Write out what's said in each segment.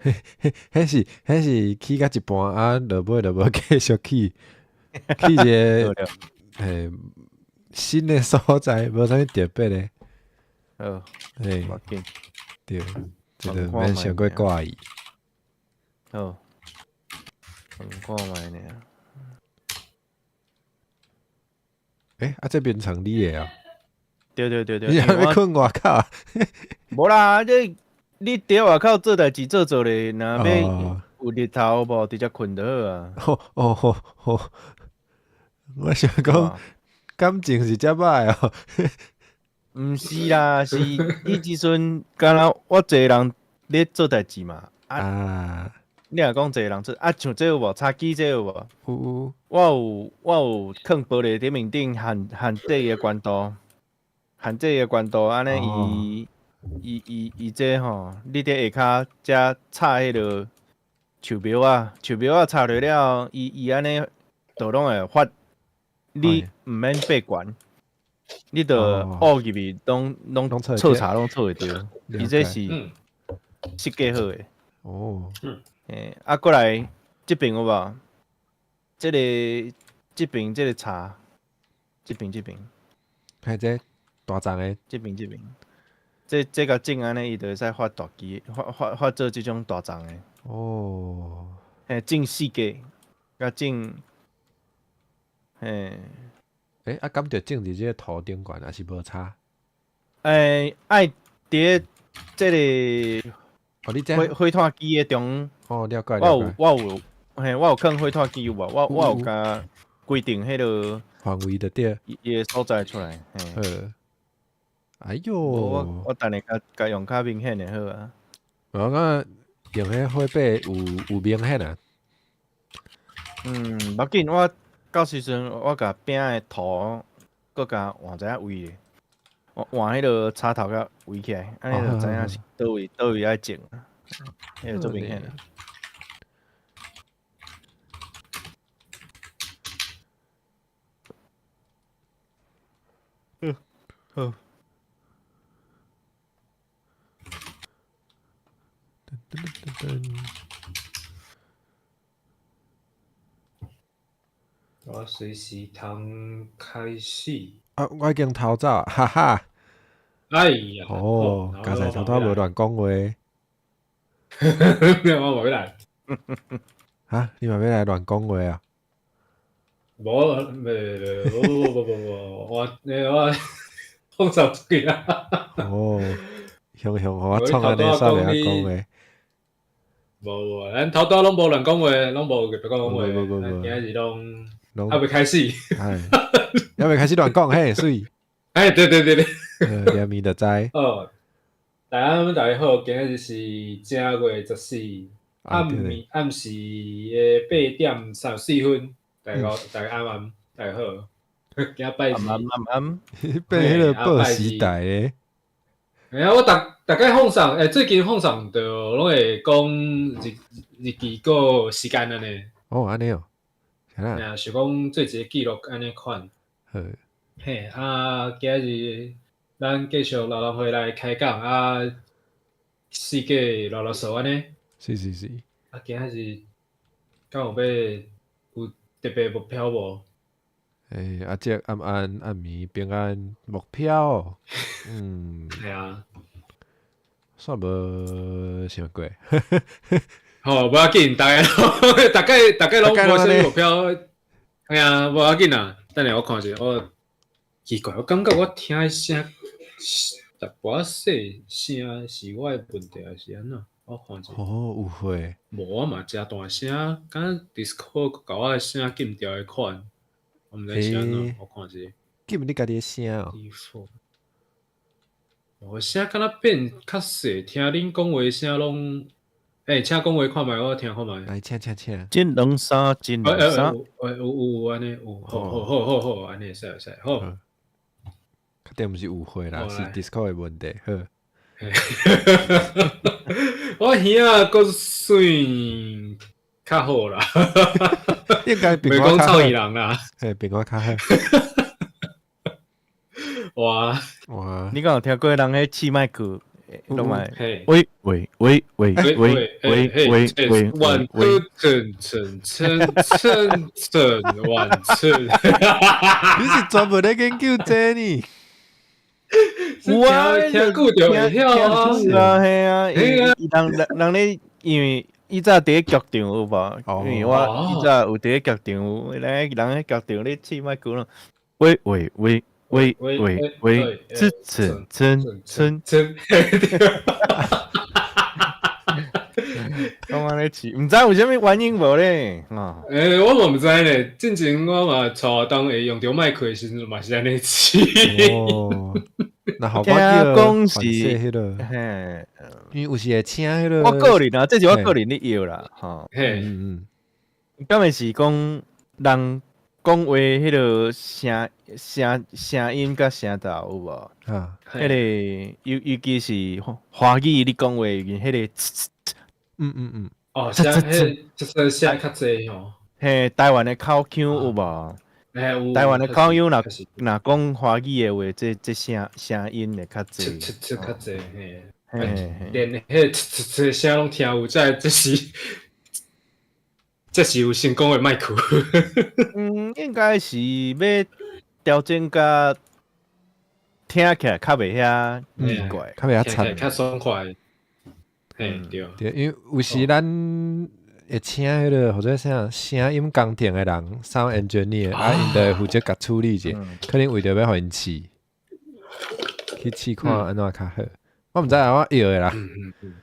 彼是起到一半啊，落尾就無繼續起，起一個嘿新的所在，無啥物特別的。好，嘿，無要緊，對，這就免傷過掛意。好，問看覓爾。欸，啊，這眠床你的哦？對對對對。你還欲睏外口？無啦，這你佇外口做代誌做做咧，若欲有日頭無，直接睏就好啊。哦哦哦，我想講感情是遮歹哦。毋是啦，是你這陣敢若我一个人咧做代誌嘛。啊，你若講一個人做啊，像這有無？柴機這有無？有。我有囥玻璃頂面頂限制伊的懸度，限制伊的懸度，按呢伊伊伊伊這吼，你佇下跤遮插彼个樹苗仔，樹苗仔插落了後，伊伊按呢就攏會發，你毋免爬懸，你就挖入去，攏攏錯插攏錯會著。伊這是設計好的。哦。欸，啊，過來這邊有無？這個這邊這個插，這邊這邊。嘿，這大叢的。這邊這邊，這這共種按呢，伊就會使發大枝，發發發做這種大叢的。哦。嘿，種四季，佮種，嘿。欸，啊，敢著種佇這個土頂懸，抑是無差？欸，愛佇這個。哦，你這火火炭機的中，哦，了解，我有我有，嘿，我有囥火炭機有無？我我有共規定彼个範圍就對，伊个所在出來。好，哎喲，我我等下共共用較明顯的好啊。我感覺用彼火把有有明顯啊。嗯，無要緊，我到時陣我共餅的塗，閣共換一下位。換彼个插頭共圍起來，按呢就知影是佗位佗位愛種，彼个足明顯。嗯，好。噔噔噔噔。我隨時通開始。啊！我已經逃走，哈哈。哎呀！哦，剛才頭拄無亂講話。我無欲來。哈？你嘛欲來亂講話啊？無，袂袂，無無無無無，我我放手出去啊！哦，雄雄，予我創按呢，煞袂曉講話。無無，咱頭拄攏無亂講話，攏無別講話，今仔日攏猶未開始，猶未開始亂講嘿，媠。哎，對對對對，連面就知。哦，大家大家好，今日是正月十四，暗暝暗時的8點34分，大家大家暗暗，大家好。今仔拜暗暗暗暗，變彼个報時代的。哎呀，我逐逐擺放送，欸，最近放送就攏會講日日期閣時間按呢。哦，按呢哦。嘿啊，想講做一个記錄按呢款。好。嘿，啊，今日咱繼續老人會來開講啊，四界囉囉嗦按呢。是是是。啊，今日敢有欲有特別目標無？欸，阿叔暗暗暗暝平安目標，嗯。嘿啊。煞無想過。好，無要緊，大家大概大概攏無啥物目標。嘿啊，無要緊啊。等下我看一下，我奇怪，我感覺我聽聲淡薄仔細聲，是我的問題還是按怎？我看一下。哦，有會。無，我嘛誠大聲，敢若 Discord 共我的聲禁掉的款，我毋知是按怎，我看一下。禁你家己的聲哦。我聲敢若變較細，聽恁講話聲攏，欸，請講話看覓，我聽看覓。來，請請請。一兩三，一兩三。有有有按呢，有，好好好好好，按呢會使會使，好。確定毋是誤會啦，是 Discord 的問題。好。我耳仔閣算較好啦。應該袂講臭耳人啦。嘿，比我較好。哇哇！你敢有聽過人彼試麥克？攏嘛，嘿，喂喂喂喂喂喂喂喂， one two 層層層層層 one two，你是專門咧研究這呢？有啊，聽久就會曉啊。是啊，係啊，伊人人咧，因為以早佇咧劇場有無？因為我以早有佇咧劇場，咧人咧劇場咧試麥講咯。喂喂喂喂喂喂，層層層層層，講按呢試，毋知有啥物原因無咧？啊，欸，我嘛毋知咧。進前我嘛帶當會用著麥克的時陣嘛是按呢試。哦，那好，我聽講是，彼個，嘿，因為有時會請彼個。我個人啊，這是我個人咧搖啦，吼。嘿，嗯嗯，敢會是講人講話彼個聲聲聲音佮聲調有無？啊，彼個尤其是華語你講話，彼個。嗯嗯嗯，哦，聲彼這聲較濟吼。嘿，台灣的口腔有無？欸，有。台灣的口音若若講華語的話，這聲聲音會較濟。切切較濟嘿。嘿，連彼個切切聲攏聽有，這是有成功的麥克。嗯，應該是欲調整甲聽起來較袂遐奇怪，較袂遐慘，較爽快。嘿，對，對，因為有時咱會請彼個或者啥聲音工程的人，sound engineer，啊，𪜶就會負責共處理者，可能為著欲予𪜶試，去試看按怎較好。我毋知啊，我臆的啦。嗯嗯嗯，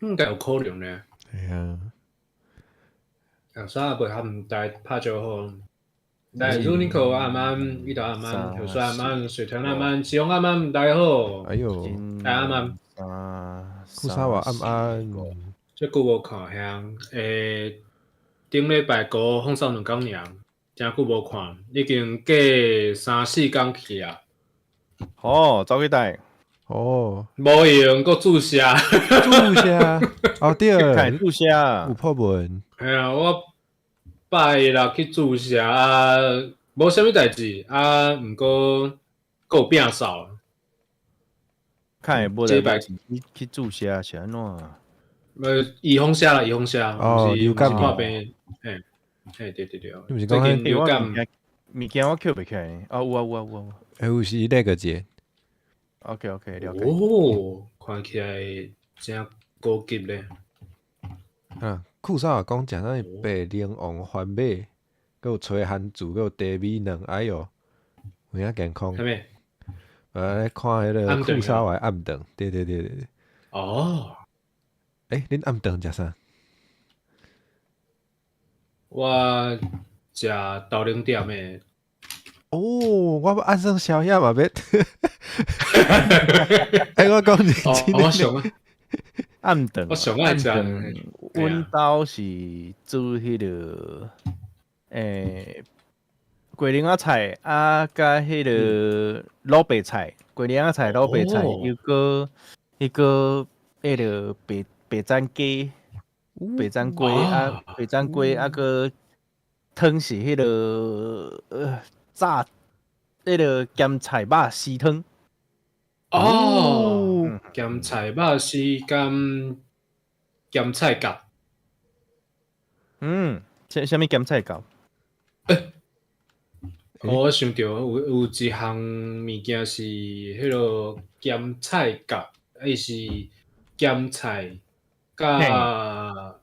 應該有可能咧。係啊。啊，啥袂含大拍招呼。來，Runico 暗安，伊頭暗安，小帥暗安，水豚暗安，志勇暗安，大家好。哎喲，大家暗安。庫沙瓦暗安。這久無看兄，欸，頂禮拜五放送兩工爾，誠久無看，已經過三四工去啊。哦，走去佗？哦，無閒，閣注射。注射？哦對，注射。有破文。嘿啊，我拜六去注射啊，無啥物代誌啊，毋過閣有變數。看會無代誌去注射是按怎？預防射啦，預防射，哦，流感破病，嘿，嘿，對對對。你毋是講流感物件我抾袂起來，哦，有啊有啊有啊。欸，有時那個節。 OK OK，了解。哦，看起來誠高級咧。啊，庫沙講食啥物白靈王番麥，閣有炊番薯，閣有茶米卵，哎喲，有影健康。啥物？來看彼個庫沙瓦暗頓，對對對對對。哦。欸，恁暗頓食啥？我食豆奶店的。哦，我按算宵夜嘛欲。欸，我講認真我上啊。暗頓，我上愛食。阮兜是煮彼個，欸，桂林仔菜啊，佮彼個滷白菜，桂林仔菜、滷白菜，又閣彼個彼個白白斬雞，白斬雞啊，白斬雞啊，閣湯是彼個炸彼個鹹菜肉絲湯。哦，鹹菜肉絲兼鹹菜角。嗯，啥物鹹菜角？欸，我想著有一項物件是彼個鹹菜角，伊是鹹菜佮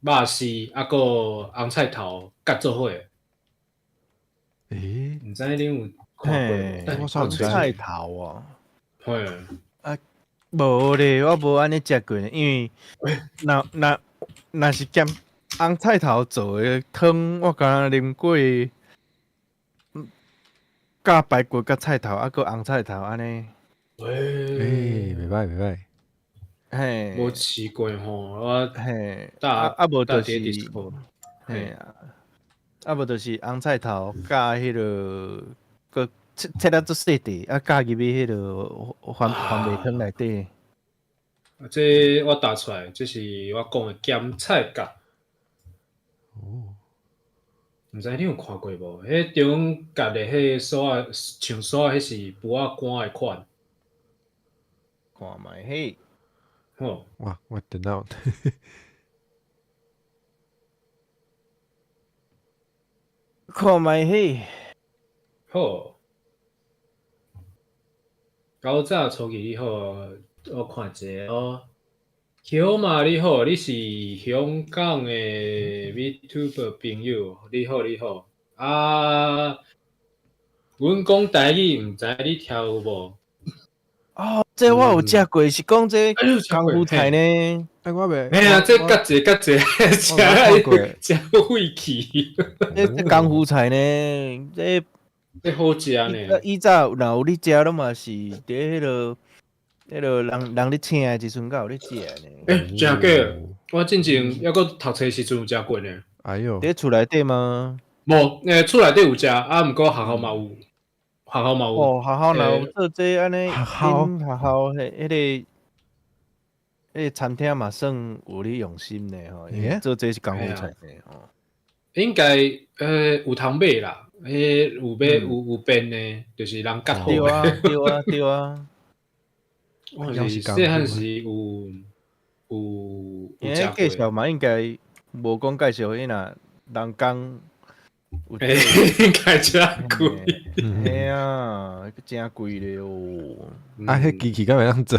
肉絲，啊閣紅菜頭夾做伙。欸，毋知恁有看過？我煞毋知。菜頭哦。嘿。啊，無咧，我無按呢食過，因為若是鹹紅菜頭做的湯，我敢若啉過，加排骨佮菜頭，啊閣紅菜頭按呢。欸，袂䆀袂䆀。嘿，無試過吼，我嘿，啊啊無就是，嘿啊，啊無就是紅菜頭佮彼個，閣切切得足細塊，啊加入去彼個番番麥湯內底。啊，這我打出來，這是我講的鹹菜角。哦，毋知你有看過無？彼中夾的彼酥仔，像酥仔，彼是脯仔乾的款。看覓嘿。好，哇，我電腦看覓嘿。好。九早初二你好，我看一下哦。橋馬你好，你是香港的 VTuber 朋友，你好你好。啊，阮講台語，毋知你聽有無？哦，這我有食過，是講這功夫菜呢。哎，我袂。嘿啊，這較濟較濟，食食廢去。這功夫菜呢，這這好食呢。以早若有咧食，攏嘛是佇彼個人人咧請的時陣，才有咧食呢。欸，真假？我進前猶閣讀冊時陣有食過呢。哎喲，佇厝內底嗎？無，厝內底有食，啊，毋過學校嘛有，學校嘛有。哦，學校若有做這按呢，學校學校彼個餐廳嘛算有咧用心呢吼，做這是功夫菜呢吼。應該有通買啦，彼有買有變的，就是人夾好。對啊，對啊，對啊。我是細漢時有食過。介紹嘛，應該無講介紹，伊若人工有。應該真貴。嘿啊，真貴咧哦。啊，彼機器敢會當做？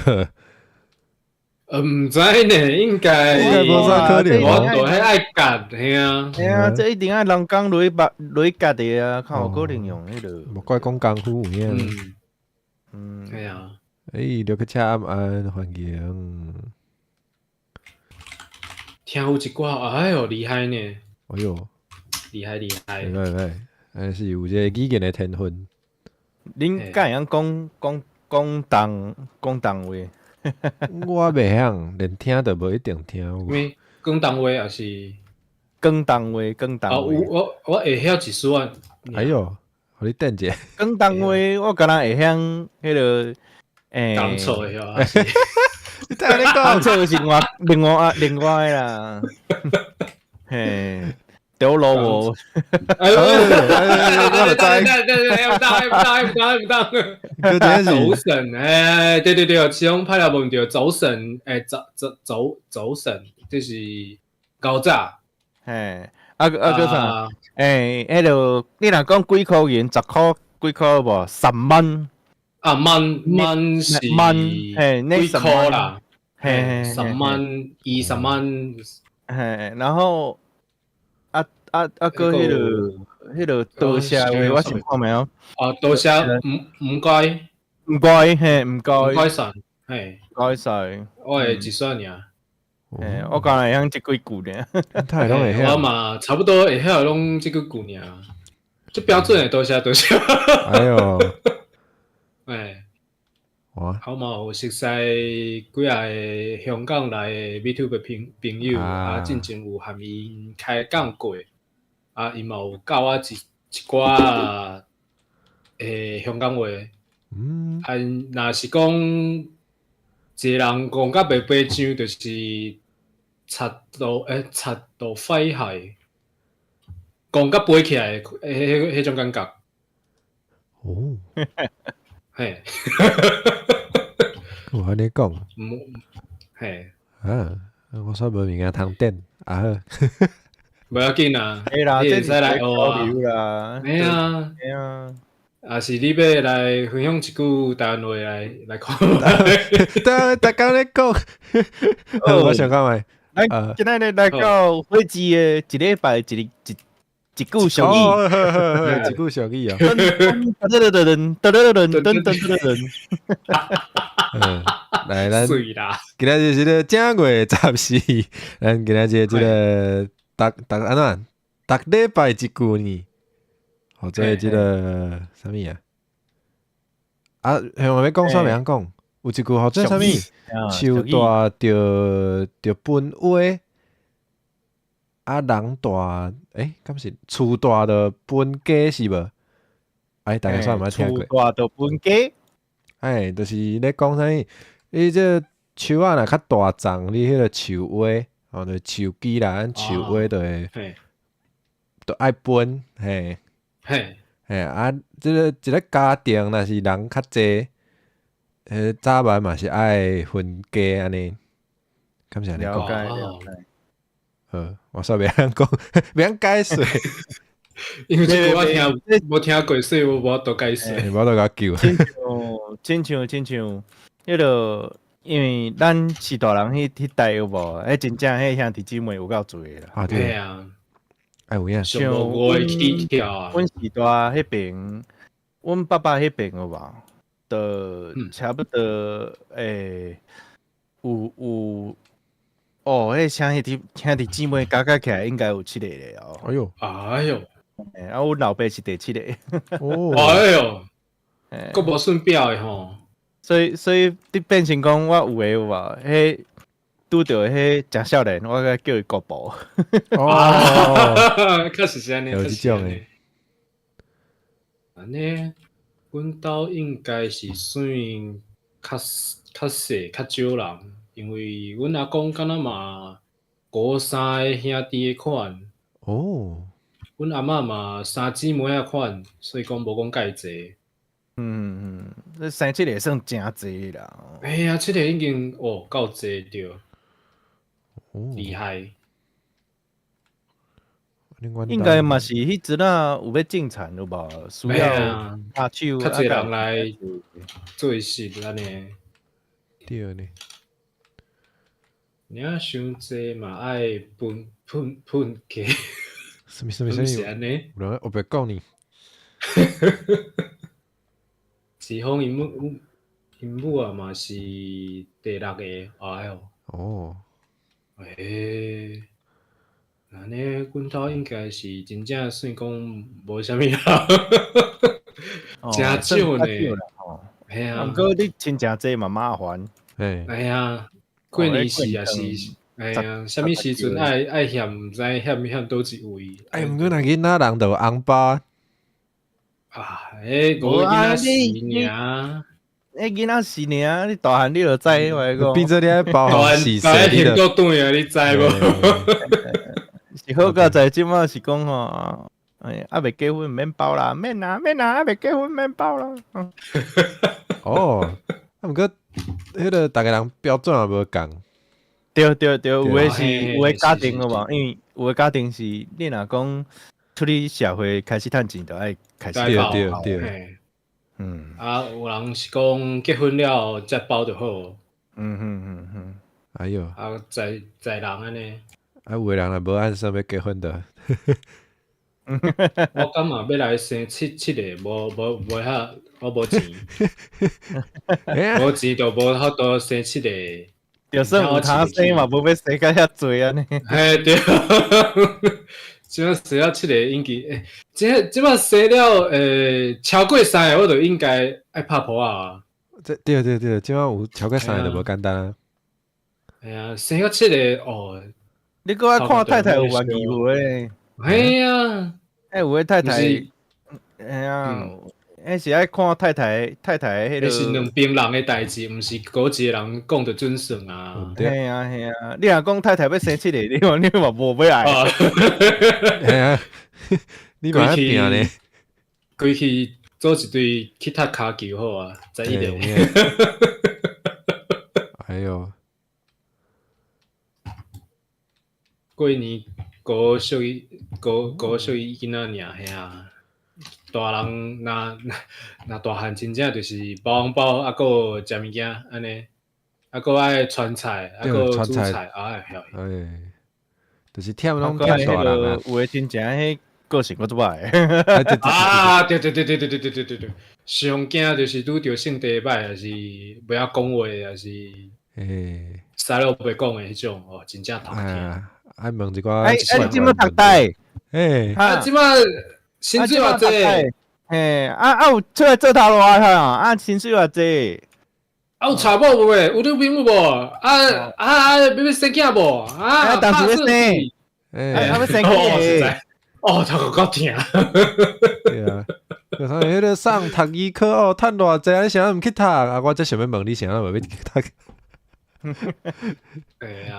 毋知呢，應該應該無啥可能。我都彼愛夾，嘿啊。嘿啊，這一定愛人工落去落去夾的啊，較有可能用彼個。無怪講功夫有影。嗯。嘿啊。欸，劉克恰安安歡迎。聽有一寡，哎喲，厲害呢！哎喲，厲害厲害！袂歹，還是有這個語言的天分。恁敢會曉講講廣東廣東話？我袂曉，連聽都無一定聽有。咩？廣東話抑是廣東話？廣東話。我會曉一絲仔。哎喲，予你等者。廣東話我敢若會曉彼個。欸，講錯的，你聽你講錯是另外另外另外啦，嘿，丟老母，哎呦，我就知，對對對，唔當唔當唔當唔當，走神，哎，對對對，其中派了無對，走神，哎，走走走走神，就是高炸，嘿，啊啊閣啥？欸，彼個你若講幾箍銀，10箍幾箍無？10蚊。啊，蚊蚊是蚊，嘿，幾箍啦，嘿，10蚊、20蚊，嘿，然後啊啊啊，閣彼個多謝話，我想看覓哦。啊，多謝，毋該，毋該，嘿，毋該，毋該晒，嘿，毋該晒，我會一煞爾。嘿，我敢若會曉這幾句爾。他會攏會曉。我嘛差不多會曉攏這幾句爾，這標準的多謝多謝。哎喲。哎，哇！我嘛有熟似幾个香港來的 VTuber 朋友，啊，進前有和𪜶開講過，啊，伊嘛有教我一寡香港話。嗯。啊，若是講一個人講甲袂白像，就是賊到賊到廢海，講甲飛起來，彼種感覺。哦。嘿，我按呢講，嘿，啊，我煞無物件通點，啊好，無要緊啊，會啦，你會使來學啊，嘿啊，嘿啊，啊是你欲來分享一句台灣話來看，逐工咧講，我想講覓，來，今仔日來到火雞的一禮拜一句俗語，一句俗語哦。噔噔噔噔噔噔噔噔噔。嗯，來，咱今仔日是個正月14，咱今仔日這個逐逐按怎，逐禮拜一句呢？或者這個啥物啊？啊，向欲講啥袂曉講？有一句號做啥物？樹大著著分話。啊，人大，欸，敢是厝大就分家是無？哎，大家煞毋捌聽過。厝大就分家。哎，就是咧講啥物？你這樹仔若較大叢，你彼個樹蛙，吼，就樹枝啦，咱樹蛙就會，就愛分，嘿，嘿，嘿啊，這個一個家庭若是人較濟，彼早晚嘛是愛分家按呢，敢是按呢講？了解了解。好，我煞袂曉講，袂曉解釋，因為這個我聽無聽過，所以我無法度解釋。無法度共救。親像彼個，因為咱是大人彼代有無？彼真正彼兄弟姊妹有夠濟啦。啊對啊，哎有影。像五個起跳啊。阮時代彼邊，阮爸爸彼邊有無？就差不多欸，有哦，彼兄弟姊妹加加起來應該有七個咧哦。哎喲，哎喲，啊，阮老爸是第七個。哦，哎喲，閣無算表的吼。所以你變成講我有的有無？彼拄著彼誠少年，我該叫伊姑婆。哦，確實是按呢，有這種的。按呢，阮兜應該是算較較細較少人，因為阮阿公敢若嘛孤三个兄弟的款。哦。阮阿嬤嘛三姊妹仔款，所以講無講介濟。嗯嗯，你生七個算誠濟啦。哎呀，七個已經哦夠濟著，厲害。應該嘛是彼陣仔有欲種田有無？需要拍手，較濟人來做事按呢。對呢。你啊傷濟嘛愛分分分家。啥物啥物啥物？是按呢？有人黑白講呢。子峰𪜶母啊嘛是第六個，哎喲。哦。欸，按呢，阮兜應該是真正算講無啥物人，誠少呢。嘿啊。毋過你親情濟嘛麻煩。嘿。哎呀，過年時也是，哎呀，啥物時陣愛嫌，毋知嫌嫌佗一位。哎，毋過若囡仔人就有紅包。啊，彼五個囡仔四爾，彼囡仔四爾，你大漢你就知我講。變做你愛包紅四歲，你就斷啊，你知無？是好佳哉，這馬是講吼，哎，猶未結婚毋免包啦，免啦免啦，猶未結婚免包啦。哦，啊，毋過彼個逐个人標準也無仝。對對對，有的是有的家庭有無？因為有的家庭是你若講出去社會開始趁錢，就愛開始對對對。嗯。啊，有人是講結婚了後才包就好。嗯嗯嗯嗯。哎喲。啊，在在人按呢。啊，有的人若無按算欲結婚的。我感覺欲來生七個，無遐，我無錢。無錢就無法度生七個。就算有通生嘛，無欲生甲遐濟按呢。嘿對。這馬生了七個應該，欸，這馬生了，欸，超過三個我就應該愛拍噗仔啊。這對對對，這馬有超過三個就無簡單啊。哎呀，生了七個哦。你閣愛看太太有願意無咧？嘿啊，欸，有的太太，嘿啊，彼是愛看太太太太彼個。彼是兩邊人的代誌，毋是閣一个人講就準算啊。嘿啊嘿啊，你若講太太欲生七個，你嘛你嘛無欲愛。嘿啊，你嘛愛拚呢？規氣組一隊去踢跤球好啊，11個。哎喲。過年顧屬於顧顧屬於囡仔爾，嘿啊。大人若若大漢真正就是包紅包，啊，閣有食物件按呢，啊，閣愛傳菜，啊，閣煮菜，哎哎，就是忝攏忝大人啊。有的親情彼個性閣足歹。啊，對對對對對對對對對對，上驚就是拄著性地歹，抑是袂曉講話，抑是欸，啥都袂講的彼種，哦，真正頭疼。愛問一寡。哎哎，你這馬讀大？欸，啊，這馬。薪水偌濟？嘿，啊啊有出來做頭路啊？啊，薪水偌濟？啊有娶某無？有女朋友無？啊啊啊！欲生囝無？啊，當時欲生？欸，啊欲生囝？哦，頭殼夠疼。對啊，就像彼个送讀醫科哦，趁偌濟，你啥毋去讀？啊，我才想欲問你，啥無欲去讀？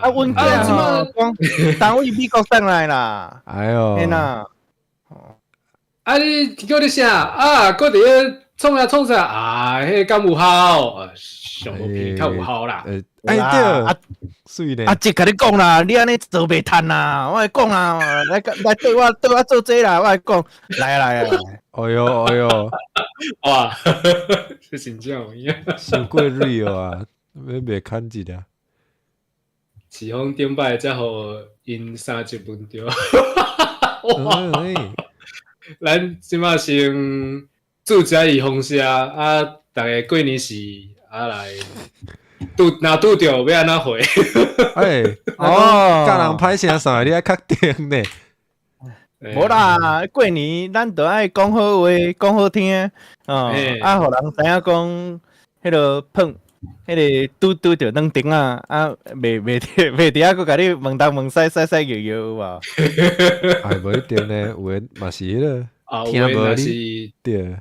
啊，阮囝吼，講單位美國轉來啦。哎喲，嘿啦。啊！你叫你啥？啊，閣佇咧創啥創啥啊？彼個敢有效？啊，上無片較有效啦。哎對，啊，媠呢？阿叔共你講啦，你按呢做袂趁啦，我來講啦，來來對我對我做這啦，我來講，來啊來啊！哎喲哎喲，哇，這真正有影，傷過 real 啊，欲袂牽一下。是講頂擺才予𪜶三集問著。哇！咱這馬先注射預防射啊，逐家過年時啊來拄若拄著欲按怎回？哎，哦，共人歹聲啥？你愛確定呢？無啦，過年咱著愛講好話，講好聽，哦，啊，予人知影講，彼个碰，彼个拄拄著軟釘仔，啊，袂袂袂佇遐閣共你問東問西，使使搖搖有無？哎，無一定呢，有的嘛是彼个，聽無你，對。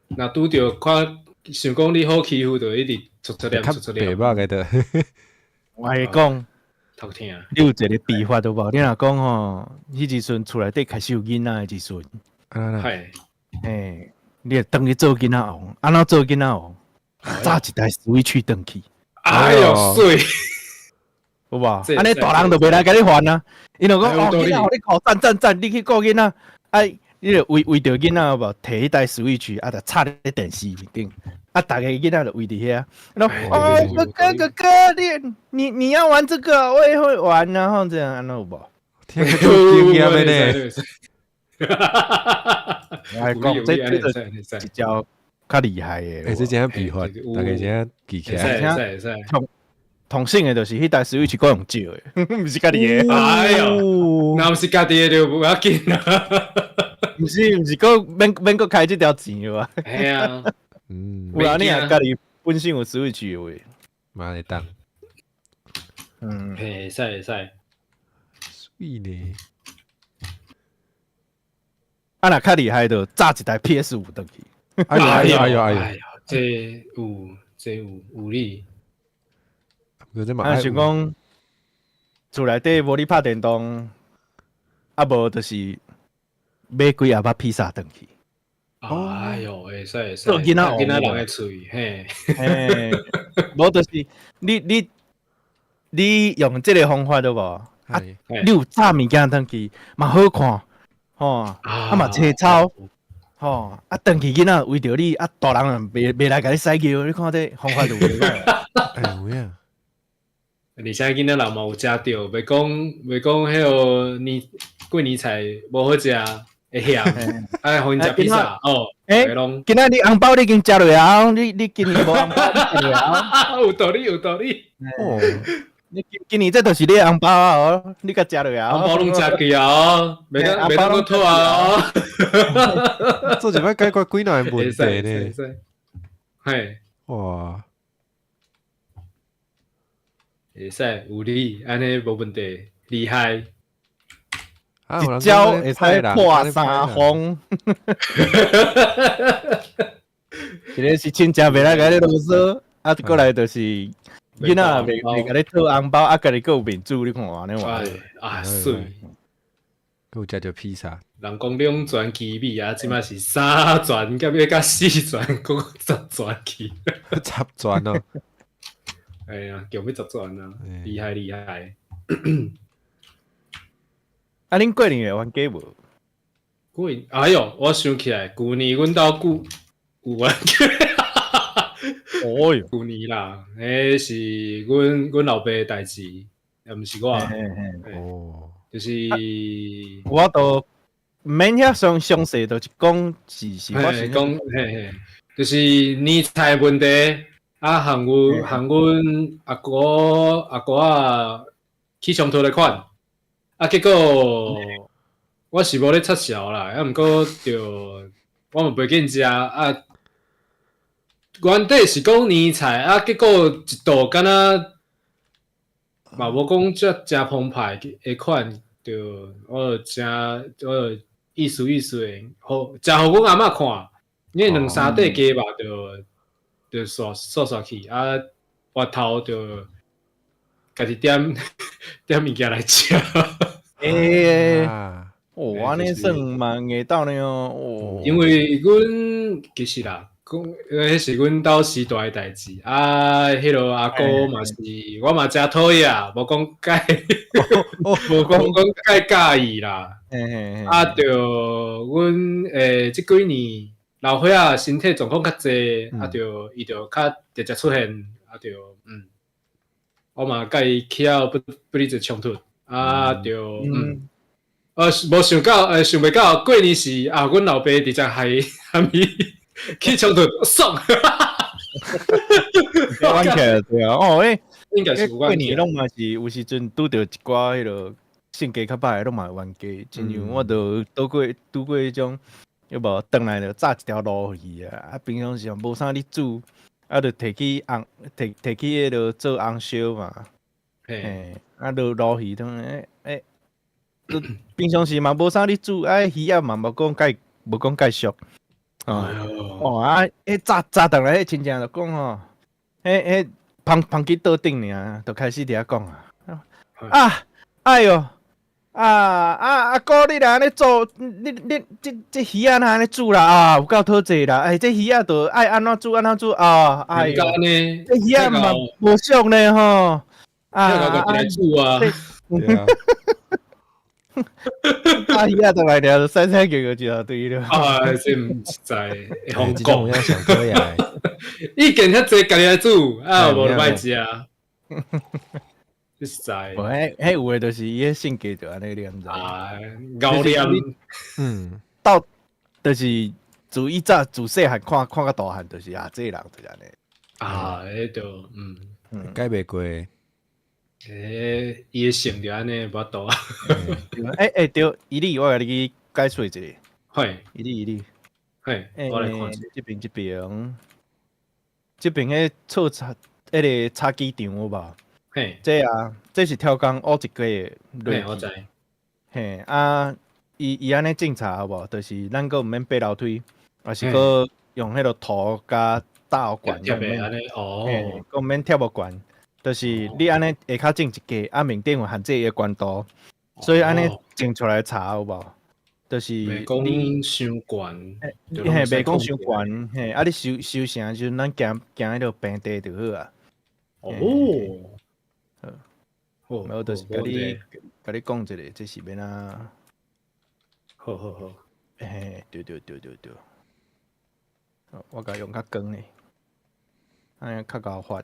若拄著看，想講你好欺負，就一直出出念出出念。白目的的。我會講，頭疼。你有一個秘法對無？你若講吼，彼時陣厝內底開始有囡仔的時陣，係，嘿，你會轉去做囡仔王，按怎做囡仔王？紮一台 Switch 轉去。哎喲，媠，有無？按呢大人就袂來共你煩啊。𪜶就講哦，囡仔予你顧，讚讚讚，你去顧囡仔，哎，你就圍圍著囡仔有無？提彼台 Switch 啊，就插咧電視頂。啊！逐个囡仔就圍佇遐，哦，哥哥哥哥，你你你要玩這個，我也會玩，然後這樣，按呢有無？聽有經驗的呢。我來講，這這個一招較厲害的。欸，這真正秘法，大家真正記起來。同同性的，就是彼台 Switch 閣用借的，毋是家己的。哎喲，若毋是家己的就無要緊啦。毋是毋是，閣免免閣開這條錢有無？係啊。嗯，有啦，你若家己本身有 Switch 的話，嘛會當。嗯，會使會使。媠呢？啊，若較厲害就紮一台 PS5 轉去。哎呦哎呦哎呦！這有這有有理。啊，想講厝內底無你拍電動，啊無就是買幾盒仔披薩轉去。哎喲，會使會使，做囡仔囡仔人的喙，嘿，嘿，無就是你你你用這个方法對無？啊，你有紮物件轉去嘛好看，吼，啊嘛青草，吼，啊轉去囡仔圍著你，啊大人袂袂來共你使叫，你看這方法就袂歹。哎有影。而且囡仔人嘛有食著，袂講袂講彼个年過年菜無好食。會嫌，愛予𪜶食披薩哦。欸，今仔你紅包你已經食落啊？你你今年無紅包食落啊？有道理，有道理。哦，你今今年這就是你的紅包啊！哦，你共食落啊？紅包攏食去啊！袂當袂當閣討啊！做一擺解決幾若個問題呢？嘿，哇，會使有理，按呢無問題，厲害。一招會使破三風，一个是親戚袂來共你囉嗦，啊，過來就是囡仔袂袂共你討紅包，啊，家己閣有面子，你看按呢話。啊，媠，閣有食著披薩。人講兩全其美啊，這馬是三全，甲欲甲四全，閣十全去。十全哦。哎呀，強欲十全啊，厲害厲害。啊！恁過年會冤家無？過年，哎喲，我想起來，舊年阮兜有有冤家。哦喲，舊年啦，彼是阮阮老爸的代誌，也毋是我。哦，就是我都毋免遐詳詳細，就是講是是發生講，嘿嘿，就是年菜問題，啊，含阮含阮阿姑阿姑仔起衝突的款。啊，結果我是無咧插潲啦，啊，毋過就我嘛袂見食啊。原底是講年菜，啊，結果一度敢若嘛無講遮誠澎湃的款，就我就誠我就意思意思的，予食予阮阿嬤看，因為兩三塊雞肉就就煞煞煞去，啊，回頭就家己點點物件來食。欸，哦，按呢算嘛硬鬥呢哦。因為阮阮其實啦，講彼是阮兜時代的代誌啊。彼个阿哥嘛是，我嘛誠討厭啊，無講介，無講介佮意啦。啊，著阮這幾年老歲仔身體狀況較濟，啊，著伊就較直接出現，啊，著我嘛佮伊起了不不哩濟衝突，啊，著無想到，想袂到過年時啊，阮老爸直接害含伊起衝突，爽。關起來對啊，哦，應該是有過年攏嘛是有時陣拄著一寡彼个性格較歹的，攏嘛會冤家。親像我就拄過彼種，有無轉來就炸一條鱸魚啊！啊，平常時無啥咧煮，啊，就提去紅，提提去彼个做紅燒嘛。嘿，啊，就鱸魚湯，平常時嘛無啥咧煮，啊，魚仔嘛無講介熟。哦啊，彼炸炸轉來，彼親戚就講吼，彼芳芳去桌頂爾，就開始佇遐講啊，啊，哎喲，啊啊阿哥你若按呢做，你這魚仔若按呢煮啦啊，有夠討濟啦，哎，這魚仔就愛按怎煮按怎煮啊，哎喲，這魚仔嘛無俗呢吼，啊，家己來煮啊，對啊。啊！魚仔轉來了，洗洗叫叫就對了。啊，這毋實在，會這種樣上可以啊。意見遐濟，家己來煮，啊，無就歹食。實在。無，彼有的就是伊的性格就按呢，你敢知？啊，熬念。到就是自以早自細漢看看較大漢，就是啊，這个人就是按呢。啊，彼就改袂過。伊的性就按呢，無法度啊。對，伊你我共你去解說一下。嘿，伊你伊你。嘿，我來看。這邊這邊，這邊彼錯茶，彼个茶几場有無？嘿，這啊，這是超工烏一個的。嘿，我知。嘿，啊，伊按呢種茶有無？就是咱閣毋免爬樓梯，抑是閣用彼个土佮搭懸。貼的按呢，哦。閣毋免貼無懸。就是你按呢下跤種一格，啊面頂有限制伊的懸度，所以按呢種出來茶有無？就是袂講傷懸，嘿，袂講傷懸，嘿，啊你收收成時陣，咱行行彼个平地就好啊。哦，好，我就是共你講一下，這是欲按怎？好好好，嘿，對對對對對，我共用較光的，按呢較𠢕發。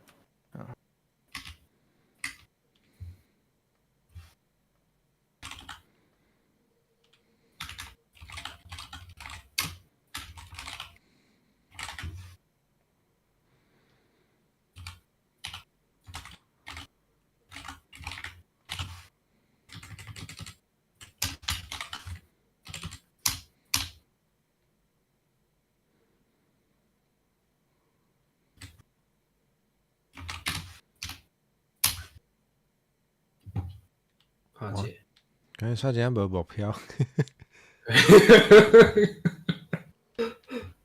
感覺煞真無目標，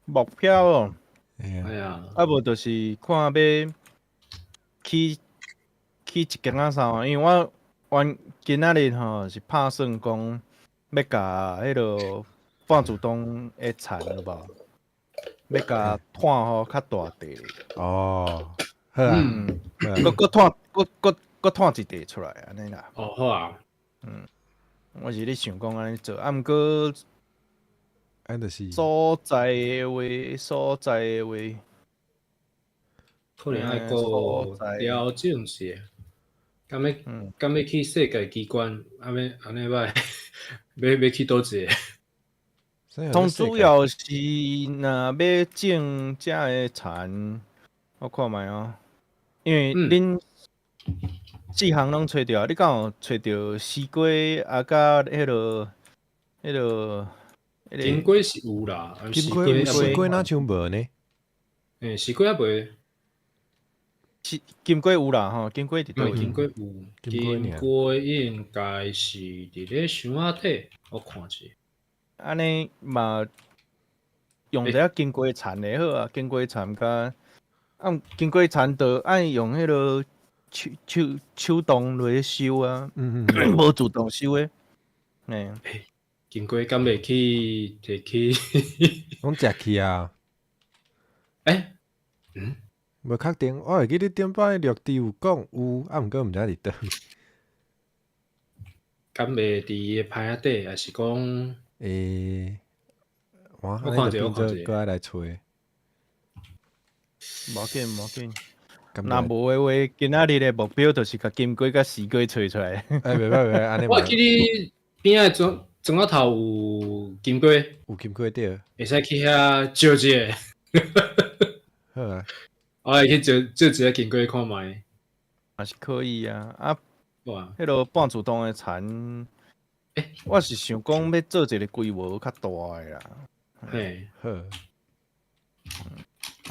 目標哦，哎呀，啊無就是看欲起起一間仔啥，因為我原今仔日吼是拍算講欲共彼个半自動的田有無？欲共湠予較大塊。哦，好啊，閣閣湠閣閣閣湠一塊出來按呢啦。哦，好啊，我是咧想講按呢做，啊，毋過，啊，就是所在的話，所在的話，可能愛閣調整一下。敢欲敢欲去世界機關？按呢按呢歹，欲去佗一個？當主要是若欲種遮个田，我看覓哦，因為恁四項攏揣著，你敢有揣著西瓜啊？佮彼个、彼个、金瓜是有啦，金瓜有西瓜哪像無呢？西瓜也袂，是金瓜有啦吼，金瓜佇佗？金瓜有，金瓜應該是佇咧箱仔底，我看一下。按呢嘛，用一下金瓜田的好啊，金瓜田佮啊，金瓜田就愛用彼个手手手動落去收啊，無自動收的。金瓜敢袂去提去？攏食去啊？欸，嗯，無確定，我會記得頂擺綠地有講有，啊，毋過毋知佇佗。敢袂佇伊的牌仔底，還是講？欸，我我看者，我看者，閣愛來揣。無要緊，無要緊。若無的話，今仔日的目標就是共金龜佮死龜揣出來。欸，袂歹袂歹，按呢。我記得邊仔莊莊仔頭有金龜，有金龜對。會使去遐借一下。好啊，我會去借借一个金龜看覓。嘛是可以啊，啊，哇，彼个半自動的田，欸，我是想講欲做一个規模較大的啦。嘿，好。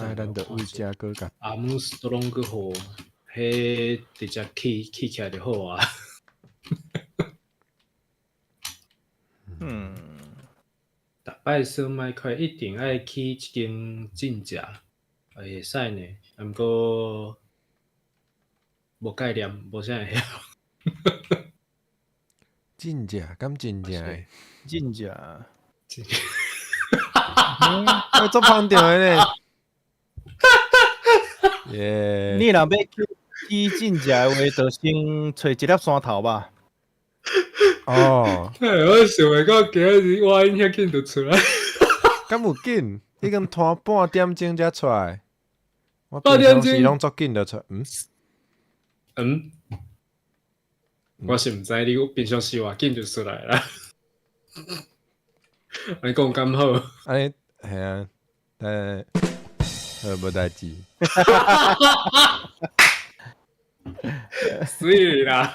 啊，咱就為遮閣共阿姆斯特朗閣號，彼直接起起來就好啊。逐擺耍麥塊一定愛去一間真正會使呢，啊毋過無概念，無啥會曉。真正敢真正的？真正。我足捧場的呢。耶！你若欲去去真正的話，就先揣一粒山頭吧。哦。我想袂到今日我音遐緊就出來。敢有緊？已經拖半點鐘才出來。我平常時攏足緊就出。嗯。嗯。我是毋知你平常時偌緊就出來啦。你講敢好？按呢，係啊，無代誌。媠啦！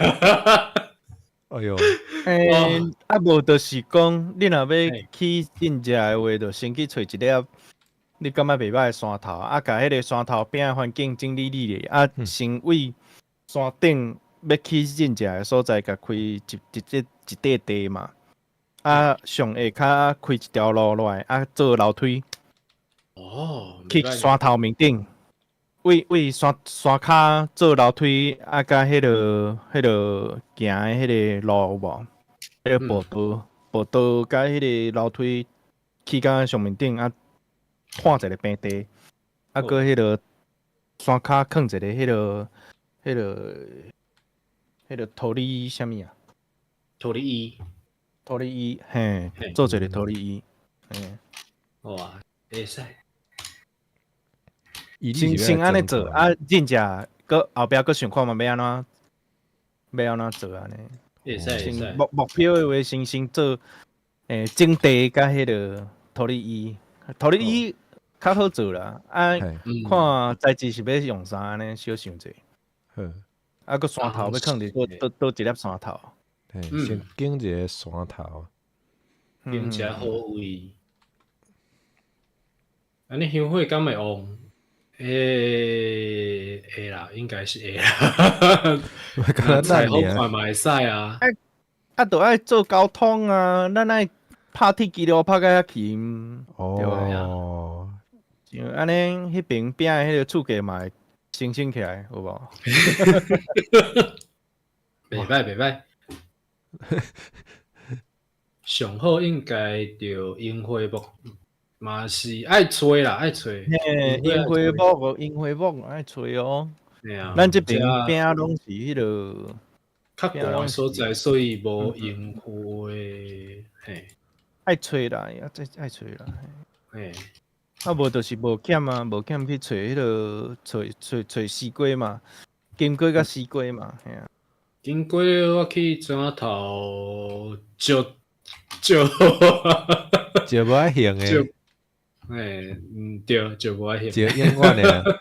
哎喲，欸，啊無就是講，你若欲去真正的話，就先去揣一粒你感覺袂歹的山頭，啊，共彼个山頭邊仔環境整理理咧，啊，先為山頂欲去真正的所在，共開一一一一塊地嘛，啊，上下跤開一條路落來，啊，做樓梯。哦，去山頭面頂，為為山山跤做樓梯，啊，佮彼个行的彼个路有無？彼个步道，步道佮彼个樓梯去到上面頂，啊，換一个平地，啊，閣彼个山跤囥一个彼个土地啥物啊？土地椅，土地椅，嘿，做一个土地椅，嘿，哇，會使。先先按呢做，啊，真正閣後壁閣想看嘛，欲按怎，欲按怎做按呢？會使會使。目標的話，先先做，整地佮彼个土地椅，土地椅較好做啦。啊，看材質是欲用啥按呢？小想者。好。啊，閣山頭欲囥佇佗佗一粒山頭。嘿，先揀一个山頭。揀一个好位。按呢香火敢會旺？會會啦，應該是會啦。菜好看嘛會使啊。啊，就愛做交通啊，咱愛拍鐵橋路拍到遐去。哦。像按呢，彼邊邊仔彼个厝價嘛會升升起來，有無？袂歹袂歹。上好應該就櫻花木。嘛是愛揣啦，愛揣。嘿，櫻花木哦，櫻花木愛揣哦。咱這邊邊仔攏是彼个較寒所在，所以無櫻花。嘿，愛揣啦，啊，這愛揣啦。嘿，啊，無就是無欠啊，無欠去揣彼个揣揣揣絲瓜嘛，金瓜佮絲瓜嘛，嘿啊。金瓜我去磚頭借借借無愛還的。欸，對，就無愛還。借永遠的。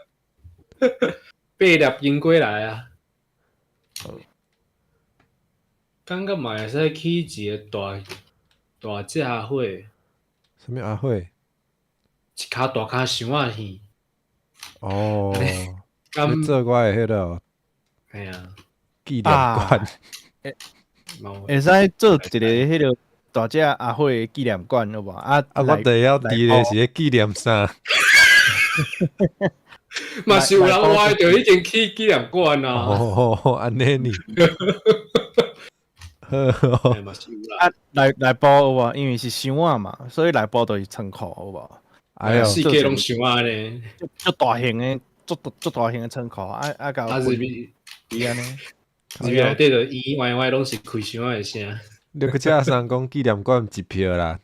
八粒金瓜來啊！感覺嘛會使起一个大大隻阿火。啥物阿火？一跤大跤箱仔耳。哦。欲做我的彼个。嘿啊。紀念館。會使做一个彼个大隻阿火的紀念館，好無？啊啊！我第一佇的是彼紀念衫。嘛是有人歪著已經去紀念館啊！哦，按呢呢。好。啊，內內部有無？因為是箱仔嘛，所以內部就是倉庫，有無？哎喲，四界攏想按呢，足大型的，足足大型的倉庫，啊啊共啊入去伊按呢，入去內底就咿咿歪歪攏是開箱的聲。你閣車上講紀念館一票啦，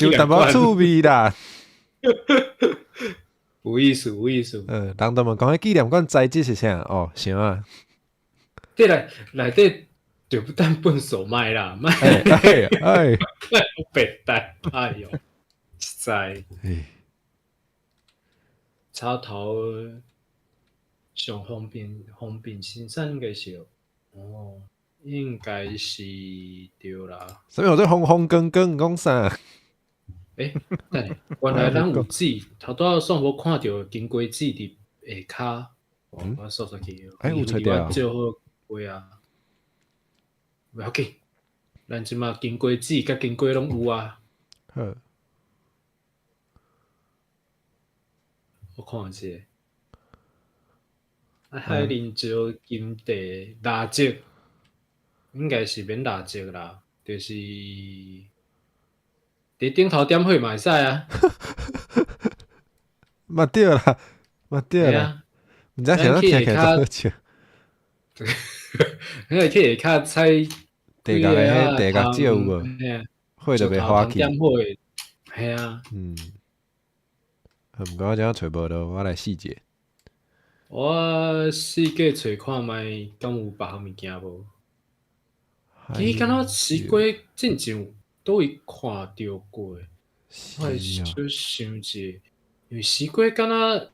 有淡薄趣味啦，有意思，有意思。人都問講彼紀念館材質是啥？哦，啥啊？對來內底就不但笨手賣啦，賣哎哎，白帶，哎喲，實在。插頭上方便方便生產應該是哦，應該是對啦。啥物號做風風光光講啥？欸，等下，原來咱有紙，頭拄仔算無看著金瓜紙佇下跤，我煞煞去。欸，有揣著。借好過啊，袂要緊，咱這馬金瓜紙佮金瓜攏有啊。好。我看一下。啊，海林石金地蠟燭，應該是免蠟燭啦，就是佇頂頭點火嘛會使啊。嘛對啦，嘛對啦。毋知啥聽起來足好笑。你去下跤採地角的彼地角石有無？火就袂花去。點火，嘿啊。嗯。毋過我這揣無著，我來試者。我四界揣看覓，敢有別項物件無？其實敢若西瓜進前有佗位看著過，我會小想者，因為西瓜敢若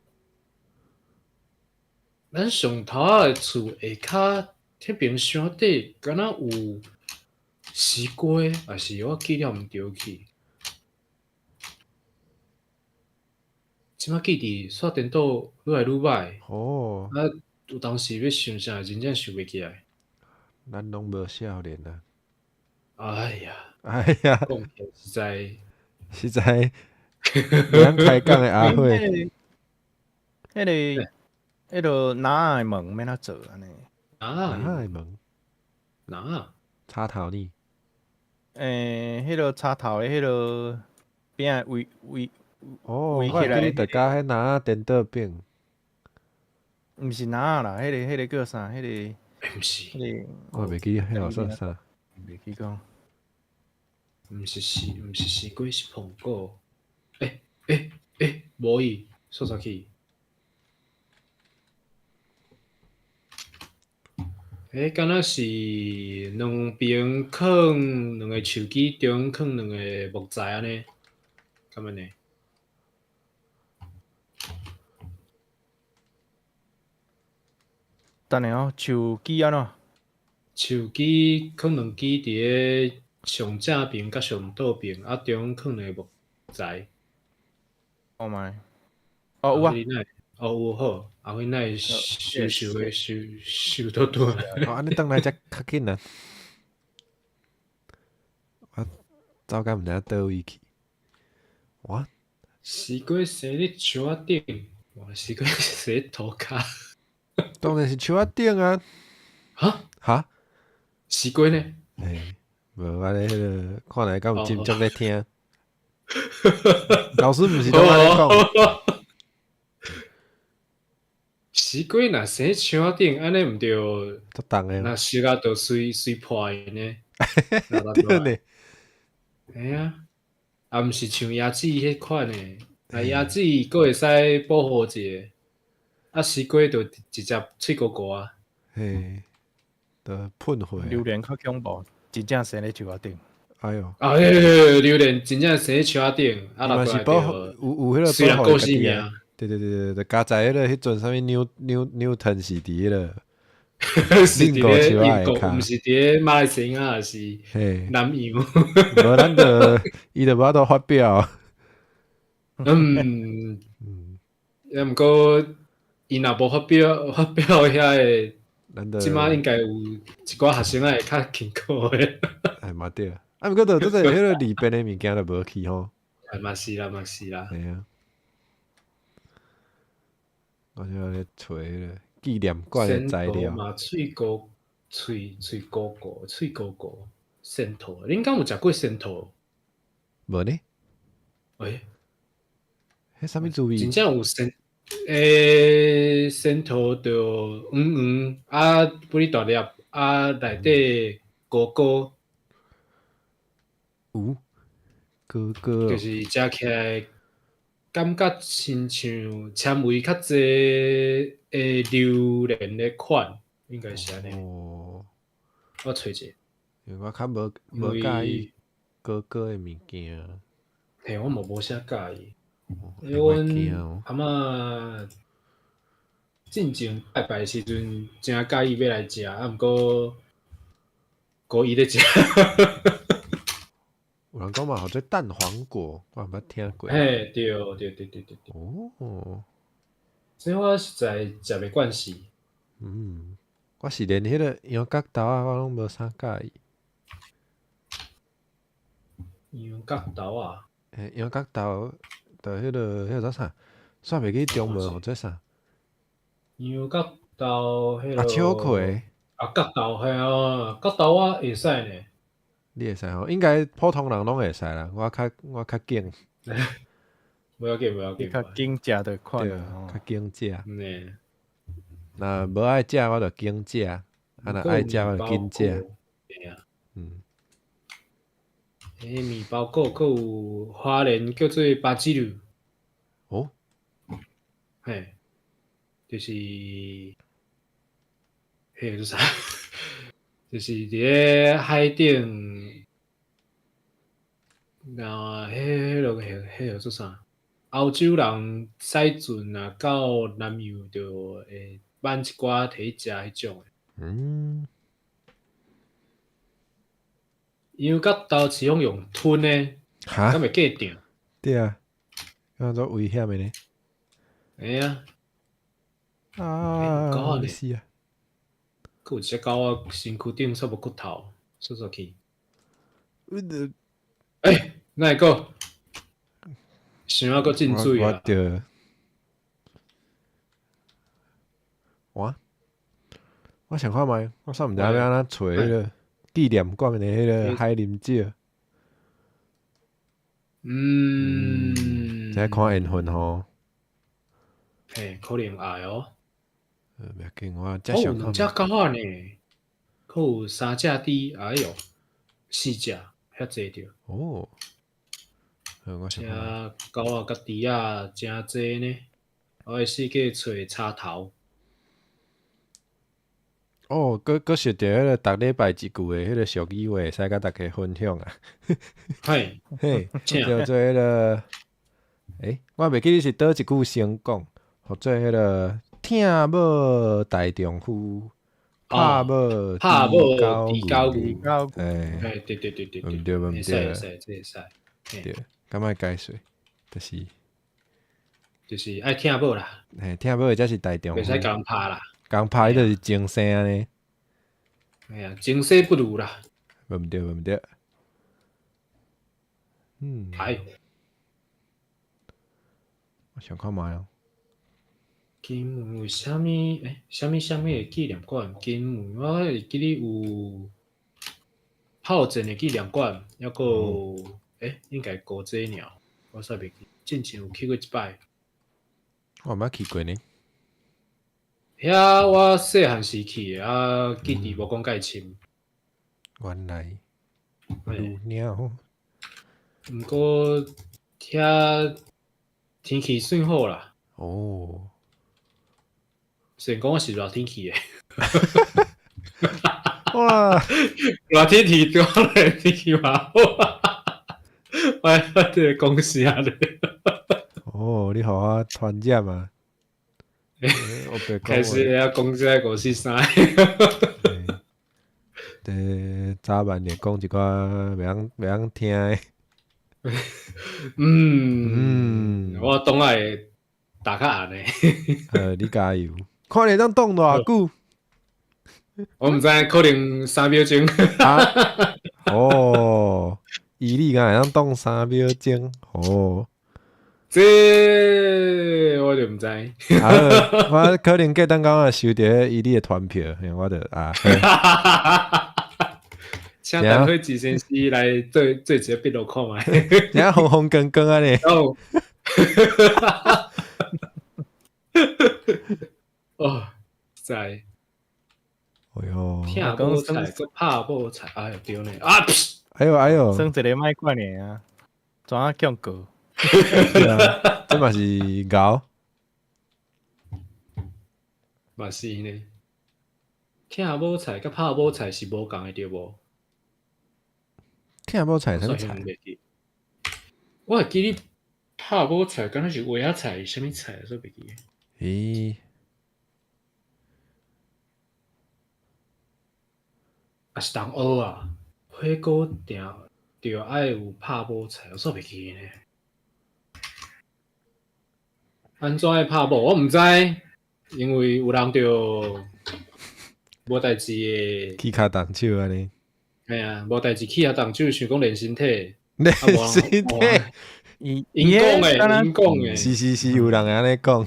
咱上頭仔的厝下跤鐵冰箱底，敢若有西瓜，抑是我記了毋對去？這擺記佇煞顛倒愈來愈歹。哦。啊，有當時欲想啥，真正想袂起來。咱攏無少年啊！哎呀，哎呀，講起來實在實在，袂曉開講的阿慧。彼個籃仔的門欲按怎做按呢？籃仔的門，籃仔插頭呢？欸，彼個插頭的彼個邊仔圍圍。哦，我會記你著佮彼籃仔顛倒餅。毋是籃仔啦，彼個叫啥？彼個毋是，彼個我袂記彼號算啥。袂記講。毋是西瓜，是蘋果。欸欸欸，無伊，煞煞去。彼敢若是兩邊囥兩個手機，中間囥兩個木材按呢，敢按呢？等下哦，手機按怎？手機囥兩支佇咧上正爿佮上倒爿，啊中間囥兩個木材。哦媽！哦有啊。哦有好，阿輝哪會收收的收收倒轉來？哦，按呢轉來才較緊啊！我走甲毋知影佗位去。我西瓜生佇樹仔頂，哇！西瓜生佇塗跤。當然是樹仔頂啊！哈？哈？西瓜呢？欸，無，我咧彼个看來敢有斟酌咧聽。老師毋是攏按呢講。西瓜若生佇樹仔頂，按呢毋對，足重的。若熟啊，就隨隨破去呢。對呢。嘿啊，啊毋是像椰子彼款的，啊椰子閣會使保護一下，啊西瓜就直接脆糊糊啊。嘿，就噴火。榴蓮較恐怖，真正生佇樹仔頂。哎喲！哎喲，榴蓮真正生佇樹仔頂，啊，嘛是保護有彼個保護家己啊。對對對對對，加在彼個彼陣啥物牛頓是佇彼個，是佇咧英國，毋是佇咧馬來西亞，是南洋。無咱就伊就無法度發表。嗯嗯，啊，毋過伊若無發表，發表遐個，這馬應該有一寡學生仔會較勤苦的。哎嘛對，啊，毋過就這個彼個利便的物件就無去吼。啊嘛是啦，嘛是啦。嘿啊。我就咧揣彼个紀念館的材料。嘛，喙膏、喙喙膏膏、喙膏膏、仙桃，恁敢有食過仙桃？無呢？欸，彼啥物滋味？真正有仙，仙桃就黃黃啊，玻璃大粒啊，內底糊糊。有糊糊，就是食起來感覺親像纖維較濟的榴蓮的款，應該是按呢。哦，我揣者，因為我較無無佮意糊糊的物件。嘿，我嘛無啥佮意。因為阮阿嬤進前拜拜的時陣，誠佮意欲來食，啊，毋過孤伊咧食。有人講嘛，號做蛋黃果，我毋捌聽過。嘿，對對對對對對。哦，這我實在食袂慣勢。嗯，我是連彼個羊角豆仔，我攏無啥佮意。羊角豆仔？嘿，羊角豆，就彼個彼個叫啥？煞袂記中文號做啥？羊角豆，彼個。啊，秋葵。啊，角豆嘿啊，角豆我會使呢。你會使吼？應該普通人攏會使啦。我較緊。無要緊，無要緊。較緊食就款。對，較緊食。嗯。若無愛食，我就緊食；啊，若愛食，我就緊食。對啊。嗯。欸，麵包果閣有花蓮叫做巴吉魯。哦。嘿，就是，彼個叫啥？就是佇咧海頂，然後彼彼落彼個叫做啥？歐洲人駛船若到南洋，就會挽一寡提去食彼種的。羊角豆是攏用吞的，哈？敢會過脹？對啊，敢做危險的呢？會啊。啊！狗仔呢？死啊！閣有一隻狗仔身軀頂煞無骨頭，縮縮去。欸，哪會閣？想啊，閣進水啊！我對。我我想看覓，我煞毋知欲按怎揣彼個紀念館的彼個海林石。這看緣分吼。嘿，可能愛哦。袂要緊，我才哦，想兩隻狗仔呢？閣有三隻豬，哎喲，四隻，遐濟著。哦。我想這狗仔佮豬仔誠濟呢，我會四界揣插頭。哦，閣閣學著彼個逐禮拜一句的彼個俗語話，會使佮大家分享啊。嘿，嘿，叫做彼個，欸，我袂記得是佗一句先講，號做彼個疼某大丈夫，拍某拍某豬狗牛。欸，對對對對對，毋對毋對，會使會使，這會使。對，敢愛解說，就是就是愛疼某啦。嘿，疼某的才是大丈夫。袂使共人拍啦。共拍伊就是前世按呢。哎呀，前世不如啦。毋對毋對。嗯。哎。我想看覓哦。金門有啥物？欸，啥物啥物的紀念館？金門我會記得有炮戰的紀念館，抑閣有欸，應該古井爾，我煞袂記。進前有去過一擺。我毋捌去過呢。遐我細漢時去的，啊，記憶無講介深。原來如鳥。毋過遐天氣算好啦。哦。雖然講我是熱天氣的。哇！熱天氣對我來天氣嘛好。我我佇咧講啥咧？哦，你予我傳染啊！開始要講這個五四三。對，早晚會講一寡袂曉袂曉聽的。嗯，我當愛打較硬的。你加油！看你會當擋偌久？我毋知，可能3秒鐘。哦，伊你敢會當擋三秒鐘？哦，這我就毋知。啊，我可能過等下收著伊你的團票，我就啊。請陳火枝先生來做做一个筆錄看覓。你看紅紅光光按呢。哦，哦，知。哎喲，疼某菜，閣拍某菜，哎喲對呢，啊！哎喲哎喲，算一个莫管的啊，怎啊降告？對啊，這嘛是𠢕。嘛是呢。疼某菜佮拍某菜是無仝的對無？疼某菜啥物菜？我會記得拍某菜，敢若是萵仔菜，啥物菜，煞袂記。咦？啊是东欧啊，火鍋定著愛有拍某菜，我煞袂記呢。按怎愛拍某？我毋知，因為有人著無代誌的起跤動手按呢。嘿啊，無代誌起跤動手，想講練身體。練身體，伊𪜶講的，𪜶講的，是是是，有人會按呢講。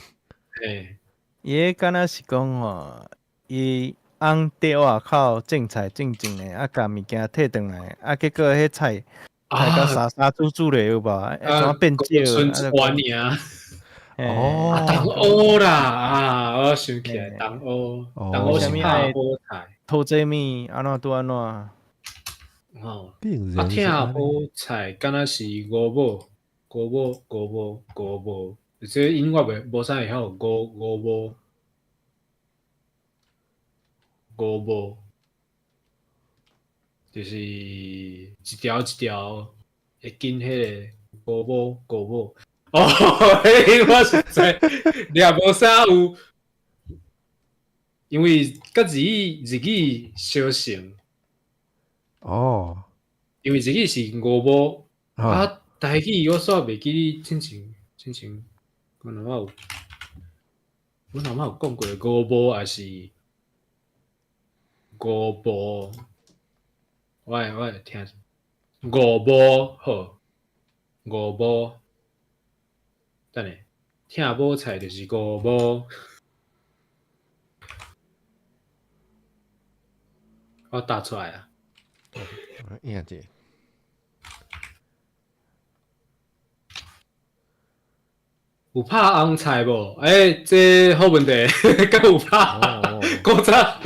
嘿，伊彼敢若是講吼，伊翁佇外口種菜種種的，啊，共物件提轉來，啊，結果彼菜菜甲沙沙煮煮咧有無？啊，怎變少？剩一碗爾。哦，啊，東歐啦，啊，我想起來，東歐，東歐是拍某菜，土濟米按怎拄按怎？哦，啊，疼某菜敢若是五某，五某，五某，五某，這音我袂無啥會曉，五五某，五某，就是一條一條會緊彼个五某五某。哦，彼我實在掠無啥有，因為佮日語相像。哦，因為日語是五某，啊，台語我煞袂記得之前之前，我哪有，我哪有講過五某還是五步？我會聽五某好，五某，等下，疼某菜就是五某，我答出來啊！影者。有拍紅菜無？欸，這好問題，敢有拍？古早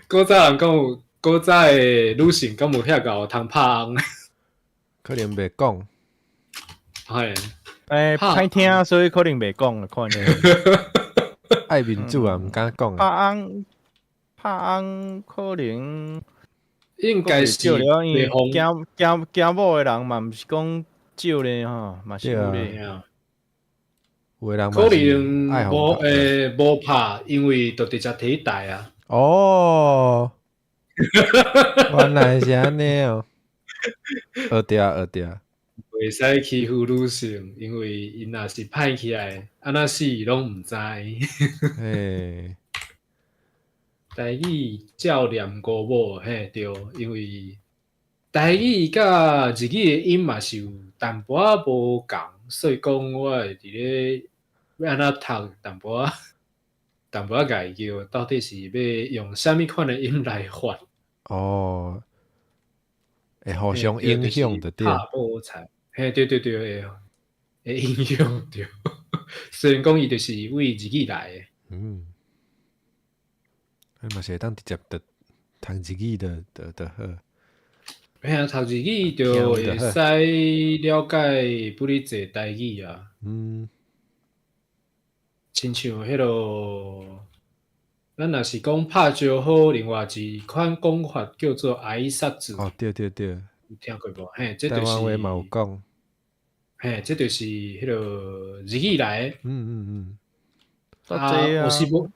古早人敢有，古早的女性敢有遐𠢕通拍紅？可能袂講。嘿，欸，歹聽，所以可能袂講，可能。愛面子啊，毋敢講。拍紅，拍紅可能。應該是少了，因為驚驚驚某的人嘛，毋是講少咧吼，嘛是有咧。有的人可能無無拍，因為就直接提帶啊。哦，原來是按呢哦。學著學著。袂使欺負女性，因為𪜶若是歹起來，按怎死攏毋知。嘿。台語照念五某，嘿對，因為台語佮日語的音嘛是有淡薄仔無仝，所以講我會佇咧欲按怎讀，淡薄仔淡薄仔家己叫，到底是欲用啥物款的音來發？哦，會互相影響著對。拍某菜，嘿對對對，會會影響著。雖然講伊就是為日語來的。嗯。嘛是會當直接就讀日語就就就好。嘿啊，讀日語就會使了解不哩濟台語啊。嗯。親像彼落，咱若是講拍招呼，另外一款講法叫做挨拶子。哦，對對對。有聽過無？嘿，這就是。台灣話嘛有講。嘿，這就是彼落日語來的。嗯嗯嗯。啊，我是無。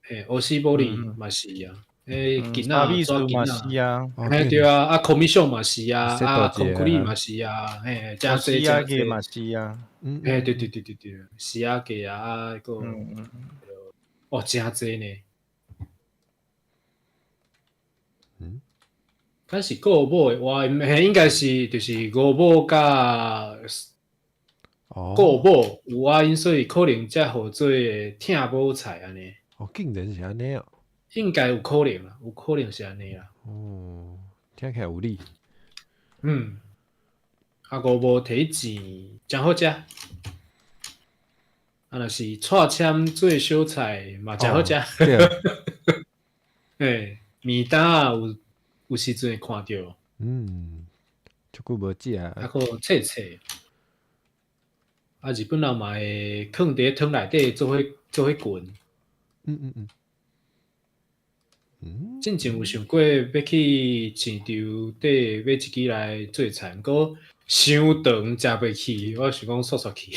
嘿，奧斯波利嘛是啊，欸，囡仔抓囡仔，嘿對啊，啊，commission 嘛是啊，啊，concrete 嘛是啊，嘿，誠濟誠濟嘛是啊，嘿，對對對對對，死仔價啊，啊，閣，哦，誠濟呢，嗯，敢是顧某的話，嘿，應該是就是五某佮顧某有倚音，所以可能才號做疼某菜按呢。哦，竟然是按呢哦！應該有可能啦，有可能是按呢啦。哦，聽起來有理。嗯，啊，五無提錢誠好食。啊，若是蔡簽做小菜嘛，誠好食。對。嘿，麵搭仔有時陣會看著。嗯，足久無食。啊，閣脆脆。啊，日本人嘛會囥佇湯內底做伙滾。進前有想過欲去市場底買一支來做菜，毋過傷長食袂去，我想講煞煞去。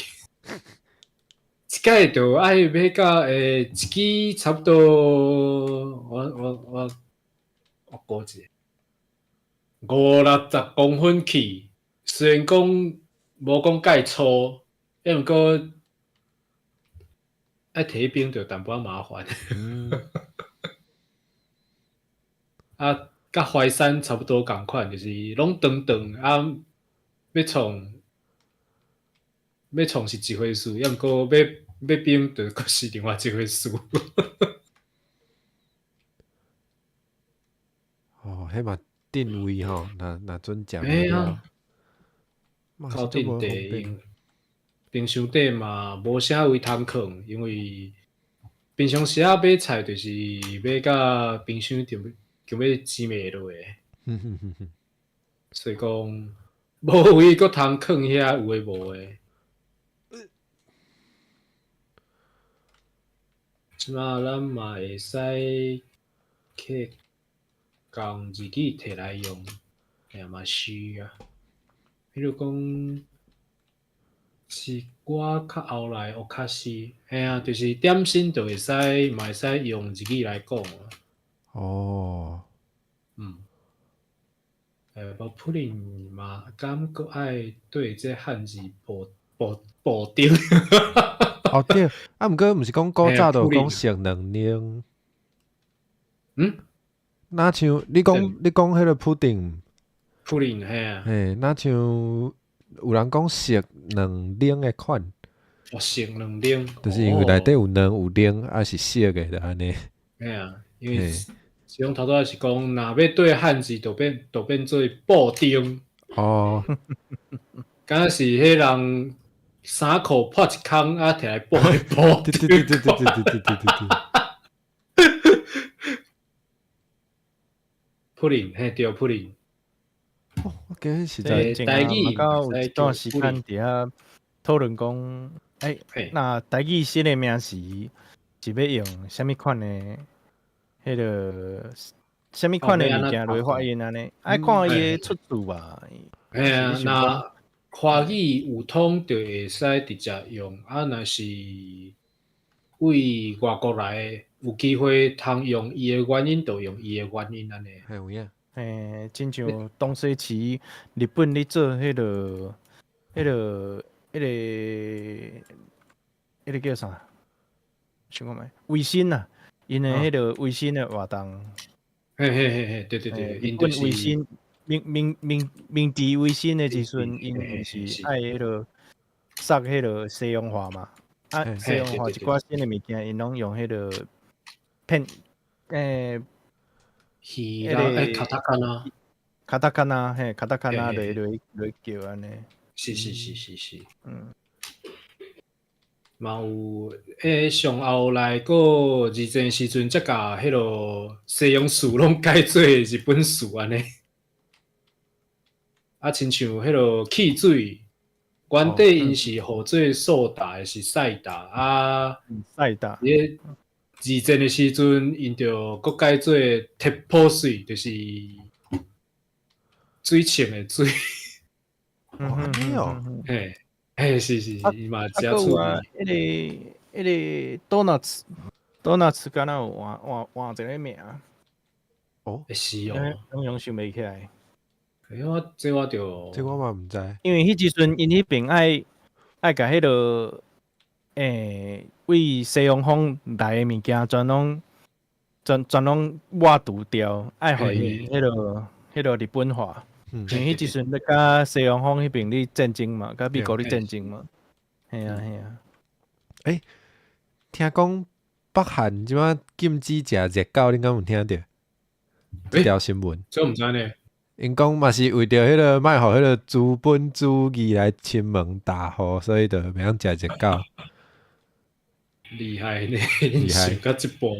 一擺就愛買到一支差不多，我估一下，五六十公分去，雖然講無講蓋粗，毋過愛提冰就淡薄仔麻煩。啊，佮淮山差不多仝款，就是攏長長啊，欲創是一回事，抑毋過欲冰就閣是另外一回事。哦，彼嘛定位吼，若準食嘿啊，靠陣地，冰箱底嘛無啥位通囥，因為平常時仔買菜就是買甲冰箱就欲擠袂落的，所以講無位閣通囥遐有的無的。這馬咱嘛會使去共日語提來用，也嘛是啊。比如講，是我較後來學較是，嘿啊，就是點心就會使嘛會使用日語來講啊。哦。無プリン嘛，感覺愛對這漢字補丁。哦對，啊，毋過毋是講古早就講熟卵奶。若像你講彼個布丁，布丁嘿啊。嘿，若像有人講熟卵奶的款。哦，熟卵奶，就是因為內底有卵有奶，啊是熟的，就按呢。嘿啊，因為像頭拄仔是講，若欲對漢字，就變做布丁。哦。敢若是彼人衫褲破一空，啊，提來補一補。對對對對對對對對對對。プリン，嘿對，プリン。哦，我記得實在台語有一段時間佇遐討論講，欸，那台語新的名詞是欲用啥物款的？彼個啥物款的物件來發音按呢？愛看伊的出處吧。嘿啊，若華語有通就會使直接用，啊，若是對外國來的有機會通用伊的原音，就用伊的原音按呢。係有影。嘿，親像當時時日本咧做彼個叫啥？想看覓？維新啊，𪜶的彼個維新的活動。嘿嘿嘿嘿，對對對，日本維新，明治維新的時陣，𪜶是愛彼個殺彼個西洋話嘛。啊，西洋話一寡新的物件，𪜶攏用彼個片，彼個カタカナ，カタカナ，嘿，カタカナ來叫按呢。是是是是是，嘛有上後來閣二戰時陣，才共彼個西洋詞攏改做日本詞按呢。啊，親像彼個汽水，原底𪜶是號做蘇打，是賽打啊。賽打。伊二戰的時陣，𪜶就閣改做鐵泡水，就是水銃的水。哦，哦，嘿，嘿，是是是，伊嘛誠趣味。彼個ドーナツ，ドーナツ敢若有換一個名。哦，是哦，攏想袂起來。欸，我這我就這我嘛毋知。因為彼時陣𪜶彼邊愛共彼個為西洋風來的物件，全攏抹除掉，愛予伊彼個日本化。因為彼時陣咧佮西洋風彼邊咧戰爭嘛，佮美國咧戰爭嘛。嘿啊嘿啊。欸，聽講北韓這擺禁止食熱狗，恁敢有聽著？這條新聞。這我毋知呢。𪜶講嘛是為著彼个莫予彼个資本主義來侵門踏戶，所以就袂曉食熱狗。厲害呢，厲害想到這步。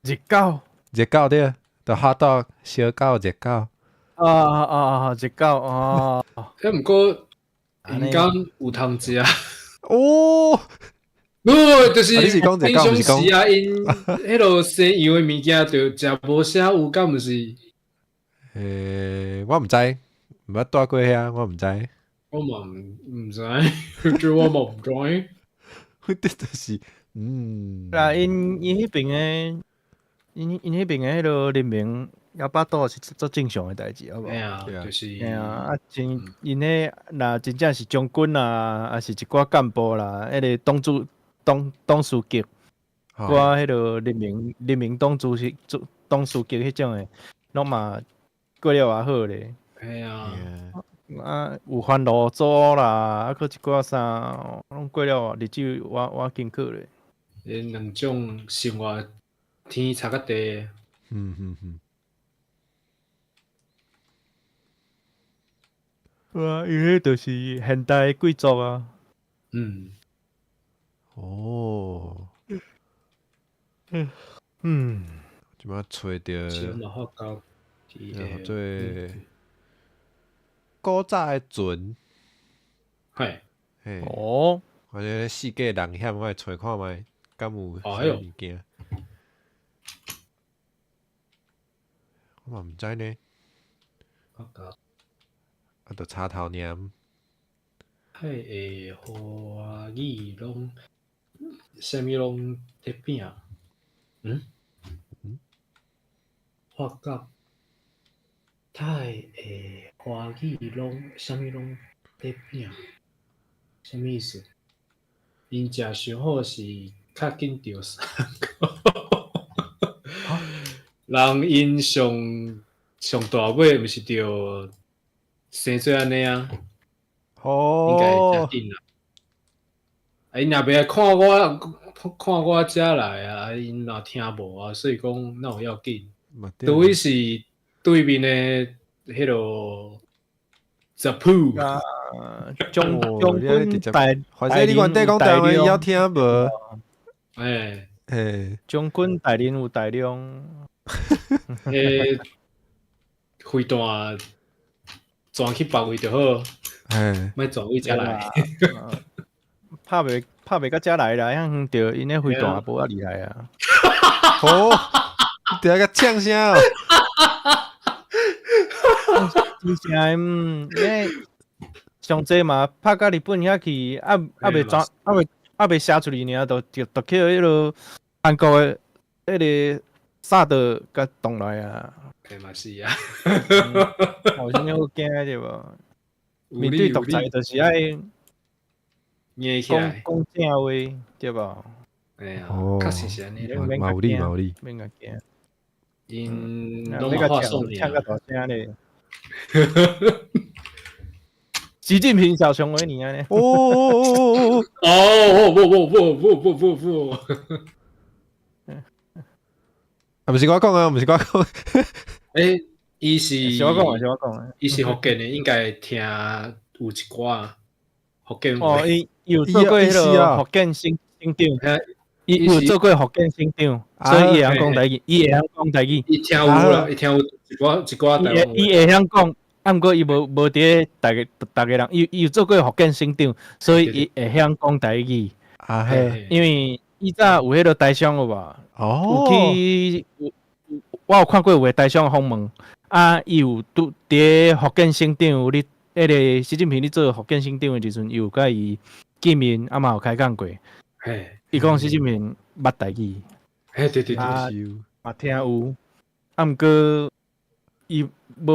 熱狗。熱狗對，就 hot dog 燒狗熱狗。啊啊啊！熱狗哦。欸，毋過𪜶敢有通食？哦，無，就是啊，你是講熱狗，平毋是講常時啊，𪜶彼落西洋的物件就食無啥有，敢毋是？我毋知，毋捌蹛過遐，我毋知。我嘛毋知，這我嘛毋知。這就是，嗯。啊，𪜶彼爿的，𪜶彼爿的彼落人民枵腹肚是足正常的代誌，好無？嘿啊，就是。嘿啊，啊真𪜶彼若真正是將軍啊，抑是一寡幹部啦，彼个黨主董董事級，寡彼落人民黨主席、董事級彼種的，攏嘛過了也好咧。嘿啊。啊，有煩惱組啦，啊，閣一寡啥，攏過了日子我艱苦咧。𪜶兩種生活天差較濟。哇，伊彼就是現代貴族啊。哦。這擺揣著，叫做古早的船。嘿。哦。反正世界人險，我來揣看覓，敢有啥物件？我嘛毋知呢。啊，就插頭爾。太會華語攏，啥物攏佇餅。嗯？嗯？發覺太會華語攏，啥物攏佇餅，啥物意思？𪜶食傷好是較緊著三個。人𪜶上上大尾毋是著生做按呢啊？應該會誠緊啦。啊，𪜶若袂來看我，看我遮來啊，𪜶若聽無啊，所以講哪有要緊？除非是對面的彼落十鋪。啊，將將軍大，反正你原底講台灣枵聽無？欸，欸，將軍大人有大量。欸，飛彈轉去別位就好，莫轉位遮來。拍袂到遮來啦，遐遠著𪜶的飛彈無遐厲害啊。哦，佇遐共嗆聲哦。真正嗯，因為上濟嘛，拍到日本遐去，啊啊袂轉，啊未射出去爾，就去彼落韓國的彼个薩德共擋來啊。欸嘛是啊。有啥物好驚對無？面對獨裁就是愛講講正話對無？哎呀，確實是按呢。嘛有理嘛有理。免共驚。𪜶攏嘛話送嗆較大聲咧。習近平小熊維尼按呢？哦哦哦哦不不不不不不不！啊，毋是我講啊，毋是我講。欸，伊是，是我講，是我講。伊是福建的，應該聽有一寡福建話。哦，伊有做過彼个福建省省長，伊有做過福建省長，所以伊會曉講台語，伊會曉講台語。伊聽有啦，伊聽有一寡一寡台灣話。伊會曉講，啊，毋過伊無佇咧逐个逐个人，伊有做過福建省長，所以伊會曉講台語。啊嘿，因為伊早有彼个台商有無？哦，有去有，我有看過有个台商訪問，啊，伊有拄佇福建省長咧，彼个習近平咧做福建省長的時陣，伊有佮伊見面，啊嘛有開講過。嘿，伊講習近平捌台語。嘿，對對對，啊，嘛聽有，啊，毋過伊無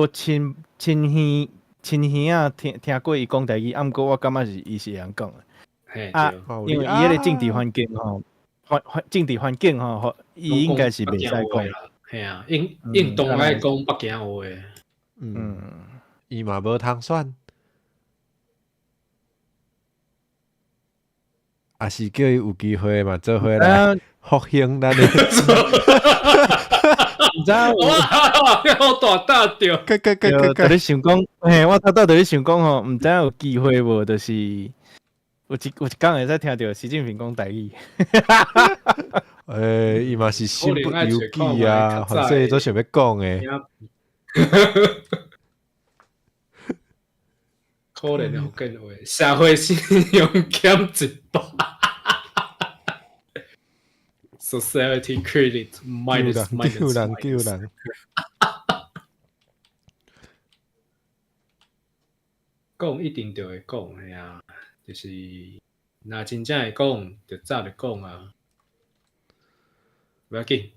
親親耳親耳仔聽過伊講台語，啊，毋過我感覺是伊是會曉講的。啊，因為伊彼个政治環境吼，環政治環境吼，伊應該是袂使講。嘿啊，應當愛講北京話。嗯，伊嘛無通選，也是叫伊有機會嘛，做伙來復興咱的。毋知知哇，好大胆著！个个个个个，伫咧想講，嘿，我頭拄佇咧想講吼，毋知影有機會無，就是有一工會使聽著習近平講台語。欸，伊嘛是身不由己啊，反正伊都想欲講的。可憐的福建話，社會信用減100，Society credit minus minus。救人救人。講一定就會講，嘿啊，就是若真正會講，就早就講啊。無要緊。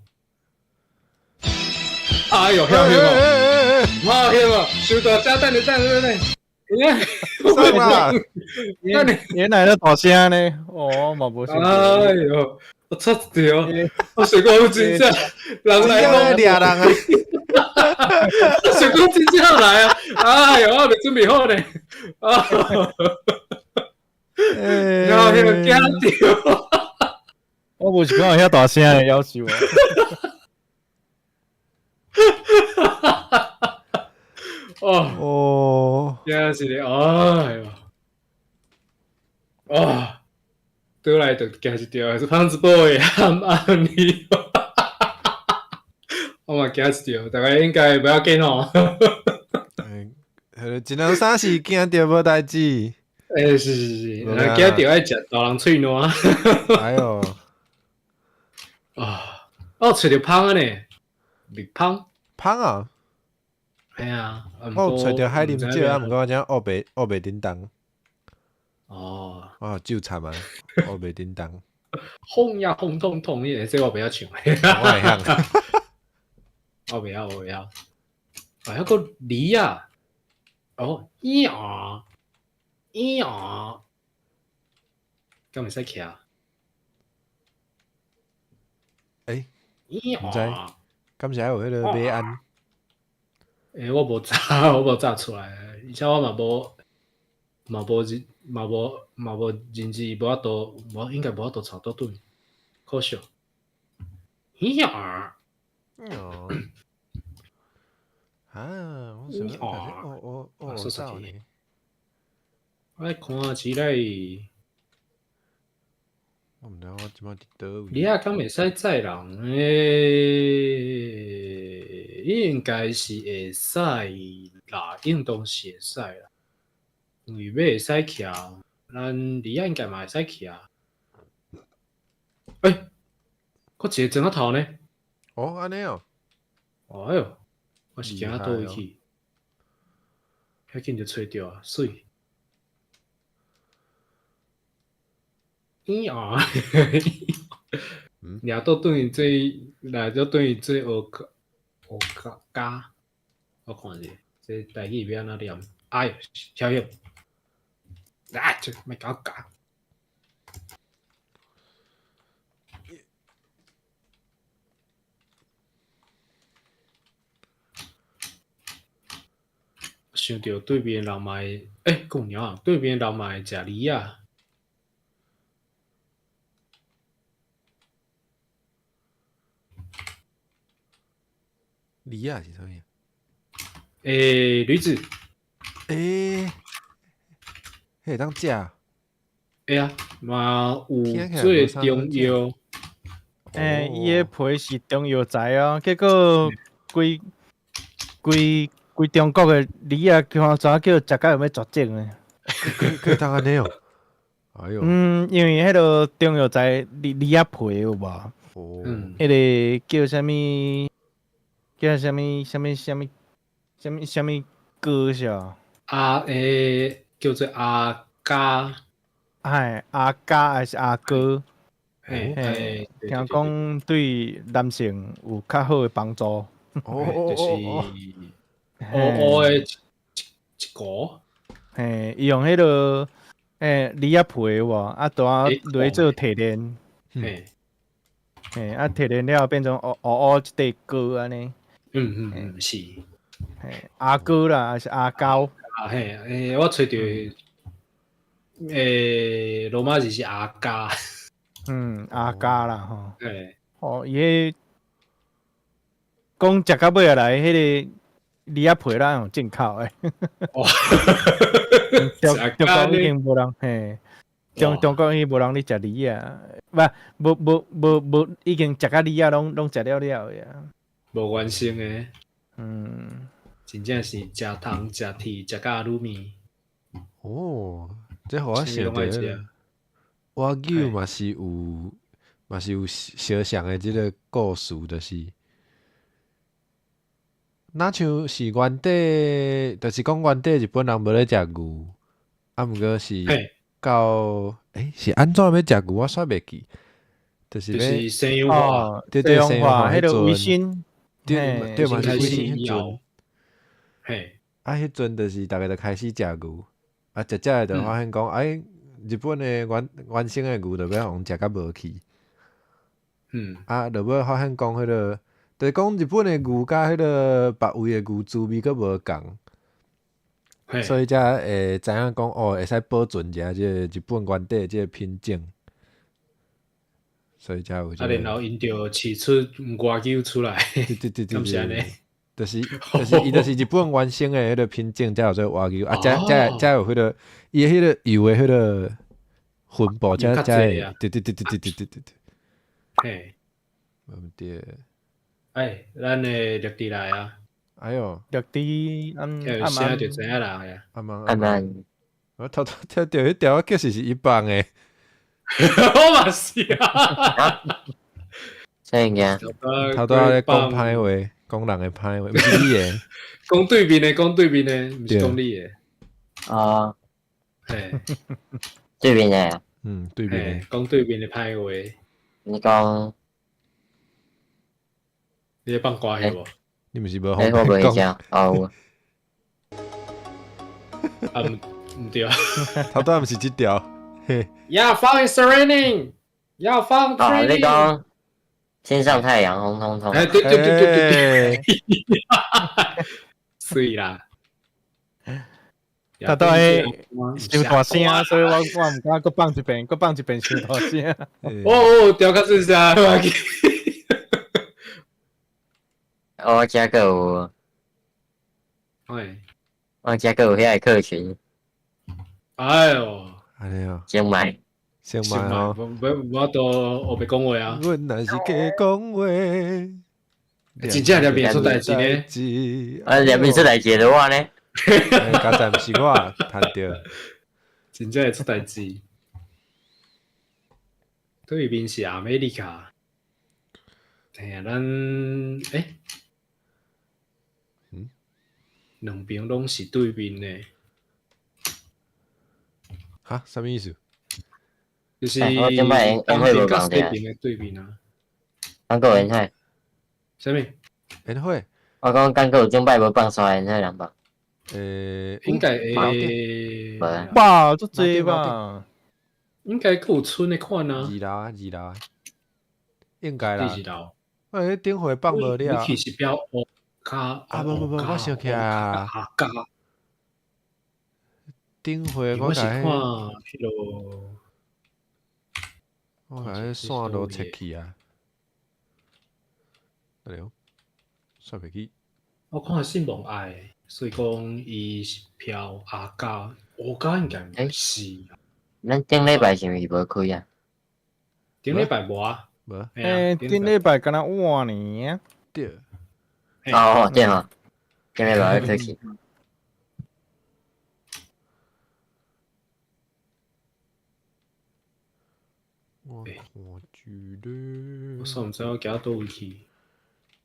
哎喲，曉曉哦，好曉哦，收大聲，等下等下等下。啥啦？原來咧大聲呢？哦，嘛無想。哎喲，我錯著，我想講真正人來攏掠人啊！我想講真正來啊！哎喲，我未準備好呢。啊！然後彼個驚著，我無是講有遐大聲的夭壽啊！哦哦，驚死咧！哎喲，哦，倒來就驚一著，是胖子 boy 暗你，我嘛驚一著，大家應該不要緊哦。一兩三四驚著無代誌。欸，是是是，若驚著愛食大人喙瀾。哎喲，啊，我揣著芳啊呢，蜜芳，芳啊。系啊，我揣著海林少啊，毋過我遮烏白烏白叮當。哦，哇，酒慘啊，烏白叮當。紅呀紅彤彤，這個我袂曉唱。我會曉。我袂曉，我袂曉。啊，還個梨啊，哦，咿啊，咿啊，敢會使徛？欸，毋知，敢是還有彼个馬鞍？欸，我無查，我無查出來，而且我嘛無，嘛無認，嘛無，嘛無認字，無法度，無應該無法度抄倒轉，可惜。咦呀！哦。啊，我想哦哦哦，說呢。我來看起來。我毋知我這擺佇佗位。你啊，敢會使載人？欸，應該是會使啦，應當是會使啦。因為馬會使騎，咱鯉仔應該嘛會使騎。欸，閣一個磚仔頭呢？哦，按呢哦。哎喲，我是行佗位去？遐緊就揣著啊，媠。咦啊！掠倒轉去這，掠倒轉去這學學加加，我看者，這台語欲按怎念？哎喲，小葉，啊，這莫共我咬。想著對面人嘛會，欸，閣有貓仔，對面人嘛會食梨仔。梨仔是啥物？欸，驢子。欸，彼會當食？會啊，嘛有做中藥。欸，伊个皮是中藥材哦，結果規規規中國的梨仔，看怎叫食甲欲絕種的。可以當按呢哦。哎喲。嗯，因為彼个中藥材梨梨仔皮有無？哦。彼个叫啥物？叫啥物？啥物？啥物？啥物？啥物膏是？阿欸，叫做阿膠。哎，阿膠還是阿膏？嘿，嘿，聽講對男性有較好的幫助。哦，就是烏烏的一一股。嘿，伊用彼个欸梨仔皮有無？啊，拄仔落做提煉。嘿，嘿，啊提煉了變成烏烏烏一塊膏按呢。嗯嗯嗯，是。嘿，阿膏啦，還是阿膠？啊嘿，欸，我揣著，欸，羅馬字是阿膠。嗯，阿膠啦吼。對。哦，伊彼講食到尾來，彼个梨仔皮咱用進口的。哇！中國已經無人嘿，中國已經無人咧食梨仔，無無無無無，已經食甲梨仔攏食了了的啊。無原生的。真正是食糖、食鐵、食甲滷麵。哦，這予我想著，我舅嘛是有，嘛是有相像的這个故事，就是，若像是原底，就是講原底日本人無咧食牛，啊，毋過是到，是按怎欲食牛，我煞袂記，就是就是西洋化，對對，西洋化，彼个維新，對對嘛，是維新彼陣，啊，彼陣就是逐家就開始食牛，啊，食食的就發現講，哎，日本的原生的牛就欲予食甲無去，啊，就欲發現講彼个，就是講日本的牛佮彼个別位的牛滋味閣無仝，所以才會知影講哦，會使保存一下這個日本原底這個品種，所以才有這個。啊，然後𪜶就飼出外牛出來，對對對對對，就是伊就是日本原生的彼个品種，才有這個和牛啊，才有彼个伊彼个油的彼个分布，才會，對對對對對對對對對。嘿，毋對。哎，咱的綠地來啊！哎喲，綠地，聽聲就知影人啊。阿芒阿芒，我頭拄聽著彼條，確實是伊放的。我嘛是啊。啥物件？頭拄仔咧講歹話，講人的歹話，毋是你的。講對面的，講對面的，毋是講你的。哦。嘿。對面的。嗯，對面的。講對面的歹話。你講。你咧放歌戲無？你毋是無欸，我袂聽，哦。啊，毋對啊。頭拄仔毋是這條。要放 It's raining，要放 training。哦，你講天上太陽紅彤彤。哎，對對對對對對。水啦。頭拄仔傷大聲，所以我毋敢閣放一遍，閣放一遍傷大聲。哦哦，調較細聲。我遮閣有，我遮閣有遐个客群。哎喲，按呢哦，先買，先買哦，無無法度烏白講話啊。阮若是假講話，真正兩邊出代誌呢？啊，兩邊出代誌的我呢？剛才毋是我彈著，真正會出代誌。對面是阿美利卡，哎呀，咱欸，兩邊攏是對面的。哈？啥物意思？就是我頂擺煙火無共對面的對面啊。剛過煙火。啥物？煙火？我講剛過有頂擺無放沙煙火人吧？應該會。吧，足濟吧。應該閣有村的款啊。二樓啊，二樓啊。應該啦。二樓。我彼頂回放無了。你其實標烏卡啊！無無無，我想起來啊。頂回我是看彼个，我共彼線都切去啊。對哦，煞袂記。我看信望愛，所以講伊是飄阿加，烏加應該毋是。咱頂禮拜是毋是無開啊？頂禮拜無啊。無。欸，頂禮拜敢若換年。對。哦，對吼，頂禮拜要去。我看一下。我煞毋知我行佗位去。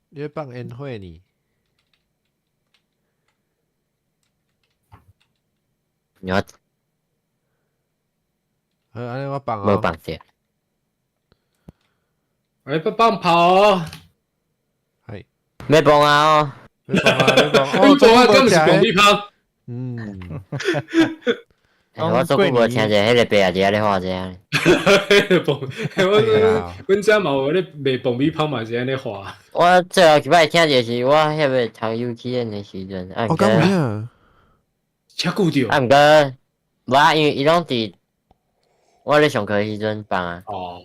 你咧放煙火呢？我。好，按呢我放哦。無放著。哎，欲放炮哦！係。欲放啊！哦。欲放啊！欲放。欲放啊！敢毋是放屁炮？嗯。我足久無聽著彼个伯仔佇遐咧喊這。放，我阮遮嘛有咧賣爆米香嘛是按呢喊。我最後一擺聽著是我彼个讀幼稚園的時陣，啊，毋過，遮久著。啊，毋過，無啊，因為伊攏佇我咧上課的時陣放啊。哦。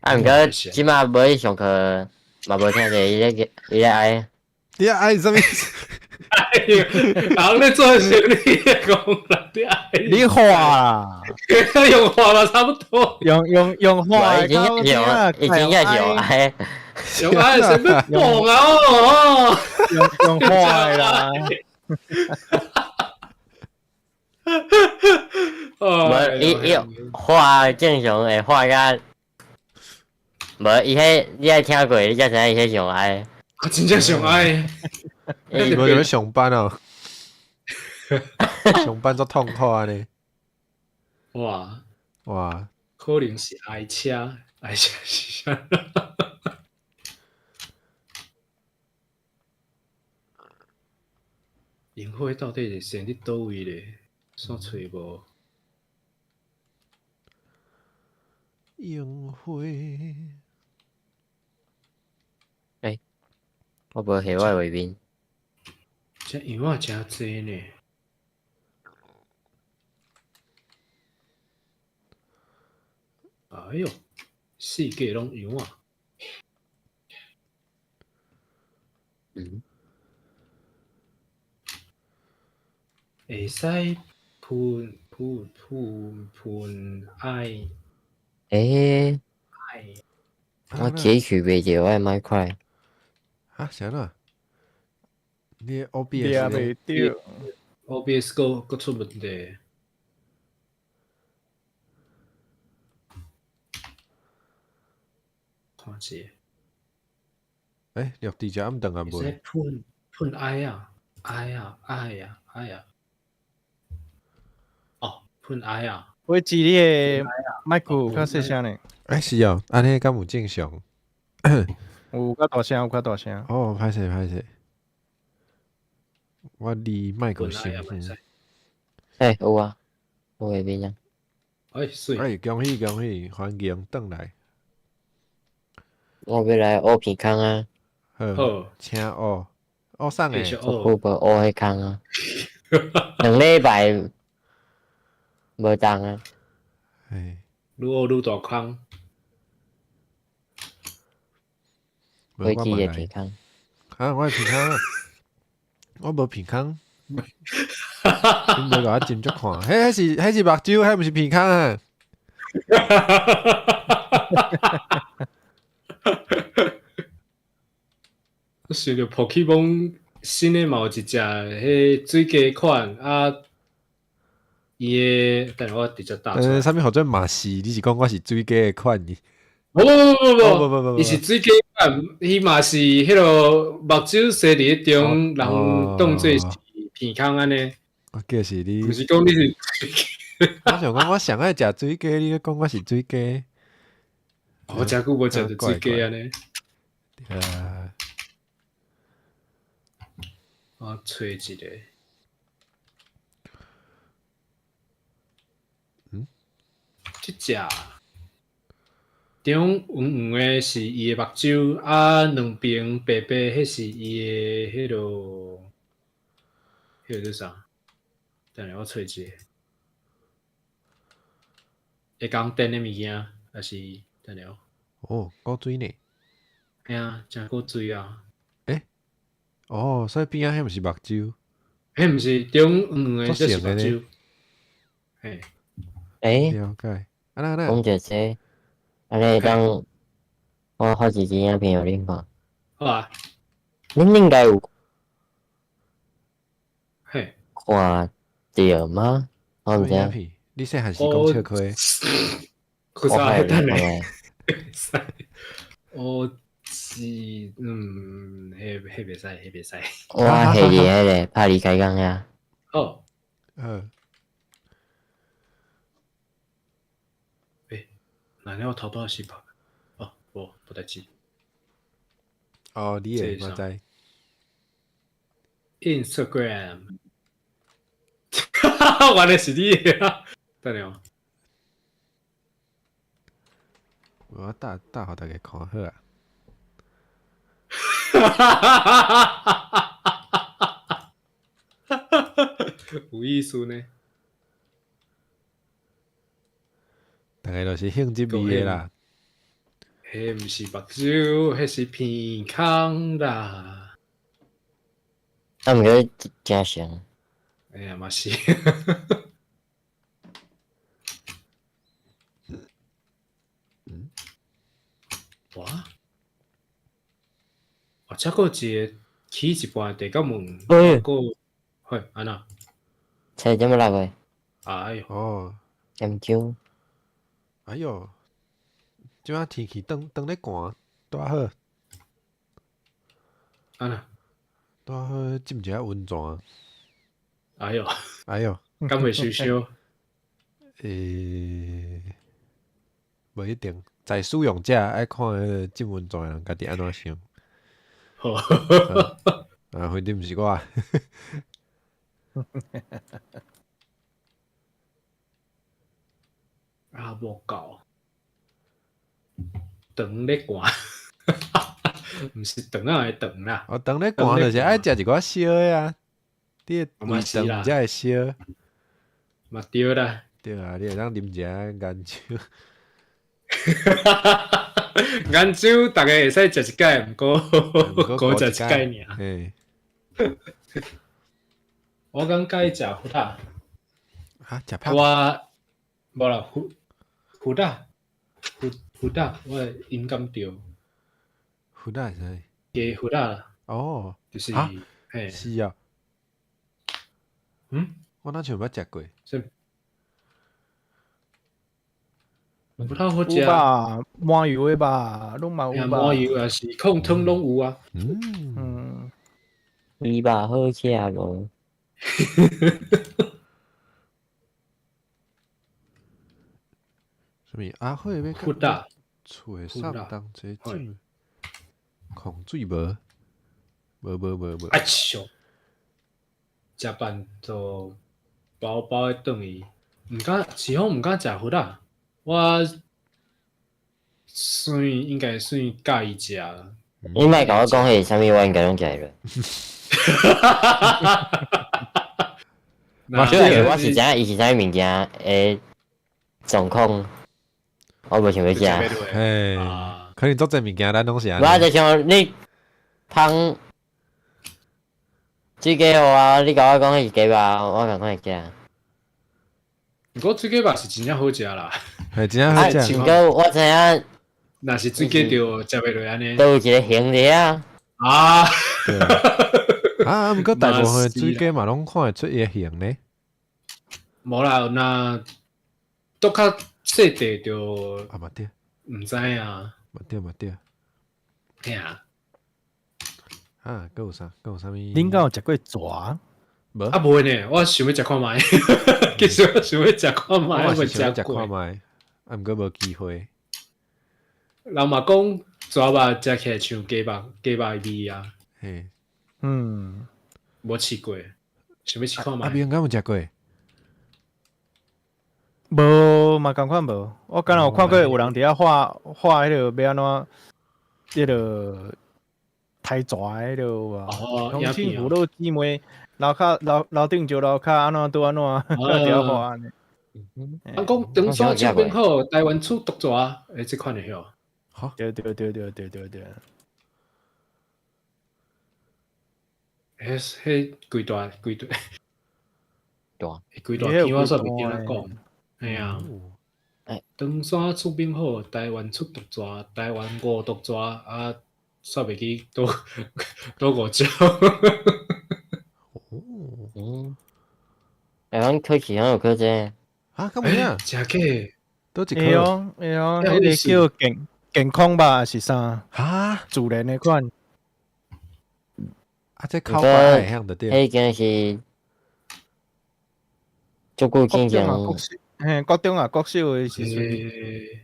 啊，毋過這馬無去上課，嘛無聽著伊咧伊咧哀。你哀啥物？人咧做生意講人哋哀，你畫啦，用畫嘛差不多，用畫已經用已經係用哀，用哀什麼講啊？哦，用畫啦。無伊伊畫正常會畫甲，無伊彼你愛聽過，你才知影伊彼上哀。啊，真正上哀。你無想欲上班哦？上班足痛苦按呢。哇哇，可能是哀車，哀車是啥？螢火到底是生佇佗位咧？煞揣無？螢火。欸，我無翕我的畫面。這藥仔誠濟呢。哎喲，四界攏藥仔。嗯。會使噴噴噴噴愛。欸。愛。我截取袂著我的麥塊。啊，啥啦？你 OBS 袂著，OBS 閣閣出問題。看者。欸，綠地食暗頓啊無？會使噴噴愛啊，愛啊，愛啊，愛啊。哦，噴愛啊。我記你的麥克較細聲呢。欸，是哦，按呢敢有正常？有較大聲，有較大聲。哦，歹勢歹勢。我離麥克傷遠。欸，有啊，有畫面啊。欸，媠。欸，恭喜恭喜，歡迎轉來。我欲來學鼻空啊。好，請學，學啥个？我無學彼空啊。2禮拜無動啊。欸。愈學愈大空。飛機的鼻空。啊，我的鼻空。我無鼻空，你無共我斟酌看，彼是彼是目睭，彼毋是鼻空啊！我想著 Pokemon 新的嘛有一隻，彼水雞款啊，伊的，等下我直接打出來。啥物號做嘛是？你是講我是水雞的款？無無無無無無，伊是水雞款，伊嘛是彼个目睭生佇彼中，人當做是鼻空按呢。我記是你，毋是講你是水雞。我想講我上愛食水雞，你閣講我是水雞。我誠久無食著水雞按呢。啊。我揣一个。嗯？這隻。中黃黃的是伊的目睭，啊，兩邊白白，彼是伊的彼落，彼个叫啥？等下我揣一下。會講電的物件，抑是等下。哦，古錐呢？嘿啊，誠古錐啊！欸？哦，所以邊仔彼毋是目睭？彼毋是中黃黃的，這是目睭。嘿。欸？了解。啊那那。講著這。按呢會當，我發一支影片予恁看。好啊。恁應該有嘿。看著嗎？我毋知。你細漢時講笑話。可是等下。我是嗯，彼彼袂使，彼袂使。我翕佇彼个拍離開工遐。好。嗯。那我頭拄仔是拍，哦，無，無代誌。哦，你會我知。 Instagram，原來是你的啊！等下哦。我打打予大家看好啊。有意思呢。大概就是性質味的啦。彼毋是目睭，彼是鼻孔啦。啊，毋過真像。哎呀，嘛是。哇！哇，這閣一個起一半地甲門，閣嘿，按怎？7點6個。哎喲。哦。點鐘。哎喲，這擺天氣轉轉咧寒，拄仔好。按怎？拄仔好浸一下溫泉。哎喲。哎喲。敢袂受傷？無一定，在使用者愛看彼个浸溫泉的人家己按怎想。好。啊，反正毋是我。啊，無夠，長咧寒，毋是長仔的長啦。哦，長咧寒就是愛食一寡燒的啊，你的胃腸才會燒。嘛對啦。對啊，你會當啉一下罂酒。罂酒逐家會使食一擺，毋過閣食一擺爾。嘿。我感覺食胡仔。哈，食拍？我無啦，胡胡仔，胡胡仔，我音敢對。胡仔是啥？雞胡仔啦。哦。就是，嘿。是啊。嗯？我哪像捌食過？是。不太好食。有吧，麻油的吧，攏嘛有吧。麻油也是控湯攏有啊。嗯。魚肉好食無？啥物？阿火欲胡仔。厝的送同齐浸，控水無？無無無無。啊笑！食飯就飽飽的轉去，毋敢，是講毋敢食胡仔。我算應該算佮意食。你莫共我講彼是啥物，我應該攏食會落。主要是我是知影伊是啥物物件的狀況，我無想欲食。嘿，可能足濟物件咱攏是按呢。我就像你芳水雞予我，你共我講彼是雞肉，我仝款會食。毋過水雞肉是真正好食啦，係真正好食。毋過我知影，若是水雞就食袂落按呢。都有一個形佇遐。啊！啊，毋過大部分水雞嘛攏看會出伊的形呢。無啦，若都較細塊就啊嘛對，毋知影。嘛對嘛對。嘿啊。啊，閣有啥？閣有啥物？恁敢有食過蛇？無啊，無呢，我想欲食看覓。其實我想欲食看覓，我是想欲食看覓，啊，毋過無機會。人嘛講蛇肉食起來像雞肉，雞肉的味啊。嘿，嗯，無試過，想欲試看覓。阿明敢有食過？無嘛，仝款無。我敢若有看過有人佇遐畫畫彼个欲按怎，彼个刣蛇彼个有無？重慶虎落姊妹，樓跤樓樓頂石樓跤按怎拄按怎，佇遐畫按呢。人講長沙出兵好，台灣出毒蛇，欸，這款的曉。對對對對對對對。彼彼規大規大，大，規大片我煞袂記按怎講。嘿啊，長山出兵好，台灣出毒蛇，台灣五毒蛇啊，煞袂記佗佗五種。哦，嗯，欸，阮考試敢有考這個？啊，敢有影？真假？佗一會科？哦會哦，彼个叫健健康吧，還是啥？哈？自然的款。啊，這考法會曉就對。彼已經是足久之前。嘿，國中啊，國小的時陣。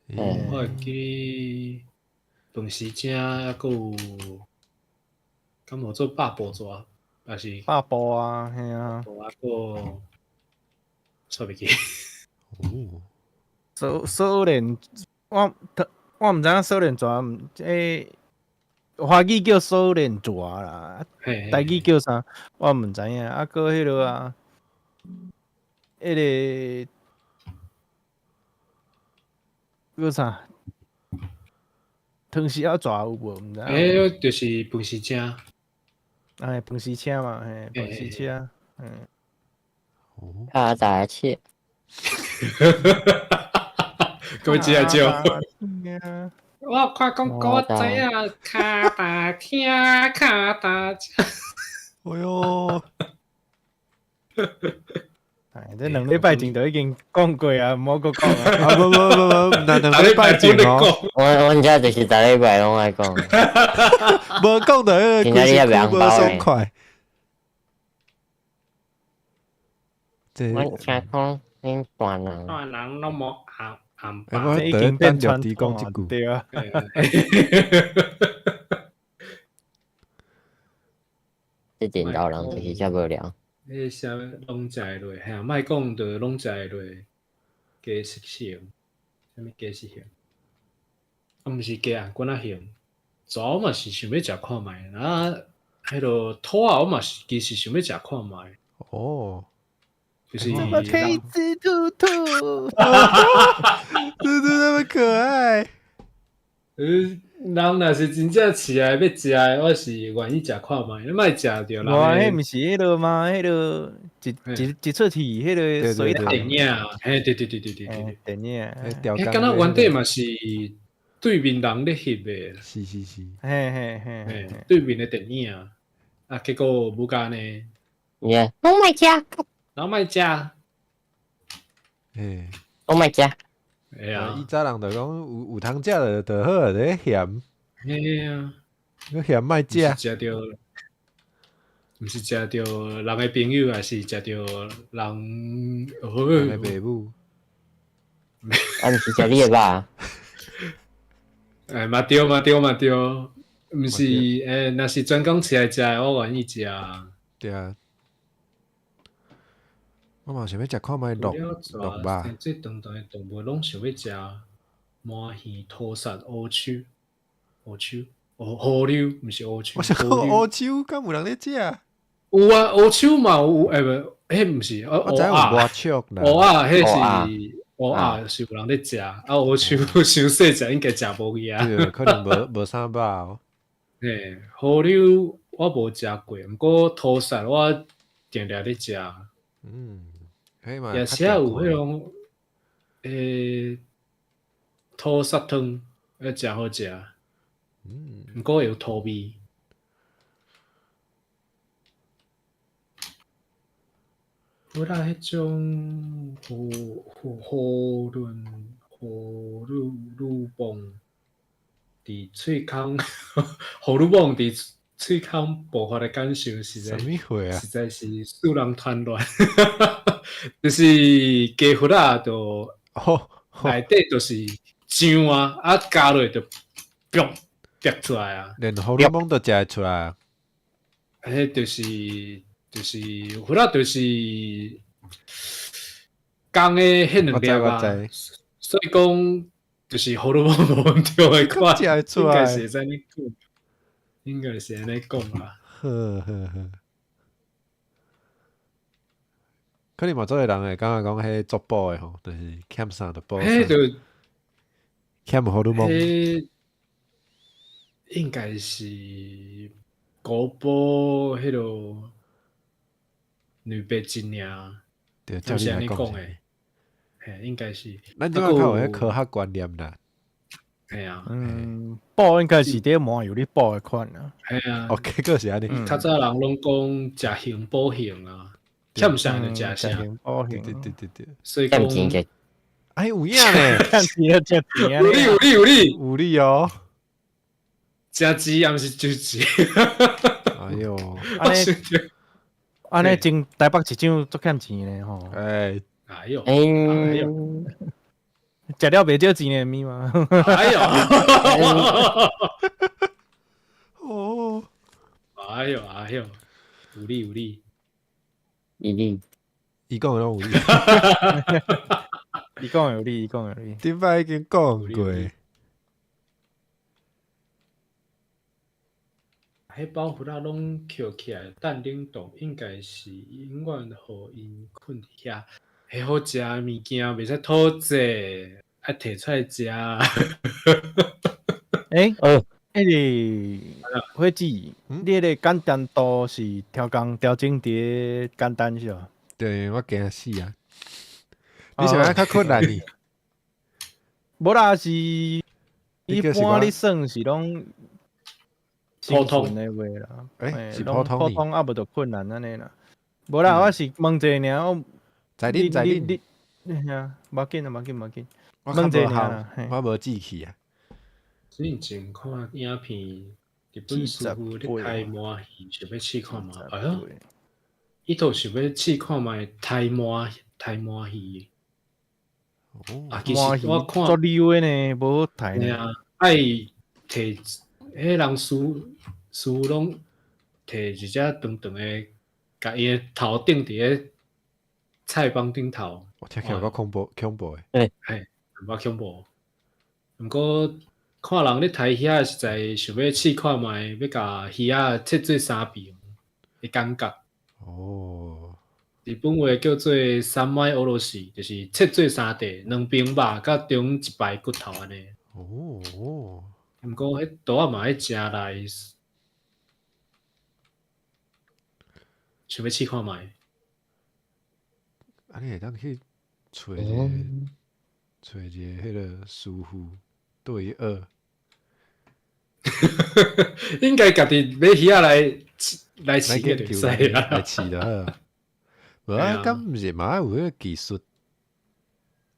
欸，我會記飯時正猶閣有，敢有做百步蛇，抑是百步啊，嘿啊。啊，閣煞袂記。哦。鎖鎖鏈，我我毋知影鎖鏈蛇，欸，華語叫鎖鏈蛇啦，台語叫啥？我毋知影。啊，閣彼落啊，彼个閣啥？湯匙仔蛇有無？毋知。欸，就是飯匙車。哎，飯匙車嘛，嘿，飯匙車，嗯。跤踏車。各位知啊招。我看講古仔啊，跤踏車，跤踏車。哎喲！哎，這2禮拜前就已經講過啊，毋好閣講啊！啊，無無無無，毋但2禮拜前哦。阮遮就是逐禮拜攏愛講。無講到彼個規身軀無爽快。阮聽講恁大人。大人攏無紅紅包。我已經變傳統啊，對啊。這陣老人就是遮無聊。彼啥物攏食會落，嘿啊，莫講著攏食會落，雞食型，啥物雞食型？啊，毋是雞頷頸仔型，蛇我嘛是想欲食看覓，啊，彼落兔仔我嘛是其實想欲食看覓。哦，就是。怎麼可以吃兔兔？兔兔那麼可愛。人若是真正飼來欲食的，我是願意食看覓，你莫食著人。無啊，彼毋是彼落嗎？彼落一出戲，彼个水塘電影，嘿，對對對對對對，電影。彼敢若原底嘛是對面人咧翕的。是是是。嘿嘿嘿，對面的電影，啊，結果無共呢。耶，攏莫食，攏莫食。嘿，攏莫食。哎呀，以早人就講有通食就好，咧嫌。嘿啊，你嫌莫食。食著，毋是食著人的朋友，還是食著人？人的爸母。啊，毋是食你的肉。哎，嘛對嘛對嘛對，毋是欸，若是專工飼來食的，我願意食。對啊。我嘛想欲食看覓鹿鹿肉。這長長的動物攏想欲食，鰻魚、土鱈、烏鶖、烏鶖、烏河鰻，毋是烏鶖。我想講烏鶖，敢有人咧食？有啊，烏鶖嘛有，欸無，彼毋是，我知影有麻雀啦。烏仔，彼是烏仔是有人咧食，啊烏鶖傷細隻，應該食無去啊。對，可能無啥肉哦。嘿，河鰻我無食過，毋過土鱈我定定咧食。嗯。也是有彼種，土鱈湯，誠好食。毋過有土味。好啦，彼種河潤荷魯棒佇喙空，荷魯棒佇喙空爆發的感受，實在實在是使人團亂。就是雞脯仔就內底就是醬啊，啊咬落就砰煏出來啊，連荷爾蒙都食會出來啊！彼就是脯仔就是公的彼兩粒啊，所以講就是荷爾蒙無對的款，應該是會使按呢講，應該是按呢講啦。好好好。可能嘛，做个人會感覺講彼足補的吼，就是欠啥就補啥。彼就欠荷爾蒙。應該是古堡彼落女白金爾。對，照你來講的，嘿，應該是。咱這擺較有彼科學觀念啦。嘿啊，嗯，補應該是佇麻油咧補的款啊。嘿啊。哦，結果是按呢。較早人攏講食形補形啊。欠啥就食啥，對對對對對，所以講，哎有影咧，欠錢就食錢，有理有理有理有理哦，食錢也毋是就錢，哎喲，按呢按呢前台北市長足欠錢咧吼，哎，哎喲，哎喲，食了袂少錢的物嘛，哎喲，哦，哎喲哎喲，有理有理。有理，伊講的攏有理，伊講有理，伊講有理。頂擺已經講過。彼包袱仔攏抾起來，等冷凍，應該是永遠予𪜶睏佇遐。彼好食的物件袂使吐濟，愛提出來食。欸，迄个火子，你迄个簡單度是調工調整佇簡單是吧？對，我驚死啊！你想欲較困難呢？無啦，是一般你算是攏普通的話啦。欸，是普通普通啊，無就困難按呢啦。無啦，我是問者爾，我在恁在恁，你啊，無要緊啊，無要緊，無要緊。我較無效，我無志氣啊。之前看影片，日本師傅咧刣鰻魚，想欲試看覓。哎喲，伊都想欲試看覓刣鰻刣鰻魚。啊，其實我看足溜的呢，無好刣呢。啊，愛提彼人師師傅攏提一隻長長的，共伊的頭頂佇咧菜枋頂頭。我聽起來夠恐怖，恐怖的。欸，嘿，有較恐怖。毋過看人咧刣魚仔，實在想欲試看覓，欲共魚仔切做三片的感覺。哦。日本話叫做三枚おろし，就是切做三塊，兩邊肉佮中一排骨頭按呢。哦。毋過彼刀仔嘛愛誠利，想欲試看覓。啊，你會當去揣一個，揣一個彼个師傅對伊學。應該家己買魚仔來試就會使啊，來試就好。無啊，敢毋是嘛有彼個技術？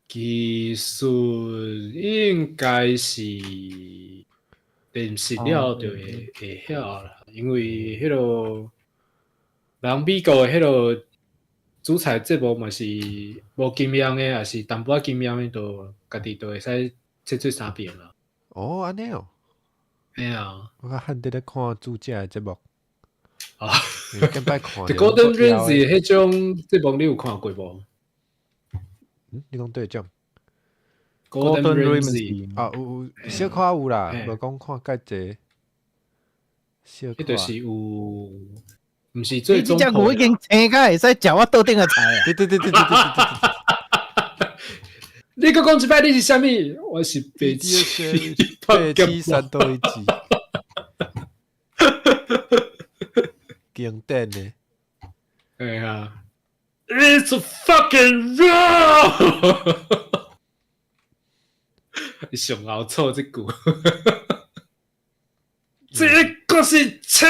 技術應該是練習了就會會曉啦，因為彼个人美國的彼个煮菜節目嘛是無經驗的，抑是淡薄仔經驗的，就家己就會使切做三遍啦。哦，按呢哦。嘿啊，我較罕佇咧看煮食的節目。啊，頂擺看。 Gordon Ramsay 彼種節目你有看過無？嗯，你講佗種？Gordon Ramsay 啊，有有小可有啦，無講看蓋濟。小彼就是有，毋是最終。你這隻牛已經青甲會使食我桌頂的菜啊！對對對對對對對對。你閣講一擺，你是啥物？我是白痴，白痴三多一支。經典的。哎呀，It's a fucking raw！上後錯這句，這個是車。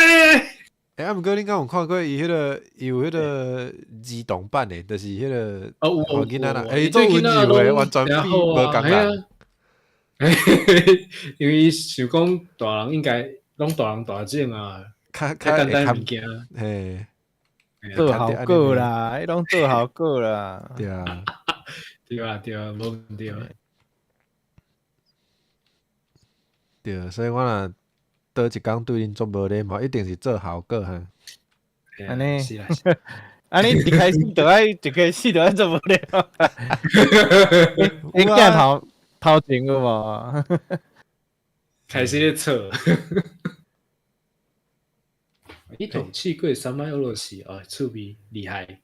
欸，啊，毋過你敢有看過伊彼个，伊有彼个兒童版的，就是彼个哦，囡仔啦，欸，做溫柔的，完全比無仝人。因為想講大人應該攏大人大種啊，較較簡單物件。嘿，做效果啦，彼攏做效果啦。對啊，對啊，對啊，無毋對。對，所以我若倒一工對恁足無禮貌，一定是做效果哈。按呢，是啦，按呢一開始就愛，一開始就愛做無禮貌。你鏡頭頭前有無？開始咧吵。伊同試過三擺俄羅斯哦，趣味厲害。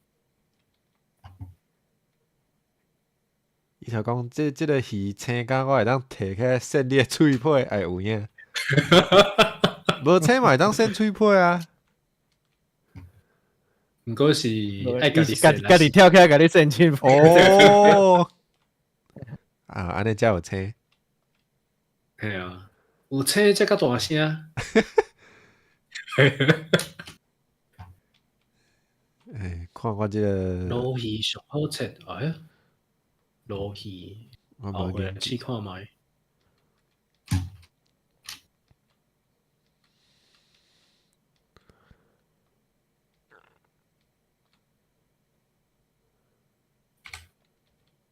伊就講，這個魚青甲我會當提起來搧你的喙皮，會有影。無青嘛會當搧喙皮啊。毋過是愛家己家己跳起來，共你搧喙皮。哦。啊，按呢才有青。嘿啊，有青才較大聲。欸，看我這個鱸魚上好切，哎呀，鱸魚，我無來試看覓。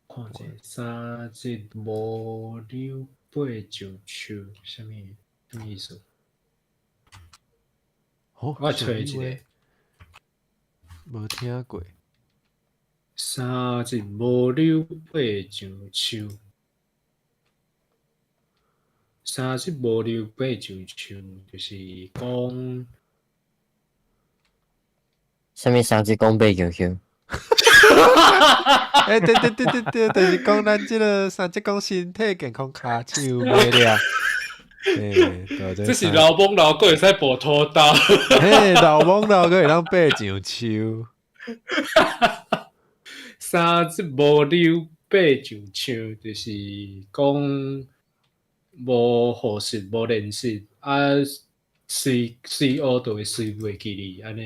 看者三日無溜爬上樹，啥物啥物意思？我揣一个，無聽過。三日無溜爬上樹，三日無溜爬上樹，就是講啥物三日講爬上樹？欸，對對對對對，就是講咱這個三節講身體健康，跤手袂了。欸，這是老懵老閣會使跋土豆。嘿，老懵老閣會當爬上樹。三節無溜爬上樹，就是講無學習無練習啊，隨隨學就會隨袂記哩按呢。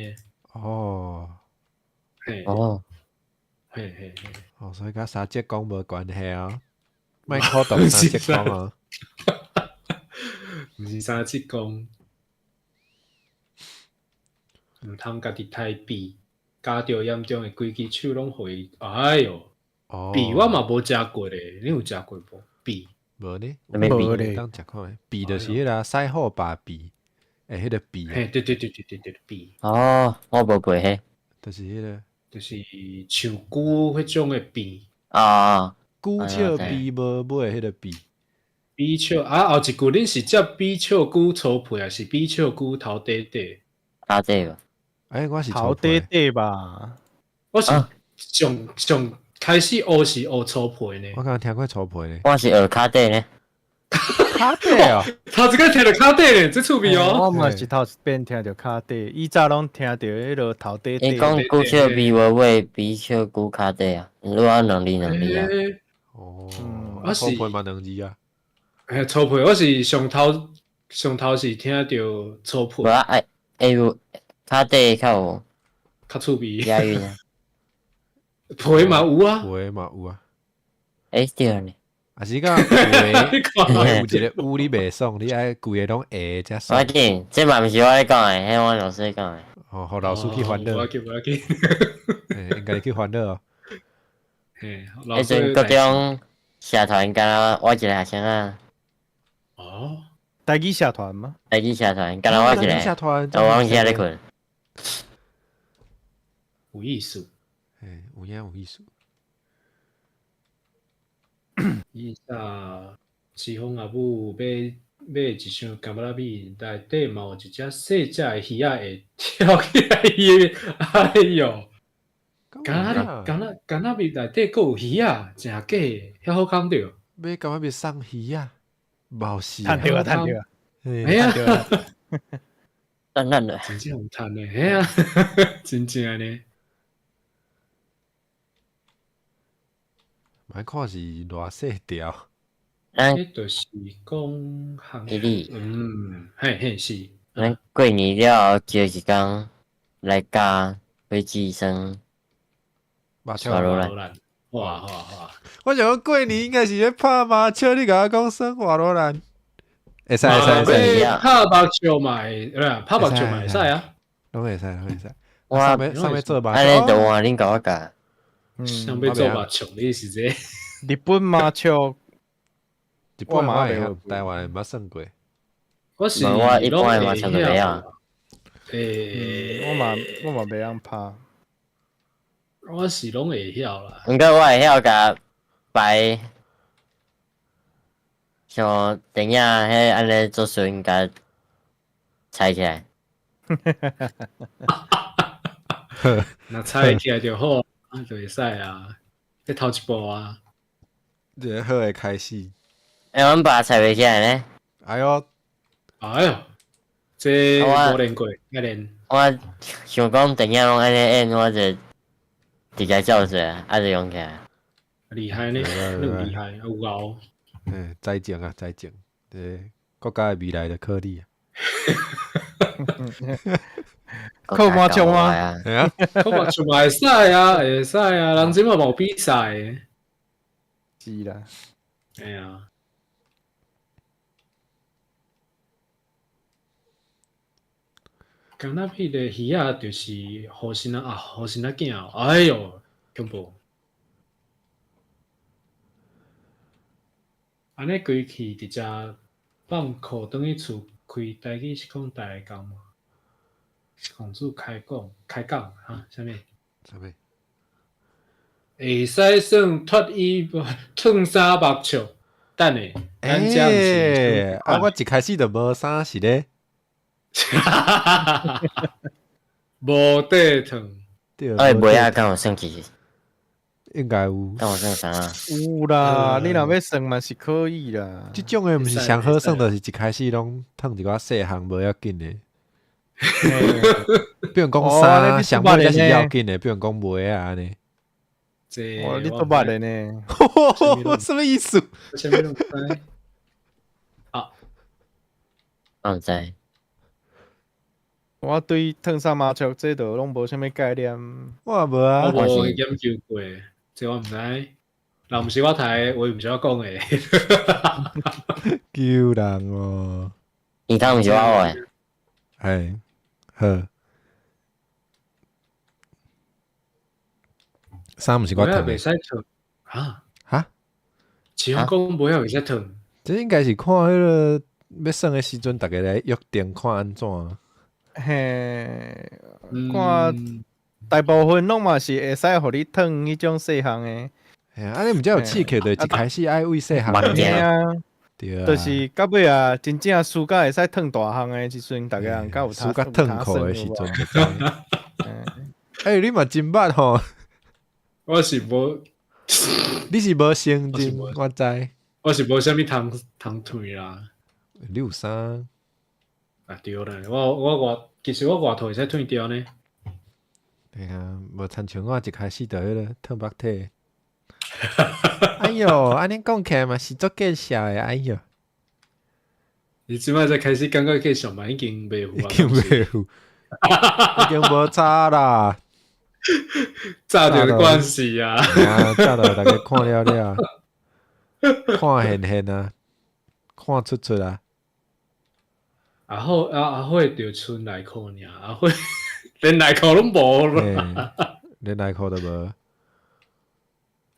哦，嘿，哦，嘿嘿嘿，哦，所以佮三節講無關係啊，莫苦讀三節講啊。毋是三節講，毋通家己刣覕，咬著嚴重的規支手攏予伊。哎喲，覕我嘛無食過咧，你有食過無？覕無呢？啥物覕咧？當食看覓？覕就是彼個西好霸覕，欸，彼個覕。嘿，對對對對對對，覕。哦，我無過彼。就是彼個，就是像龜彼種的覕。啊，龜笑鱉無尾彼個覕。比笑啊！後一句恁是接比笑龜粗皮，還是比笑龜頭短短？頭短吧。欸，我是頭短短吧。我是上上開始學是學粗皮呢。我剛聽過粗皮呢。我是學跤底呢。跤底哦，頭一擺聽著跤底呢，這趣味哦。我嘛是頭一遍聽著跤底，以前攏聽著彼个頭短短。伊講龜笑鱉無尾，比笑龜跤底啊，你講兩字兩字啊。哦，我是粗皮嘛兩字啊。欸，粗皮我是上頭上頭是聽著粗皮。無啊，欸，有跤底較有較趣味。押韻啊。皮嘛有啊，皮嘛有啊。欸，對呢。啊是講皮有一個有你袂爽，你愛規个攏會才爽。無要緊，這嘛毋是我咧講的，彼我老師講的。哦，予老師去煩惱。無要緊，無要緊。欸，應該去煩惱哦。嘿，彼陣高中社團敢若我一個學生啊。哦，台語社團嗎？台語社團，敢若我一個，社團，我攏遐咧睏。有意思。欸，有影有意思。伊早慈風阿母買買一箱柑仔米，內底嘛有一隻細隻的魚仔會跳起來伊的，哎喲！柑仔柑仔柑仔米內底閣有魚仔，真假的？遐好康著。買柑仔米送魚仔，無是。趁著啊，趁著啊！哎呀，等等的，真正有趁的，嘿啊，真正呢。莫看是偌細條，彼就是講行，嗯，嘿嘿是。咱過年了後，招一工來教火雞生，麻雀落來。哇哇哇！我想講過年應該是咧拍麻將，你共我講耍瓦羅蘭，會使會使會使。拍麻將嘛會，拍麻將嘛會使啊，攏會使攏會使。我上欲做麻按呢就換恁共我教。想欲做麻將，你是這個？日本麻將，日本我會曉，台灣毋捌耍過。我是我一般的麻將都袂曉。欸，我嘛袂曉拍。我是攏會曉啦。毋過我會曉共擺，像電影彼按呢做順共拆起來。若拆起來就好，就會使啊，你頭一步啊。一個好的開始。欸，阮爸拆袂起來呢。哎喲，哎喲，這無練過，愛練。我想講電影攏按呢演，我就直接照做，啊就用起來。厲害呢，你有厲害，有𠢕。欸，再見啊，再見。對，國家的未來就靠你啊。靠麻將嗎？係啊，靠麻將嘛會使啊，會使啊，人這嘛無比賽的。是啦。哎呀。敢若彼个魚仔就是予神仔啊，予神仔囝，哎喲，恐怖！按呢規氣直接放課轉去厝開台語是講台講嗎？孔子開講開講啊，啥物？啥物？會使算脫衣脫衫目笑，等下，咱遮毋是啊！我一開始就無衫是咧，無底脫。對，哎，袂啊，敢有算其實？應該有。但我算啥？有啦，你若欲算嘛是可以啦。這種的毋是上好算，就是一開始攏褪一寡細項無要緊的。比如講衫，上尾才是要緊的，比如講襪仔按呢。哦，你都捌的呢？什麼意思？啥物攏毋知。啊，我毋知。我對褪衫麻將這都攏無啥物概念。我無啊，我無研究過，這我毋知。若毋是我睇，我毋是我講的。救人哦！你頭毋是我學的。哎，好。衫毋是我褪。袂使褪啊？哈？是講無遐袂使褪。這應該是看彼个欲耍的時陣，逐家來約定看按怎。嘿，看大部分攏嘛是會使予你褪彼種細項的。嘿啊，你毋才有刺客，就一開始愛為細項。嘿啊，對啊，就是到尾啊，真正輸甲會使褪大項的時陣，逐家人較有輸甲褪褲的時陣就知。欸，你嘛真捌吼？我是無，你是無承認，我知。我是無啥物通通褪啦。你有衫？啊對啦，我外其實我外套會使褪掉呢。對啊，無親像我一開始就彼个褪縛體。哎喲，按呢講起來嘛是足見笑的，哎喲！你這擺才開始感覺見笑嘛，已經袂有啊，已經袂有，已經無差啦。早就關係啊！啊，早就逐家看了了，看現現啊，看出出啊。阿好阿阿慧就賰內褲爾，阿慧連內褲攏無啦，連內褲都無。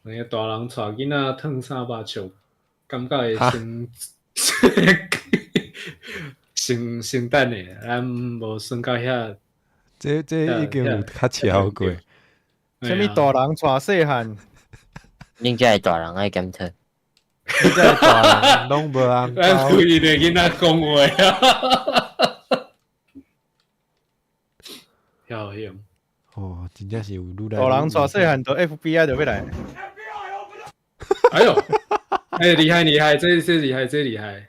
那個大人帶囡仔褪衫目笑，感覺會先先先等下，咱無算到遐。這已經有較超過。啥物大人帶細漢？恁遮的大人愛檢討。恁遮的大人攏無紅包。咱規个囡仔講話啊！曉曉。哦，真正是有愈來。大人帶細漢，就 FBI 就欲來。哎喲，哎厲害厲害，這厲害這厲害，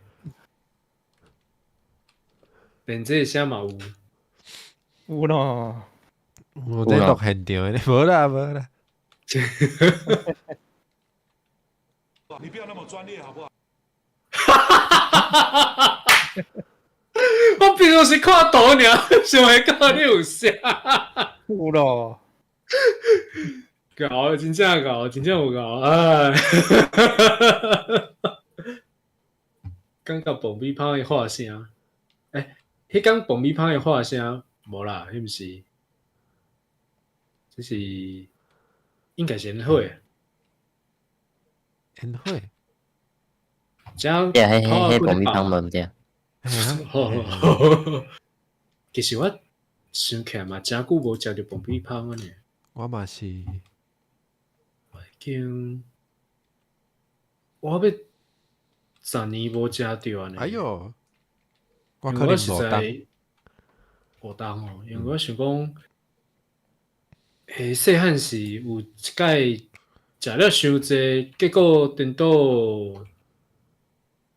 連這聲嘛有。有咯。我在錄現場的，無啦無啦。你不要那麼專業好不好？我平常時看圖爾，想袂到你有聲。有咯。𠢕，真正𠢕，真正有𠢕，哎。感覺爆米香的喊聲，欸，彼工爆米香的喊聲，無啦，彼毋是，這是應該是煙火。煙火。對，彼彼彼爆米香無毋對。其實我想起來嘛，誠久無食著爆米香啊呢。我嘛是。我已經，我欲10年無食著啊呢。哎喲，我可能五冬。5冬哦，因為我想講，欸，細漢時有一擺食了傷濟，結果顛倒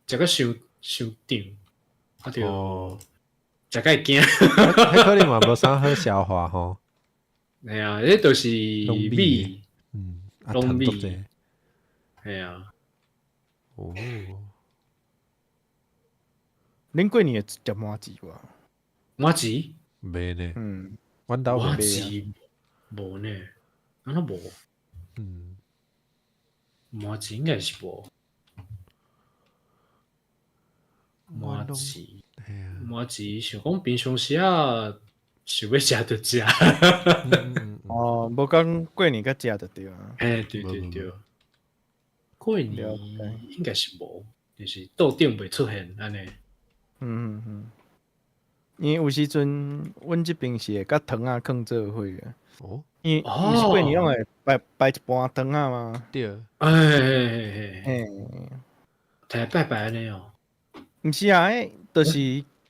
食甲傷傷脹，啊著食甲會驚。彼可能嘛無啥好消化吼。嘿啊，彼就是米，攏米，嘿啊。哦。恁過年會食麻糍無？麻糍？袂呢。嗯。阮兜麻糍無呢，按怎無？嗯。麻糍應該是無。麻糍，麻糍想講平常時啊，想欲食就食。哦，無講過年才食就對啊。欸，對對對。過年應該是無，就是桌頂袂出現按呢。嗯嗯嗯。因為有時陣，阮這邊是會佮糖仔囥做伙的。哦。因為毋是過年攏會擺擺一盤糖仔嗎？對。欸欸欸欸。摕來拜拜按呢哦。毋是啊，彼就是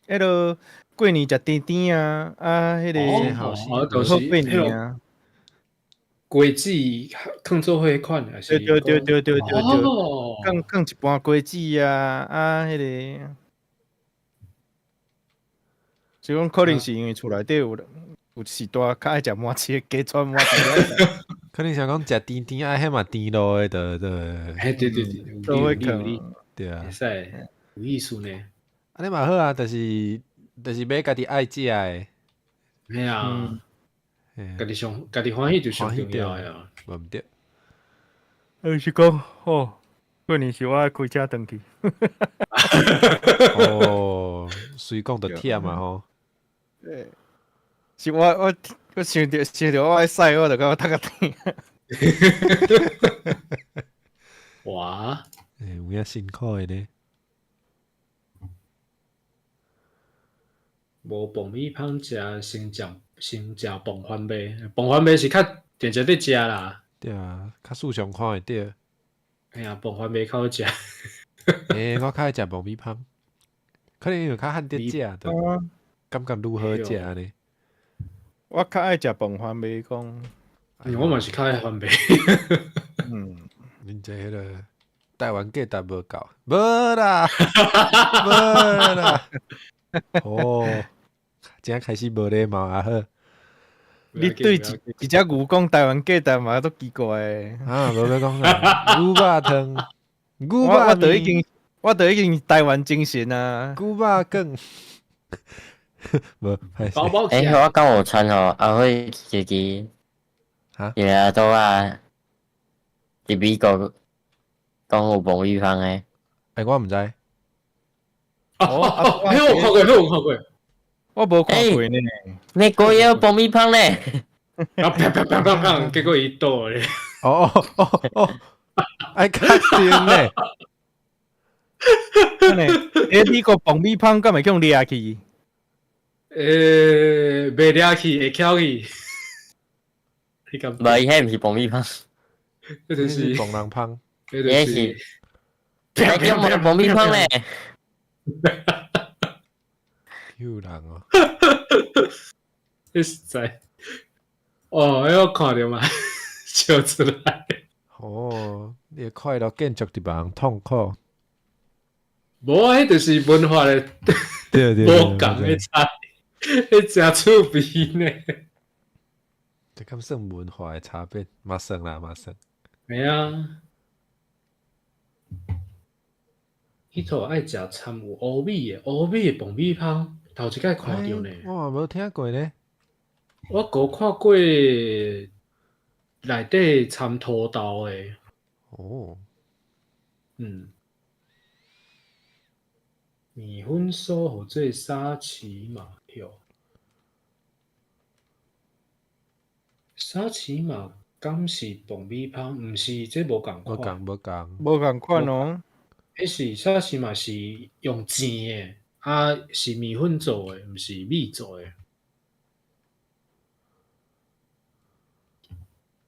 彼落過年食甜甜啊，啊，彼个好過年啊。果子囥做伙彼款，還是？對對對對對對對，哦，囥囥一盤果子啊啊，彼个，就講可能是因為厝內底有時段較愛食麻糬，加汆麻糬。可能想講食甜甜愛彼嘛甜落的，就就嘿，對對對，都會有理有理，對啊會。使有意思呢。按呢嘛好啊，就是買家己愛食的，嘿啊，嘿家己上家己歡喜就上重要的啊。無毋對。就是講，吼，可能是我愛開車轉去。哦，隨講就忝啊吼。是我想著我愛駛，我就感覺頭殼疼。哇，欸，有影辛苦的呢。無爆米香食，先食爆番麥，爆番麥是較定定咧食啦。對啊，較素常看會著。哎呀，爆番麥較好食。欸，我較愛食爆米香，可能因為較罕得食，就感覺愈好食按呢。我較愛食爆番麥講。我嘛是較愛番麥。恁這彼个台灣價值無夠，無啦，無啦。哦，這開始無禮貌啊好。你對一隻牛講台灣價值嘛，足奇怪的。啊，無欲講啥，牛肉湯，牛肉我都已經台灣精神啊。牛肉羹，無，歹勢。包包欸，我敢有傳予阿輝一支，哈？伊個都啊，佇美國講有爆米香的。欸，我毋知。哦哦，彼我看過，彼我看過。我無看過呢。美國也有爆米香咧。啊啪啪啪啪啪，結果伊倒咧。哦哦哦哦，愛確定咧。欸，美國爆米香敢會去予掠去？欸，袂掠去，會翹去。你敢？無，伊彼毋是爆米香。彼就是爆人香。彼就是。那叫爆米香咧。有人哦。你實在。哦，彼我看著嘛，笑出來。哦，你的快樂建築佇別人痛苦。無啊，彼就是文化的對對，無仝的差，彼誠趣味呢。這敢算文化的差別？嘛算啦，嘛算。嘿啊。彼套愛食摻有烏米的，烏米的爆米香，頭一擺看著呢。我嘛無聽過呢。我閣看過內底摻土豆的。哦。麵粉酥號做沙琪瑪哟。沙琪瑪敢是爆米香？毋是，這無仝款。無仝，無仝。無仝款哦。彼是沙琪瑪是用煎的，啊是麵粉做的，毋是米做的。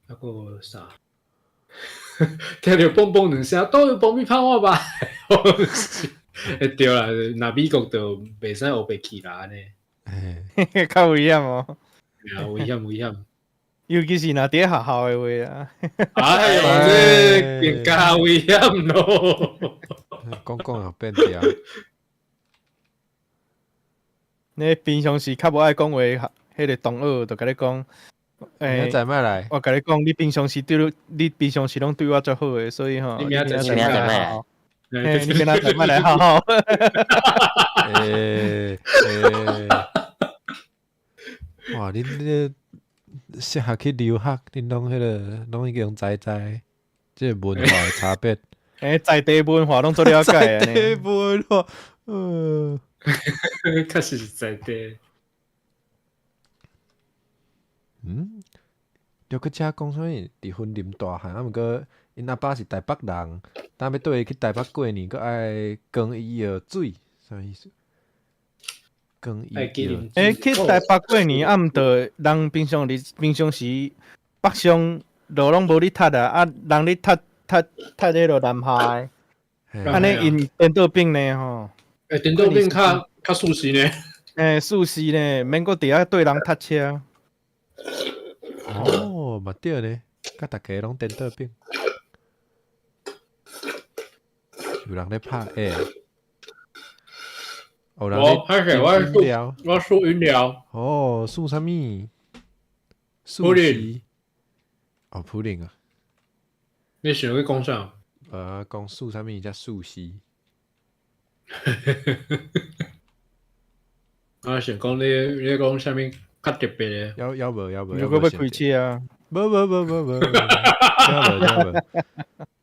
啊，閣啥？聽著嘣嘣兩聲，都有爆米香我吧？欸，對啦，若美國就袂使烏白去啦，按呢。較危險哦。啊，危險危險。尤其是若佇咧學校的話啊。哎喲，這更加危險咯。講講又變調。你平常時較無愛講話，彼個同學就共你講，明仔載莫來。我共你講，你平常時攏對我足好的，所以吼，你明仔載莫來。欸，你明仔載莫來好好。欸欸，哇！恁這適合去留學，恁攏彼个攏已經知知，這個文化的差別。欸，在地文化攏足了解在地文化，確實是在地。著閣遮講啥物？佇雲林大漢，啊，毋過𪜶阿爸是台北人，當欲綴伊去台北過年，閣愛扛伊藥水，啥意思？扛伊藥。欸，去台北過年，啊，毋著人平常日平常時北上路攏無咧塞啊，啊，人咧塞塞塞咧落南下的，按呢𪜶顛倒反呢吼。欸，顛倒反較舒適呢。欸，舒適呢，免閣佇遐對人塞車。哦，嘛對呢。佮逐家攏顛倒變。有人咧拍欸，有人咧我歹勢，我飲料，我輸飲料。哦，輸啥物？普林。哦，普林啊。你想欲講啥？講輸啥物才輸死？我想講你講啥物較特別的？猶猶無猶無。如果欲開車啊？無無無無無，這無這無。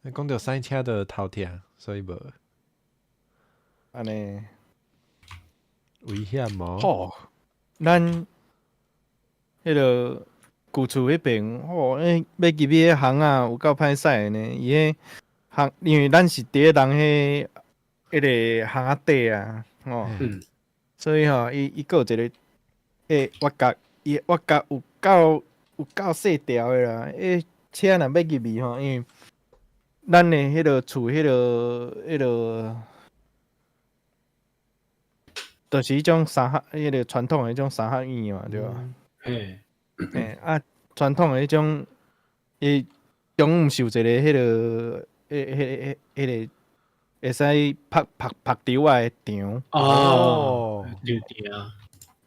你講著賽車就頭痛，所以無。按呢。危險無？吼，咱彼个舊厝彼邊，吼，欸，欲入去彼巷仔有夠歹駛的呢。伊彼巷，因為咱是佇咧人彼彼个巷仔底啊，吼。所以吼，伊閣有一個，欸，挖角，伊挖角有夠細條的啦。欸，車若欲入去吼，因為咱的彼个厝，彼个，就是彼種三合，彼个傳統的彼種三合院嘛，對吧？嘿。嘿啊，傳統的彼種，伊中毋是有一個彼个，彼彼彼彼個會使拍拍拍柱仔的牆。哦，場埕啊。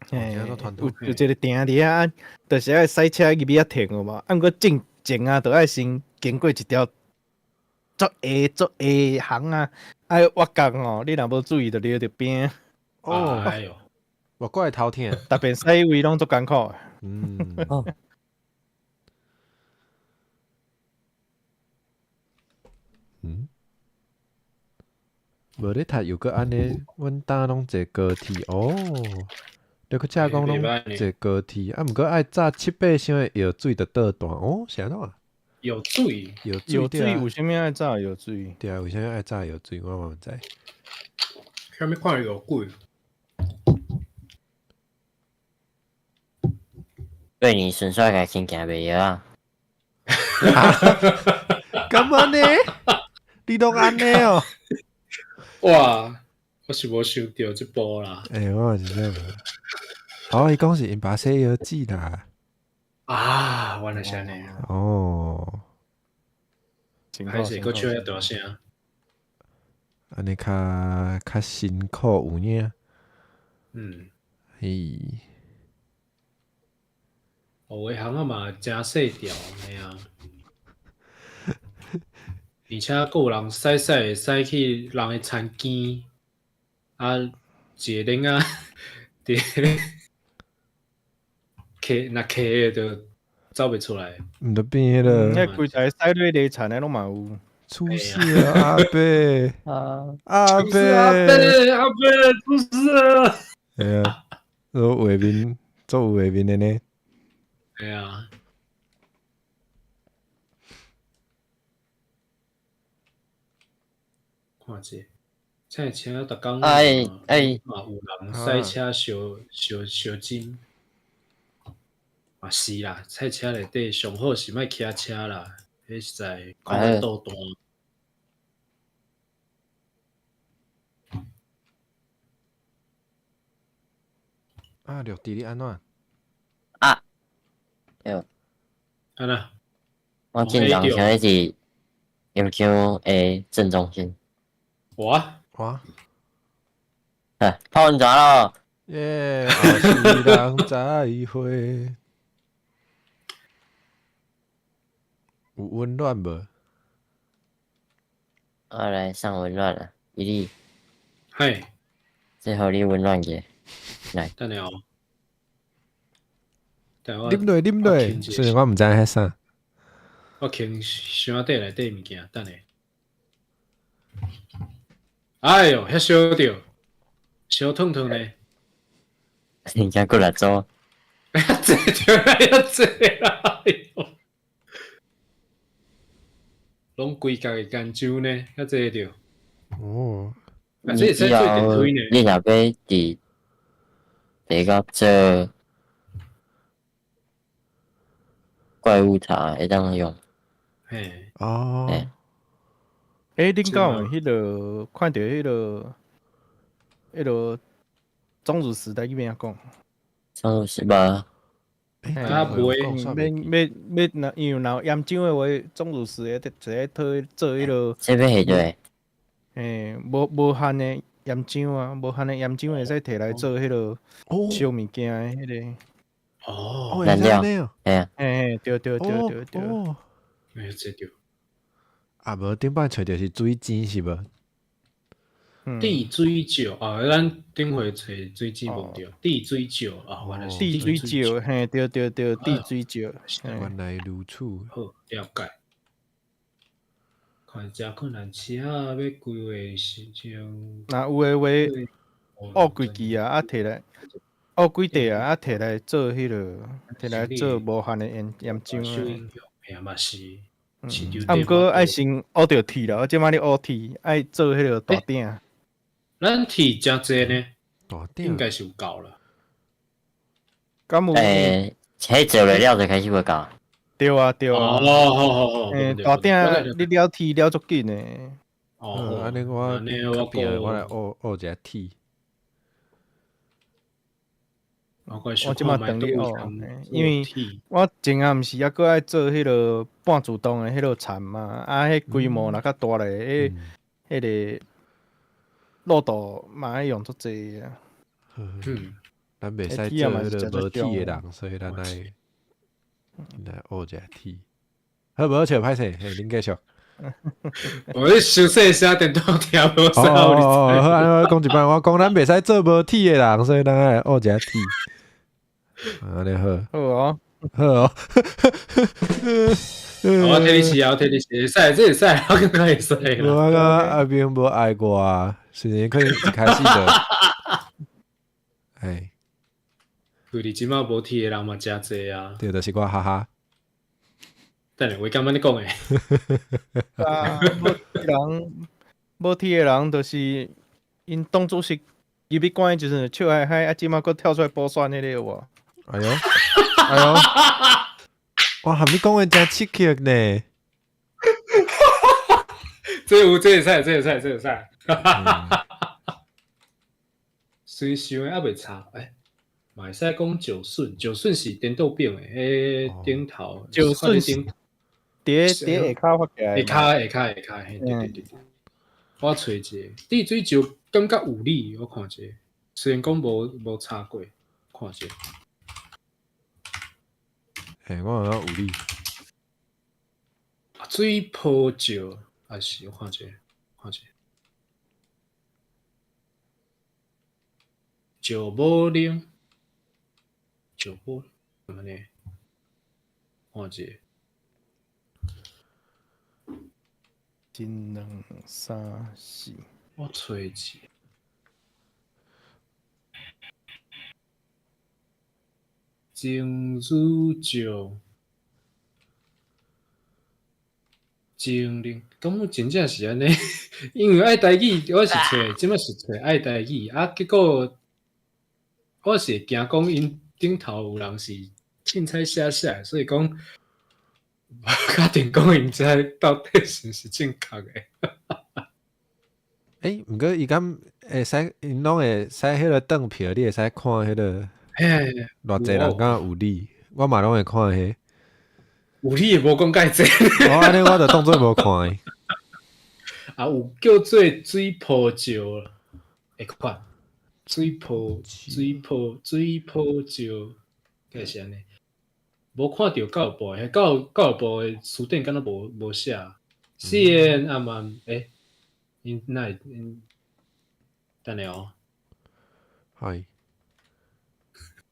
嘿，有一個埕佇遐，就是愛駛車入去遐停有無？啊，毋過進前啊，著愛先經過一條足下足下巷啊，啊，挖角吼，你若無注意，就掠著邊。哦，哎喲，我過來頭痛，逐遍駛位攏足艱苦。嗯。嗯。無咧讀又閣按呢，阮搭攏坐高鐵哦。你閣遮講攏坐高鐵，啊，毋過愛早七八箱的藥水就倒彈哦，是按怎？藥水，藥水，為啥物愛炸藥水？對啊，為啥物愛炸藥水？我嘛毋知。啥物款藥水？對你順煞共先行袂藥啊？敢按呢？你攏按呢哦？哇！我是無想著這步啦。欸，我嘛是這樣。哦，伊講是𪜶爸洗藥水啦。啊，原來是按呢。哦。歹勢，閣笑遐大聲。按呢較較辛苦有影。嗯。嘿。有的巷仔嘛誠細條，嘿啊。而且閣有人駛駛會駛去人的田間，啊，一个囡仔佇溪，若溪的就走袂出來。毋就變彼个。彼規台駛落犁田的攏嘛有。出事了，阿伯。阿伯。阿伯，阿伯，出事了。嘿啊，做畫面，做有畫面的呢。嘿啊。看者，這車逐工哎哎，嘛有人駛車燒燒燒針，嘛是啦，賽車內底上好是莫騎車啦，彼實在看倒彈。啊，綠地你按怎？啊，對。按怎？我進前想是音響的正中心。我我，泡溫泉咯！耶，後世人再會。有溫暖無？我來上溫暖啦，伊哩。嘿。這予你溫暖者，來。等下哦。啉落，啉落，雖然我毋知彼啥。我牽箱底內底物件，等下。哎喲，遐燒著，燒燙燙呢。人家過來做。遐濟著啦，遐濟啦，哎喲，攏規角的乾酒呢，遐濟著。哦。啊，這會使做電梯呢。你若欲佇地角做怪物塔，會當用。嘿。哦。欸，恁敢有彼个看著彼个钟乳石台語欲按怎講？鐘乳石無。啊袂欲欲欲若因为若有盐漿的話，總如是會直接做做彼落。這欲下做？嘿，無無限的鹽漿啊，無限的鹽漿會使提來做彼落燒物件的彼个。哦，燃料，嘿啊。嘿，對對對對對。欸，這對。啊，無頂擺揣著是水井是無？滴水石啊，咱頂回揣水井無對，滴水石啊，原來是滴水石，嘿，對對對，滴水石，原來如此。好，了解。看誠困難，車仔欲規劃時陣，若有的話，挖幾支啊，啊提來，挖幾塊啊，啊提來做彼落，提來做無限的鹽鹽漿啊。嘿嘛是。啊，毋過愛先挖著鐵啦，我這擺咧挖鐵，愛做彼个大鼎。咱鐵誠濟呢，大鼎應該是有夠啦。敢有？欸，彼做落了就開始無夠。對啊，對啊。哦，好好好。欸，大鼎你了鐵了足緊的。哦，按呢我較變我來挖挖一下鐵。我這擺等你挖，因為我前仔毋是猶閣愛做彼落半自動的彼落田嘛，啊，彼規模若較大咧，彼彼个漏斗嘛愛用足濟啊。嗯，咱袂使做彼个無鐵的人，所以咱愛來挖一下鐵。好，無笑歹勢，嘿，恁繼續。我咧傷細聲，電動聽無啥。哦，好，按呢我講一擺，我講咱袂使做無鐵的人，所以咱愛挖一下鐵。按呢好。好哦，好哦。我替你試啊，我替你試，會使，這會使，我感覺會使。我感覺阿明無愛我啊，雖然可能一開始就，哎，佢哋這馬無鐵的人嘛誠濟啊。對，就是我哈哈。等下，我感覺你講的。啊，無鐵人，無鐵的人，就是𪜶當初是入去關的時陣，笑嗨嗨，啊，這馬閣跳出來補選彼个有無？哎喲，哎喲，哇，含你講的誠刺激呢！這有，這會使，這會使，這會使。雖想的猶未查，欸，嘛會使講石筍，石筍是顛倒餅的，彼頂頭。石筍是佇佇下跤發起來。下跤下跤下跤，嘿，對對對對。我揣一個，滴水石感覺有理，我看者，雖然講無無查過，看者。嘿，我感覺有理。水泡石，還是我看者，看者。石母奶，石母，按呢，看者。一、兩、三、四。我揣一下。蒸煮石，精靈，敢有真正是按呢？因為愛台語，我是揣，這擺是揣愛台語啊。結果我是會驚講𪜶頂頭有人是凊彩寫寫，所以講無確定講𪜶這到底是毋是正確的。欸，毋過伊敢會使，𪜶攏會使彼个轉票，你會使看彼个。嘿，偌濟人敢有理，我嘛攏會看彼。有理也無講蓋濟。哦，按呢我就當做無看。啊，有叫做水泡石，會看水泡水泡水泡石，敢是按呢？無看著教育部的，教教育部的辭典敢若無無寫。C N 啊嘛，欸，𪜶哪會𪜶？等下哦。係。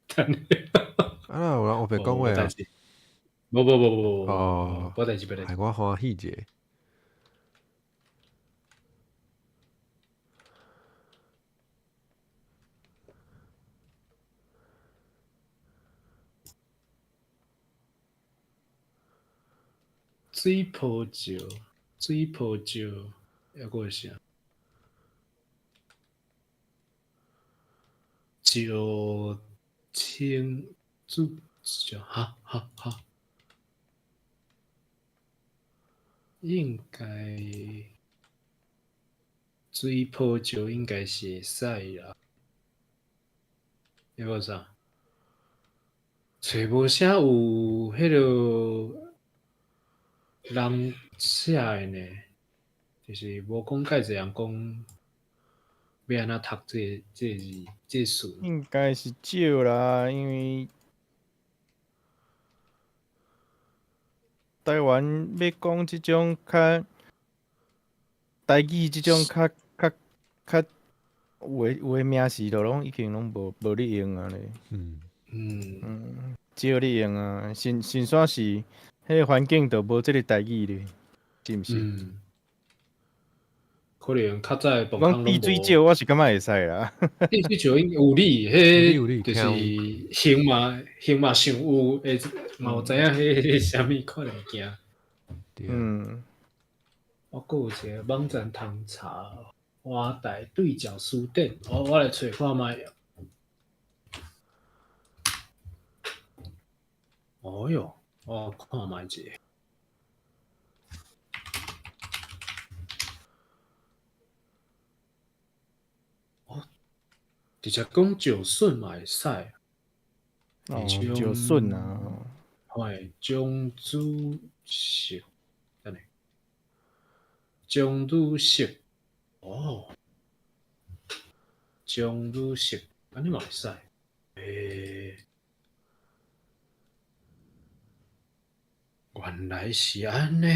等下。啊，有人烏白講話啊！無無無無無哦，無代誌，無代誌。害我歡喜者。水泡石，水泡石，猶閣有啥？石青子石，哈哈哈！應該水泡石應該是會使啦。猶閣有啥？揣無啥有彼个人寫的呢，就是無講蓋濟人講欲按怎讀這個字這個詞。應該是少啦，因為台灣欲講這種較台語，這種較較較有的名詞都攏已經攏無咧用啊咧。少咧用啊，新山是彼个環境就無這个台語咧，是毋是？嗯，可能較早的磅講滴水石，我是感覺會使啦。滴水石應有理，彼有理就是形嘛形嘛想有，會嘛有知影彼是啥物款的物件。我閣有一個網站通查，華大對角書店，我來揣看覓。哦喲，我看覓一下。哦，直接講石筍嘛會使。哦，石筍啊。嘿，張主席，等下，張主席，哦，張主席，按呢嘛會使。原來是按呢。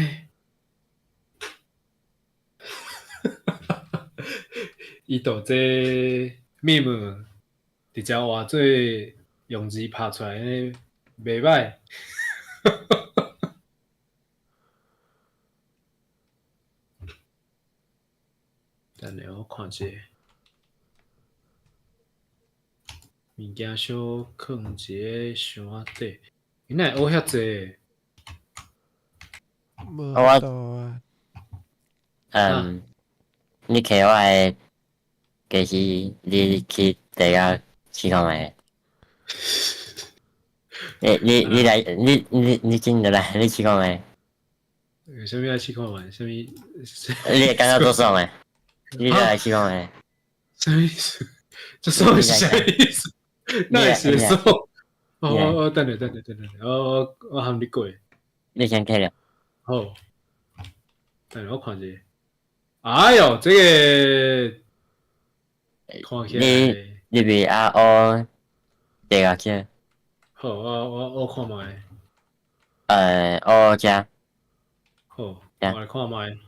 伊就這 meme 直接換做用字拍出來，袂歹。等下我看者，物件小囥一个箱仔底，伊哪會學遐濟？無法度啊。你摕我的家私，你去地下試看覓。你來，你進來，你試看覓。有啥物愛試看覓？啥物？你會感覺足爽的？你來試看覓。啥物意思？這爽是啥意思？哪會是爽？哦哦，等下等下等下，我含你過。你先摕了。好，等下我看者。哎喲，這個看起來。你入去啊，我地下去。好，我看覓。我遮。好，我來看覓。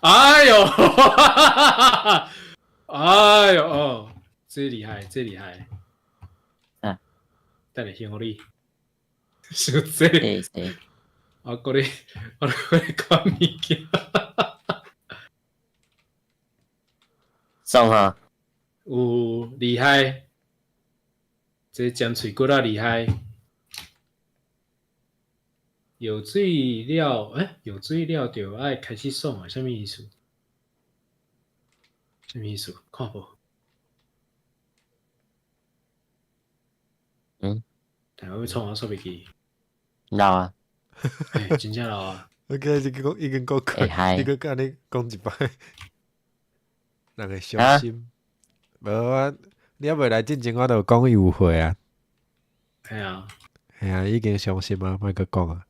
哎喲，哎喲哦，這厲害，這厲害。啊。等下先予你。傷濟。我閣咧，我閣咧看物件。爽吼。有厲害，這尖喙骨仔厲害。有水了，有水了就愛開始爽啊！啥物意思？啥物意思？看無？但我欲創啊，煞袂記。老啊！真正老啊！我今日講已經講過，你閣按呢講一擺，人會傷心。無我，你猶未來進前，我就講伊有貨啊。係啊。係啊，已經傷心啊，莫閣講啊。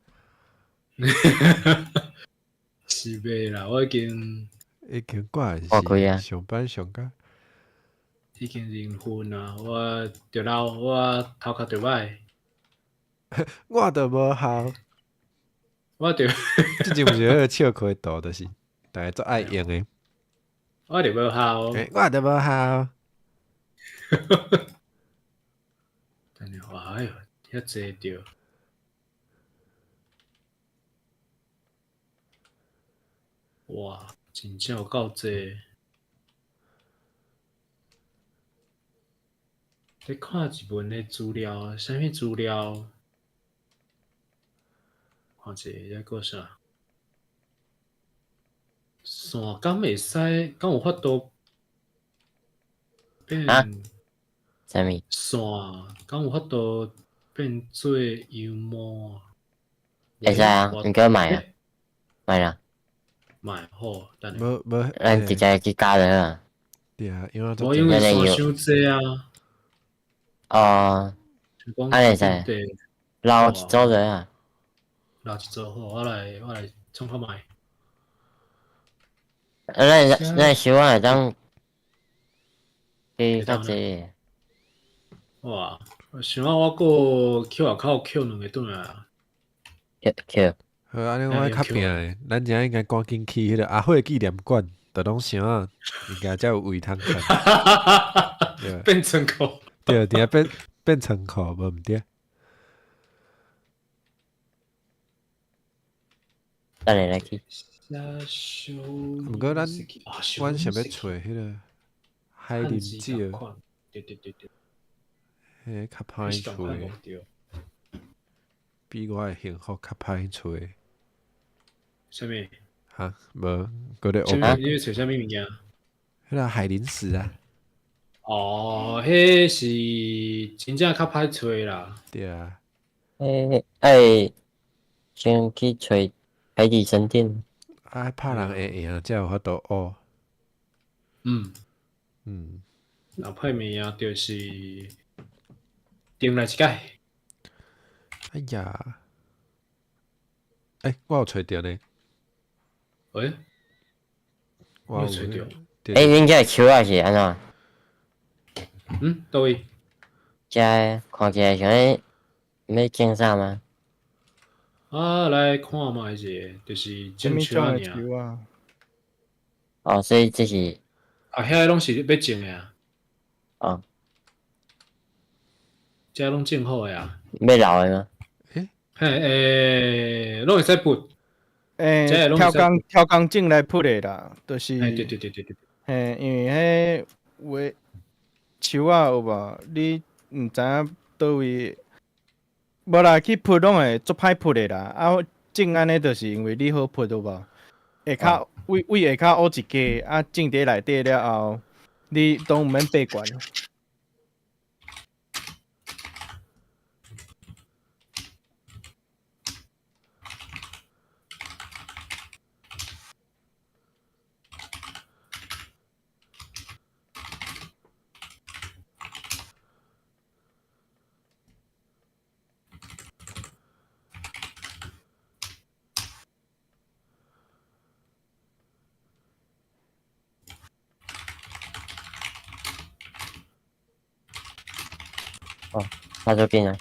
是袂啦，我已經已經掛是上班上甲已經認婚啊，我著老，我頭殼著歹。我著無效。我著之前毋是彼個笑開圖，就是逐家足愛用的。我著無效。我著無效。等下，哎喲，遐濟著。哇，真正有夠濟！咧看一本的資料，啥物資料？看者，抑閣啥？線敢會使？敢有法度變？啥物？線敢有法度變做羊毛？會使啊，毋過莫啊，莫啦。莫好，等下。無無，咱直接去加就好啊。對啊，因為無因為線傷濟啊。哦，按呢會使。對，留一組就啊。留一組好，我來創看覓。啊，咱小可會當加較濟。哇！想啊，我閣去外口抾兩个轉來啊。抾抾。好，按呢我較拚的，咱遮應該趕緊去彼个阿慧紀念館，就攏想啊，應該才有位通看。變倉庫。對，佇遐變倉庫，無毋對。等下來去。毋過阮想欲揣彼个海林石。對對對對。彼個較歹揣，比我的幸福較歹揣。啥物？哈，無，閣咧學。你欲揣啥物物件？彼个海林石啊。哦，彼是真正較歹揣啦。對啊。愛先去揣海底神殿。啊，拍人會贏才有法度學。嗯嗯。若歹物件就是定來一擺。哎呀！欸，我有揣著呢。欸？我有揣著。欸，恁遮樹仔是按怎？嗯，佗位？遮看起來像咧欲種啥嗎？啊，來看覓者，就是種樹仔爾。哦，所以這是。啊，遐個攏是欲種的啊。哦。這攏種好的啊。欲留的嗎？欸？嘿，欸，攏會使撥。欸，挑工種來撥的啦，就是。欸，對對對對對。嘿，因為彼有的樹仔有無？你毋知影佗位，無啦，去撥攏會足歹撥的啦。啊，種按呢，就是因為你好撥對無？下跤位位下跤挖一格，啊，種佇內底了後，你都毋免爬懸。哦，那就變了。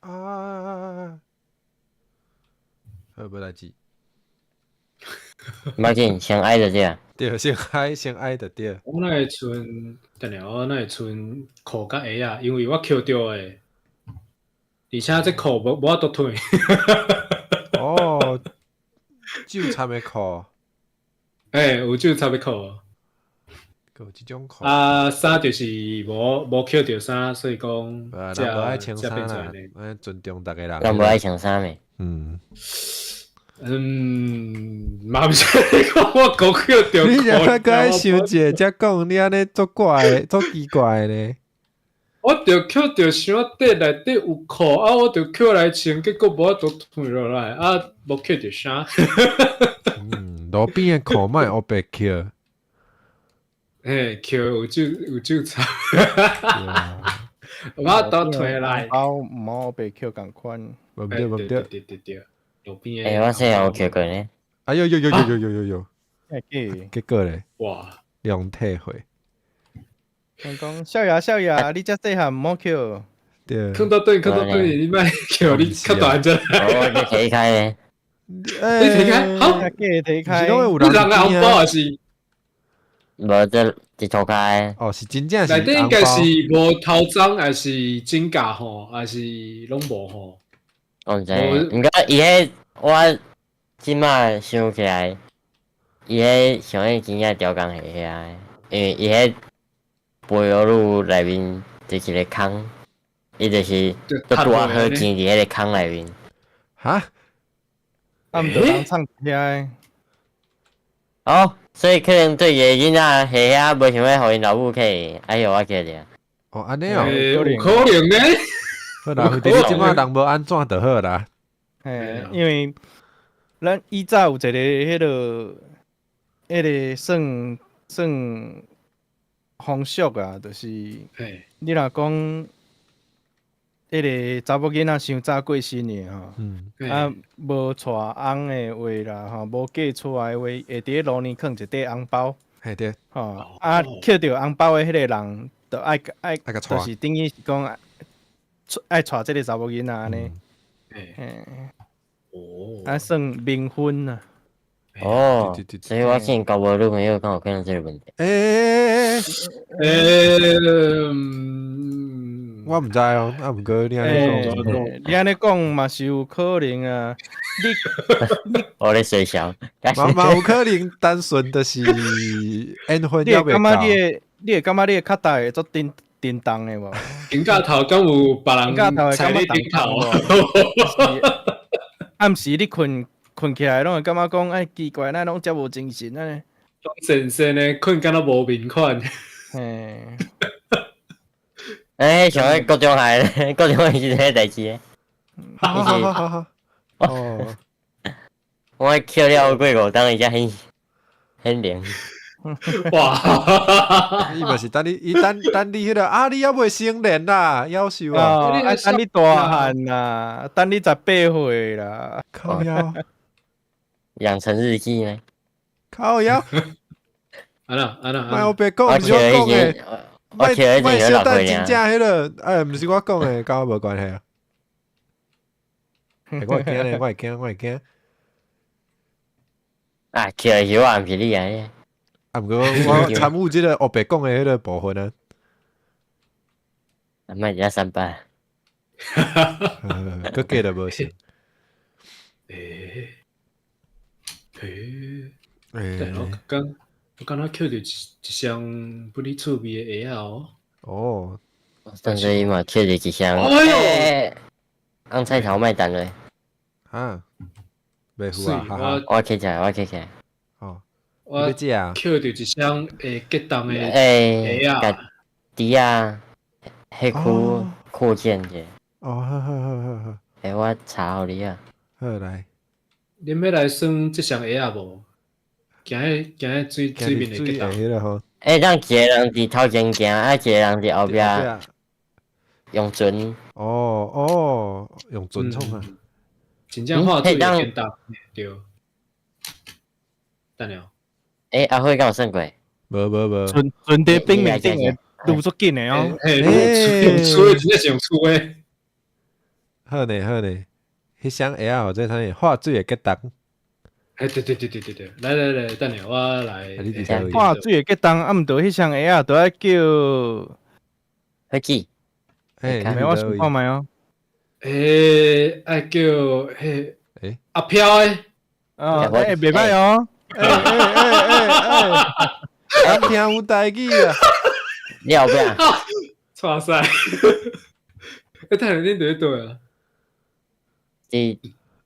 啊！好，無代誌。無要緊，先愛就對。對，先愛，先愛就對。我哪會賰，等下我哪會賰褲佮鞋仔？因為我抾著的，而且這褲無法度退。哦，酒參的褲。欸，有酒參的褲。閣有這種褲。啊，衫就是無抾著衫，所以講，人無愛穿衫啦，愛尊重逐个人。人無愛穿衫的。嗯。嗯，嘛毋是講我講抾著。你若閣愛想一下才講，你按呢足怪的，足奇怪的呢。我著抾著箱底內底有褲，啊，我著抾來穿，結果無法度退落來，啊，無抾著衫。嗯，路邊的褲莫烏白抾。嘿，抾有酒臭。無法度退來。包毋好烏白抾仝款。無對無對。對對對，路邊的。欸，我細漢有抾過呢。哎呦呦呦呦呦呦呦呦，欸，結果咧，哇，兩體會。講講少爺少爺，你遮細漢毋好抾。對。囥到對，囥到對，你莫叫你較大隻。我去提開咧。你提開，好。提開。你人的紅包還是？無，這佇塗跤。哦，是真正是。內底應該是無頭鬃，還是指甲吼，還是攏無吼？我毋知，毋過伊彼我這馬想起來，伊彼上彼真正雕工佇遐，因為伊彼柏油路內面就是一個空，伊就是都拄仔好錢佇彼個空內面。哈？啊，毋著人藏遐。哦，所以可能對伊个囡仔佇遐無想欲予𪜶老母去，哎予我記著。哦，按呢哦，有可能呢。好啦，反正你這馬人無按怎就好啦。嘿，因為咱以早有一個彼个，彼个算算風俗啊，就是你若講彼个查某囡仔傷早過身的吼，啊無娶翁的話啦，吼，無嫁出來的話，會佇咧路邊囥一塊紅包，嘿對，吼，啊抾著紅包的彼个人，就愛愛，就是等於是講愛娶這个查某囡仔按呢，嘿，哦，啊算冥婚啊。哦，所以我見交無女朋友，敢有可能這個問題？欸欸，我毋知哦，啊毋過你按呢講，你按呢講嘛是有可能啊。你我咧衰小，嘛有可能單純就是緣分猶未你會感覺你的，你會感覺你的跤踏會足震震動的無？肩胛頭敢有別人踩你頂頭？暗時你睏睏起來，攏會感覺講，哎，奇怪，哪攏遮無精神按呢？神神的睏敢若無眠款。嘿。欸，像彼高中還，高中時陣代誌。好好好好。哦。我抾了過五冬，伊才很很靈。哇！伊嘛是等你，伊等等你彼个啊，你猶未成年啦，夭壽啊！啊，等你大漢啦，等你18歲啦。靠腰。養成日記呢？靠腰。啊啦啊啦！莫烏白講，毋是我講的。我抾莫小等真真正彼个，哎，毋是我講的，佮我無關係啊。我會驚咧，我會驚，我會驚。啊，抾的是我，毋是你啊！啊，毋過我參與這个烏白講的彼个部分啊。啊，莫遮三八。閣加就無成。欸欸欸！我剛我敢若抾著一一雙不離趣味的鞋仔哦。哦。上次伊嘛抾著一雙。哎喲！紅菜頭莫彈落。啊。袂赴啊！哈哈。我抾起來，我抾起來。哦。我抾著一雙會結凍的欸鞋仔。豬仔，彼區擴建者。哦，好好好好好。欸，我查予你啊。好來。恁欲來耍這雙鞋仔無？行彼行彼水水面會結凍。欸，咱一个人佇頭前行，啊，一個人佇後壁用船。哦哦，用船創啊！真正畫水會結凍，對。等下。欸，阿輝敢有耍過？無無無。船船佇冰面頂會擼足緊的哦。嘿，用吹的，真正是用吹的。好呢好呢，彼雙鞋仔或者啥物，化水會結凍。欸，對對對對對對，來來來，等下我來。化水會結凍，啊，毋著彼雙鞋仔，著愛叫。伙計。欸，我想看覓哦。欸，愛叫彼阿飄的。啊，欸，袂歹哦。欸欸欸欸欸，咱聽有台語啊！你後壁。剉賽。欸，等下恁佇咧佗啊？佇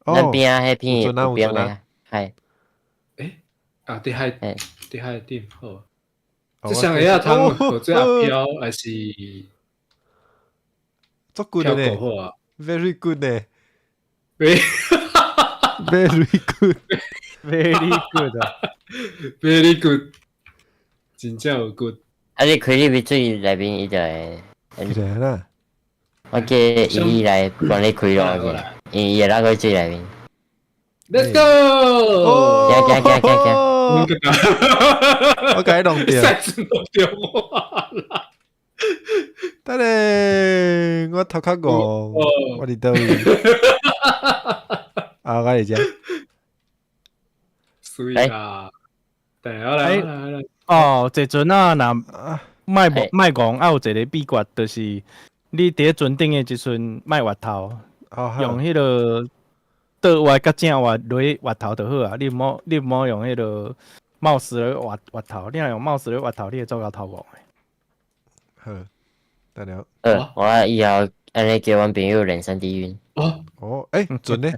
咱邊仔彼片有邊的海。欸，啊，佇海，佇海頂好。這雙鞋仔通號做阿飄，還是？足 good 呢，very good 呢，very good， very good 啊，very good，真正有 good。啊！你開入去水內面，伊就會。對啦。我叫伊來幫你開落去，因為伊會落去水內面。Let's go！行行行行行。我共你弄著。賽船弄著我啦！等下，我頭殼戇，我佇佗位？啊，我佇遮。水啦！等下來來來。哦，坐船啊，若莫莫戇，啊有一个秘訣，就是你佇咧船頂的時陣莫越頭，用彼个倒挖佮正挖落去越頭就好啊。你毋好用彼个 mouse 來挖挖頭，你若用 mouse 來挖頭，你會做甲頭戇的。好，得了。我以後按呢叫阮朋友練3D 暈。哦哦，欸，船呢？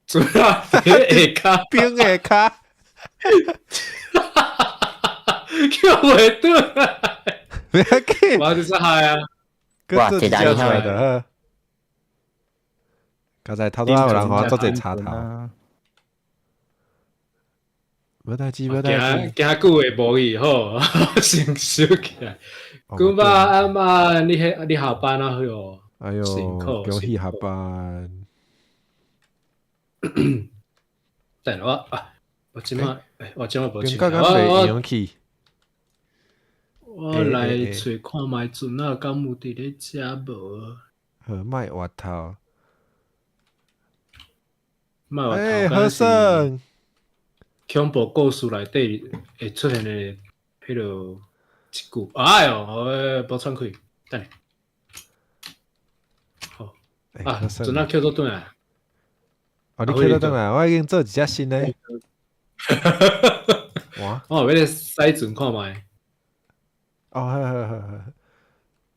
船啊，下跤，冰下跤。叫袂轉來。袂要緊。我就是害啊。哇，這隻出來的。剛才頭拄仔有人予我做一个插頭。無代誌，無代誌。驚久會無去好，先收起來。久爸阿媽，你彼你下班啊？喲。哎喲，恭喜下班。等下我啊，我這擺，我這擺無錢。我來揣看覓船仔，敢有佇咧遮無？好，莫越頭。莫越頭。好耍。恐怖故事內底會出現的彼个一句，哎喲，無喘氣，等下。好，啊，船仔抾做轉來。哦，你抾做轉來，我已經做一隻新的。哇！我欲來駛船看覓。哦，好好好好。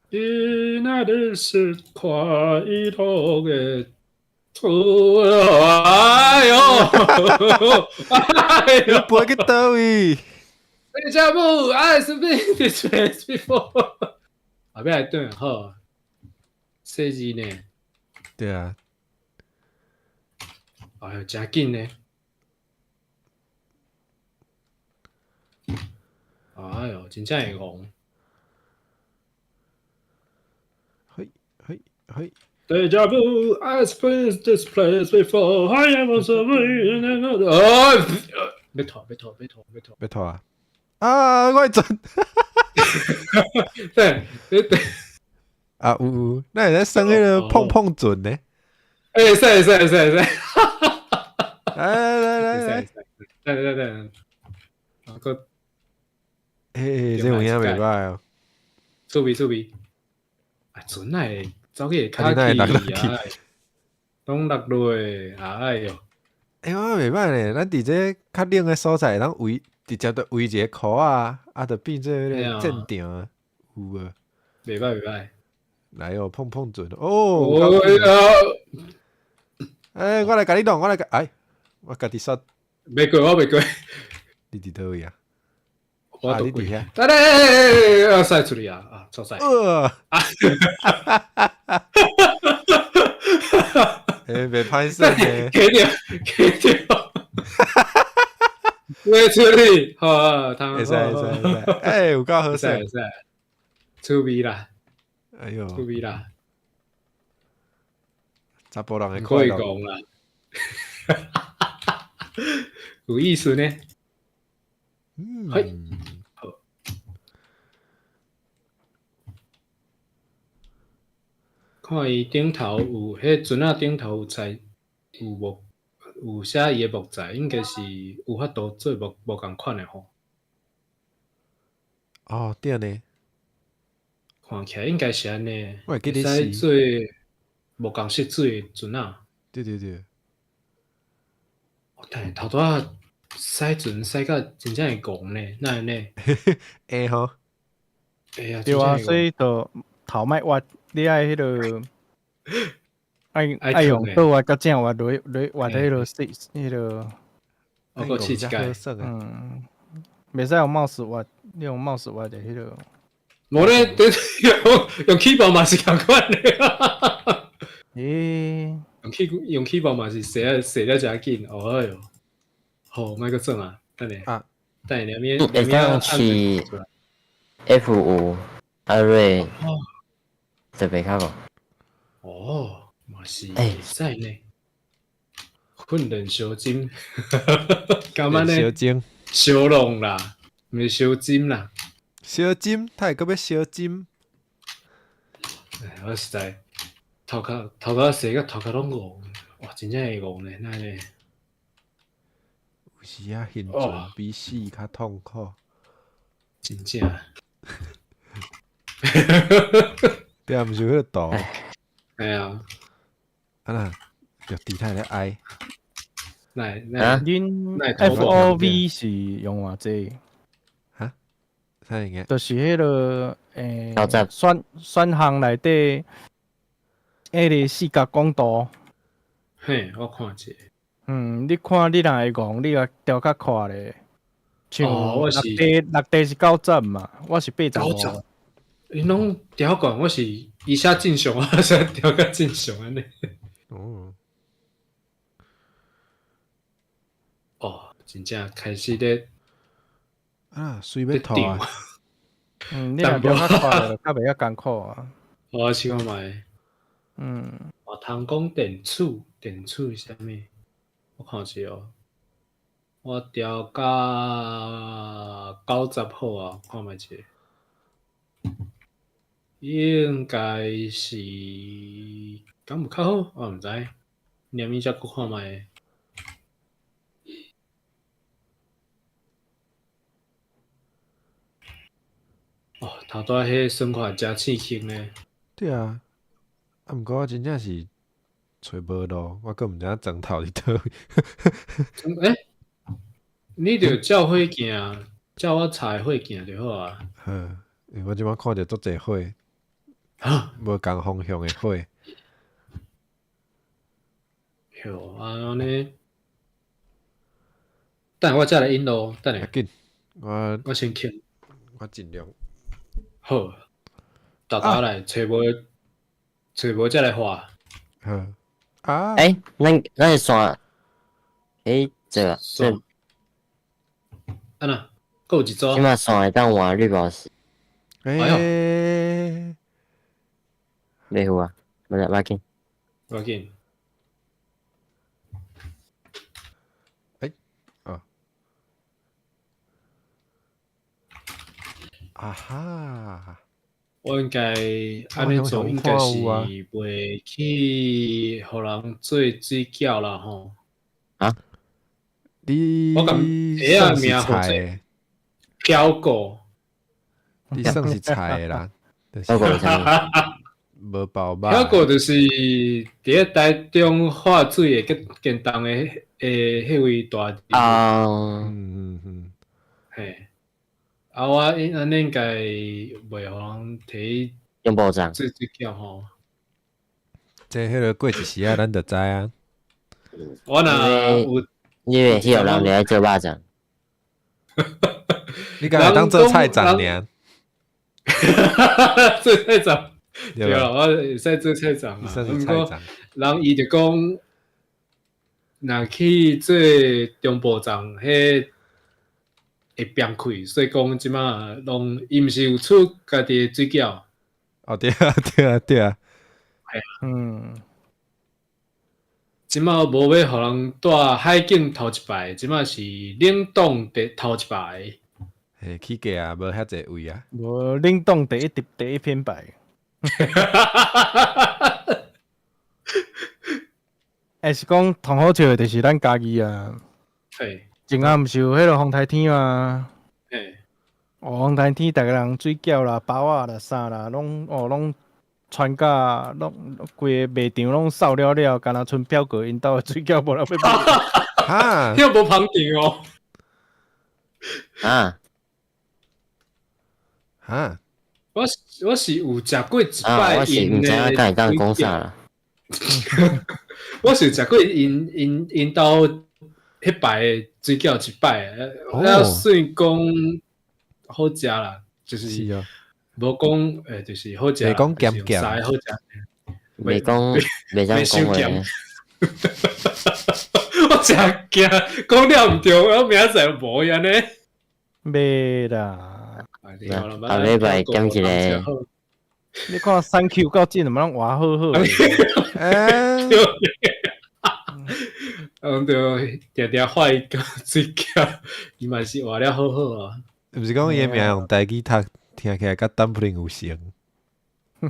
你那的是快樂的兔，哎喲！哎喲！飛去佗位？ Deja vu, I've been this place before。後壁來轉好，細字呢？對啊。哎喲，誠緊呢！哎喲，真正會戇。嘿，嘿，嘿。 Deja vu, I've been this place before. I am also 哎，欲吐，欲吐，欲吐，欲吐，欲吐啊！啊，我會準。對，對。啊有有，那會使耍彼个碰碰船呢？欸，會使會使會使會使。來來來來，來來來，啊閣，欸，這有影袂歹哦。趣味趣味。啊，船會走去會較去啊，攏落落哎喲。欸，我袂歹咧，咱佇這較冷的所在，咱圍直接就圍一個箍仔，啊，就變做彼个戰場，有無？袂歹袂歹。來哦，碰碰船哦。欸，我來共你弄，我來共，哎，我家己煞。袂過，我袂過。你佇佗位啊？我你佇遐。來來，啊，駛出去啊，啊，錯駛。欸，袂歹耍呢。給掉，給掉。袂出去，好啊，會使會使會使。欸，有夠好耍。會使，趣味啦。哎喲，趣味啦。查埔人的快樂。可以講啦。有意思呢。嗯。好。看伊頂頭有，彼船仔頂頭有材，有木，有寫伊的木材，應該是有法度做無無仝款的吼。哦，對呢。看起來應該是按呢，我會記會你使做無仝色水的船仔。對對對。但是頭拄仔駛船駛甲真正會戇呢，哪會按呢？會吼。會啊，對啊，所以就頭莫挖，你愛彼个愛愛用倒挖佮正挖落落挖彼个水，彼个。我閣試一擺。嗯，袂使用 mouse 挖，你用 mouse 挖就彼个。無咧，對用 keyboard 嘛是仝款的。咦？用 keyboard 嘛是寫寫得誠緊，哦喲，好，莫閣耍啊，等下。啊。等下兩面。會當試 F5 阿瑞，就袂較無。哦，嘛是會使呢。訓練小針，敢按呢？小針，小弄啦，毋是小針啦。小針，他會閣欲小針。哎，我實在頭殼頭殼洗甲頭殼攏戇，哇，真正會戇呢，哪按呢？有時啊，現存比死較痛苦。真正。對啊，毋是有彼個圖。哎啊。啊啦，著豬太咧哀。來來，恁 FOV 是用偌濟？哈？啥物件？就是彼個選選項內底，彼個四角廣度。嘿，我看者。嗯，你看你若會戇，你共調較快咧。像六地六地是90嘛，我是85。𪜶攏調懸，我是伊寫正常，我寫調較正常按呢。哦。哦，真正開始咧。啊，水欲吐啊！嗯，你若調較快，就較袂遐艱苦啊。我試看覓。嗯。哦，通講電儲，電儲是啥物？我看者哦。我調甲90好啊，看覓者。應該是敢有較好？我毋知。念伊才閣看覓。哦，頭拄仔彼算法誠刺激呢。對啊，啊，毋過我真正是揣無路，我閣毋知影磚頭佇佗位。欸，你著照火鏡，照我查的火鏡就好啊。好，因為我這擺看著足濟火，無仝方向的火。哟，按呢，等下我才來引路，等下。緊，我我先去。我盡量。好，沓沓來，揣無揣無才來畫。好。啊。欸，咱咱的線，欸，這個這。按怎？閣有一組。這擺線會當換綠寶石。欸。袂有啊，無啦，無要緊。無要緊。欸，哦。啊哈！我應該按呢做，應該是袂去予人做水餃啦吼。啊？你我感覺名號做飄過，你算是菜的啦。飄過是啥物？無包肉。飄過就是佇咧台中化水的結電動的彼位大弟。啊。嗯嗯嗯。嘿。啊，我按呢應該袂予人提用保障做水餃吼。這彼个過一時仔，咱就知啊。我若有，因為彼有人佇咧做肉粽。你敢會當做菜長爾？做菜長，對啊，我會使做菜長啊。算是菜長。人伊就講，若去做中部站，彼會變開，所以講這擺攏伊毋是有出家己的水餃。哦，對啊，對啊，對啊。係啊。嗯。這擺無欲予人蹛海景頭一排，這擺是冷凍第頭一排。嘿，起價啊，無遐濟位啊。無冷凍第一第第一品牌。欸，是講同好笑的，就是咱家己啊。嘿。前仔毋是有彼个風台天嗎？嘿。哦，風台天，逐个人水餃啦、包仔啦、啥啦，攏哦攏穿甲攏規个賣場攏掃了了，敢若賰表哥𪜶兜的水餃無人欲買。哈？遐無捧場哦。啊？哈？我是有食過一擺我是毋知影敢會當講啥啦。我是有食過𪜶𪜶𪜶兜彼擺的水餃一擺，啊算講好食啦，就是無講欸，就是好食，袂講鹹鹹，好食，袂講袂當講話。我誠驚講了毋對，我明仔載無按呢。袂啦。後禮拜減一个。你看三 Q 到這，怎麼攏活好好？欸，啊，阮就定定画伊个水饺，伊嘛是活了好好啊。毋是講伊的名用台語讀，聽起來佮 dumpling 有像。嗯，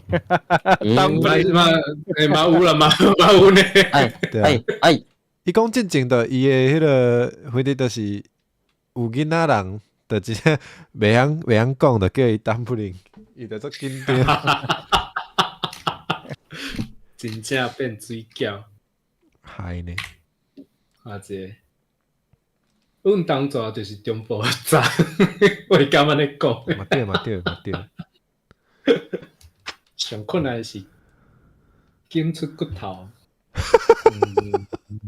嘛嘛欸嘛有啦嘛嘛有呢。哎對啊哎哎，伊講進前就伊的彼个，反正就是有囡仔人，就直接袂曉講，就叫伊 dumpling，伊就足緊張。真正變水餃。害呢？啊這個，阮當初就是中部站，我會感覺咧講。嘛對嘛對嘛對。上困難的是揀出骨頭，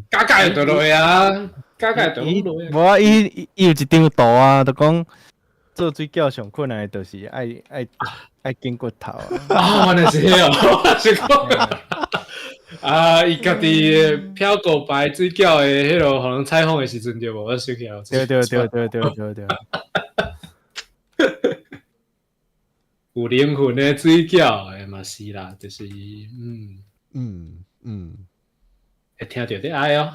加加就落啊，加加就伊落啊。無啊，伊有一張圖啊，就講做水餃上困難的就是愛揀骨頭啊。啊，原來是彼哦，是講啊，伊家己飄過白水餃的彼个，予人採訪的時陣對無？我想起來。對對對對對對對。有靈魂的水餃，欸嘛是啦，就是會聽著咧愛哦。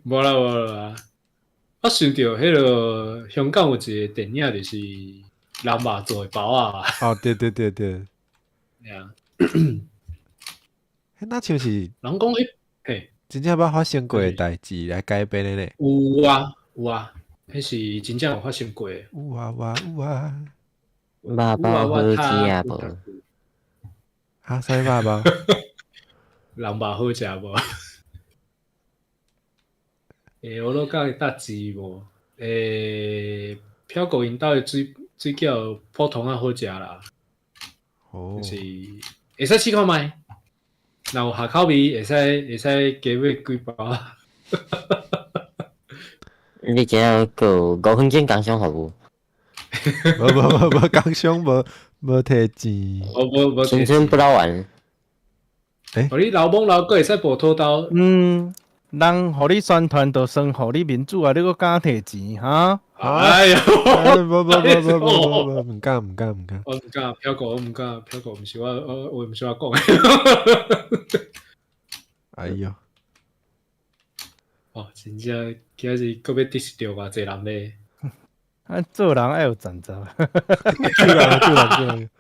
無啦無啦，我想著彼个香港有一个電影，就是人肉做的包仔。哦，對對對對。對啊。彼若像是人講彼，嘿，真正捌發生過的代誌來改編的呢？有啊有啊，彼是真正有發生過的。有啊有啊有啊。肉包好食無？哈，啥物肉包？人肉好食無？欸，我都講搭字無？欸，飄過𪜶兜的水餃普通仔好食啦。哦。就是會使試看覓，若有合口味，會使加買幾包。你今仔閣有5分鐘工商服務？無無無無工商無提錢。無無無。青春不老丸。欸？予你老懵老閣會使薄土豆。嗯，人予你宣傳，就算予你民主啊，你閣敢提錢哈？哎喲！無無無無無無，毋敢毋敢毋敢。我毋敢飄過，我毋敢飄過，毋是我我毋是我講的。哎喲！哦，真正今仔日閣欲得失著偌濟人咧。啊，做人愛有原則。做人做人做人。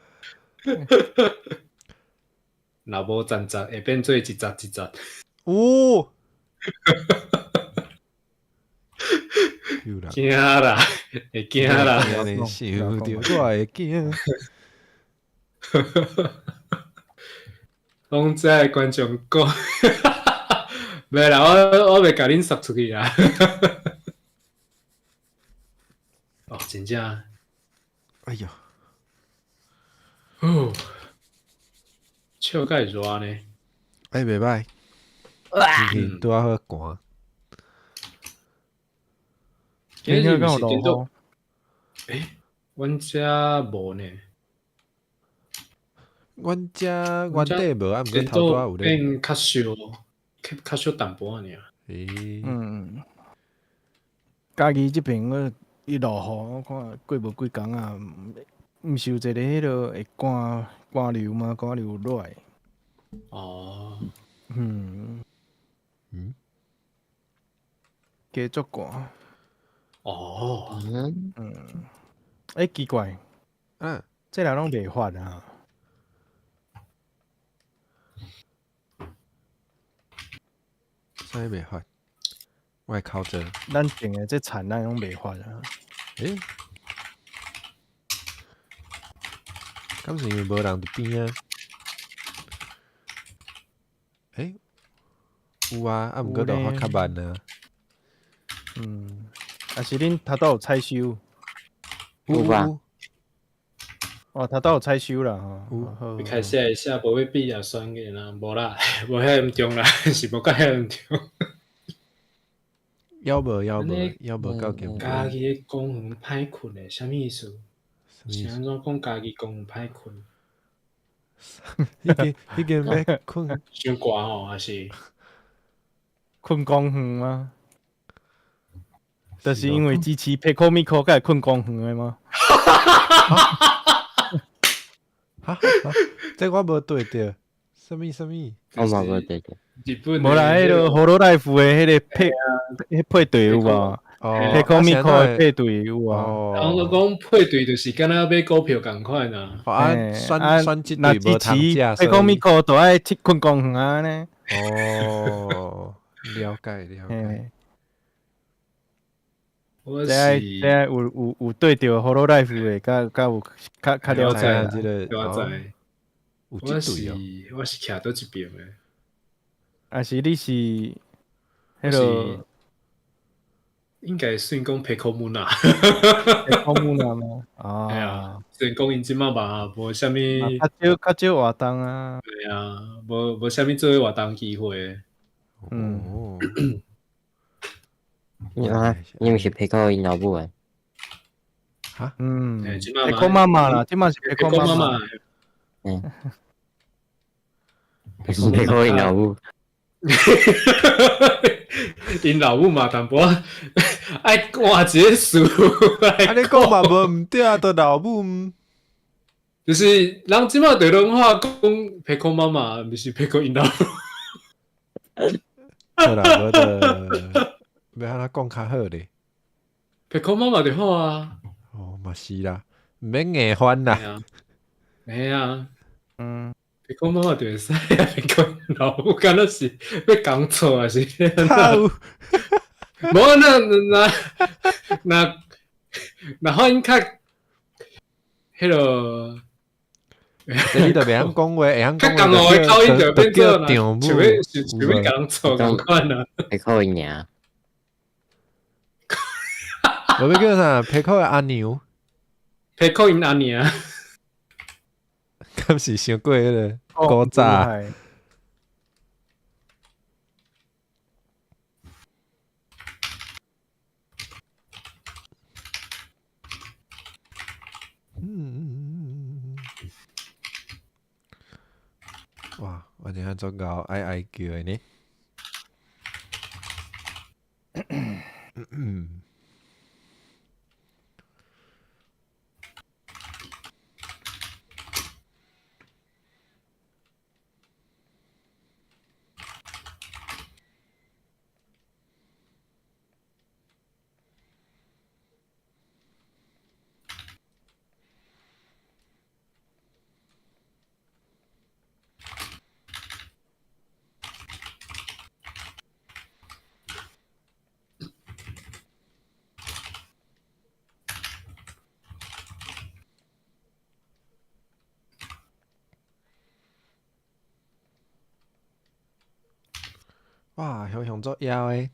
若無原則，會變做一節一節。哦！驚啦，會驚啦！想著我會驚。攏遮的觀眾講，袂啦，我袂共恁捒出去啦。哦，真正。哎喲！哦，笑甲會熱呢。哎，袂歹。天氣拄仔好寒。今日敢有毋是顛倒落雨？欸，阮遮無呢。阮遮原底無，啊，毋過頭拄仔有咧。變較少，較少淡薄仔爾。欸。嗯。家己這邊我伊落雨，我看過無幾工啊，毋是有一个彼落會寒流嗎？寒流落來。哦。嗯。嗯。加足寒。哦。嗯。欸，奇怪。嗯。這人攏袂發啊。啥物袂發？我的口罩。咱種的這田咱攏袂發啊。欸？敢是因為無人佇邊啊？欸？有啊，啊，毋過就發較慢啊。嗯，啊是恁頭拄有採收？有吧？哦，頭拄有採收啦吼。有。一開始會寫無欲比也選嘅啦，無啦，無遐嚴重啦，是無閣遐嚴重。猶無猶無猶無夠嚴重。家己的公園歹睏的，啥物意思？是按怎講家己公園歹睏？已經欲睏。傷寒吼，還是？睏公園嗎？就是因為支持佩可米可，才會睏公園的嗎？哈？這我無對著，啥物啥物？我嘛無對對。日本無啦，彼个 Hololive 的彼个配，彼配對有無？哦， Pecomico 的配對有啊。人都講配對就是敢若買股票仝款啊。啊，選選這對無通食，Pecomico 就愛去睏公園啊呢。哦，了解了解。我是這有對著 Hololive 的，較較有較較了解這個。了解。有我是我是徛佗一邊的。啊是你是彼个？應該算講 Pecomoon 啊，Pecomoon 嗎？啊，係啊，雖然講𪜶這馬嘛無啥物，較少較少活動啊。對啊，無無啥物做活動機會。嗯。啊，你毋是 Peco 𪜶老母的？哈？嗯。Peco 媽媽啦，這馬是 Peco 媽媽。嗯。Peco 𪜶老母。𪜶老母嘛，淡薄仔愛換一个詞。啊，你講嘛無毋對啊，都老母。就是人這馬就攏話講 Peco 媽媽，毋是 Peco 𪜶老母。好啦，無就欲按怎講較好咧？Peco 媽媽就好啊。哦，嘛是啦，毋免硬翻啦。嘿啊。嗯。 Peco 媽媽就會使啊，Peco 老母敢若是欲講錯還是？無那那那那反應較彼个，你就袂曉講話，會曉較江湖的口音就變做丈母，想欲想欲共人錯仝款啊。 Peco 𪜶娘，無欲叫啥？Peco 的阿娘，Peco 𪜶阿娘，敢是傷過彼个古早？嗯，哇！我今仔足𠢕哀哀叫的呢。嗯。哇，雄雄足枵的。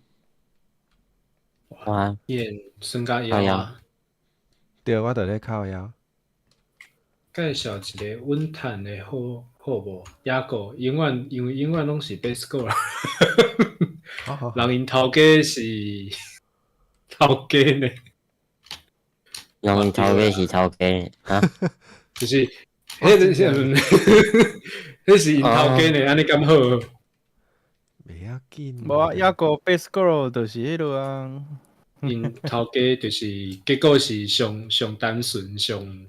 哇！伊算較枵啊。對，我就咧靠腰。介紹一个穩趁的好好無？抑閣永遠因為永遠攏是 best goal 啦。人𪜶頭家是頭家呢？人𪜶頭家是頭家啊？就是，彼個是，彼是𪜶頭家呢，按呢敢好？袂要緊。無啊，抑閣 best girl 就是彼落啊。𪜶頭家就是結果是上上單純上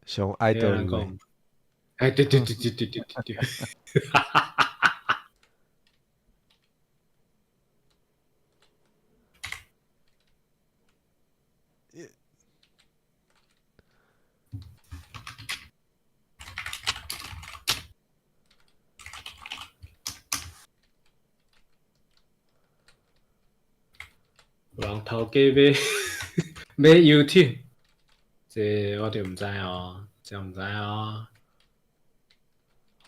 上愛豆的。哎，對對對對對對對對。有人頭家買買遊艇，這我就毋知哦，這毋知哦。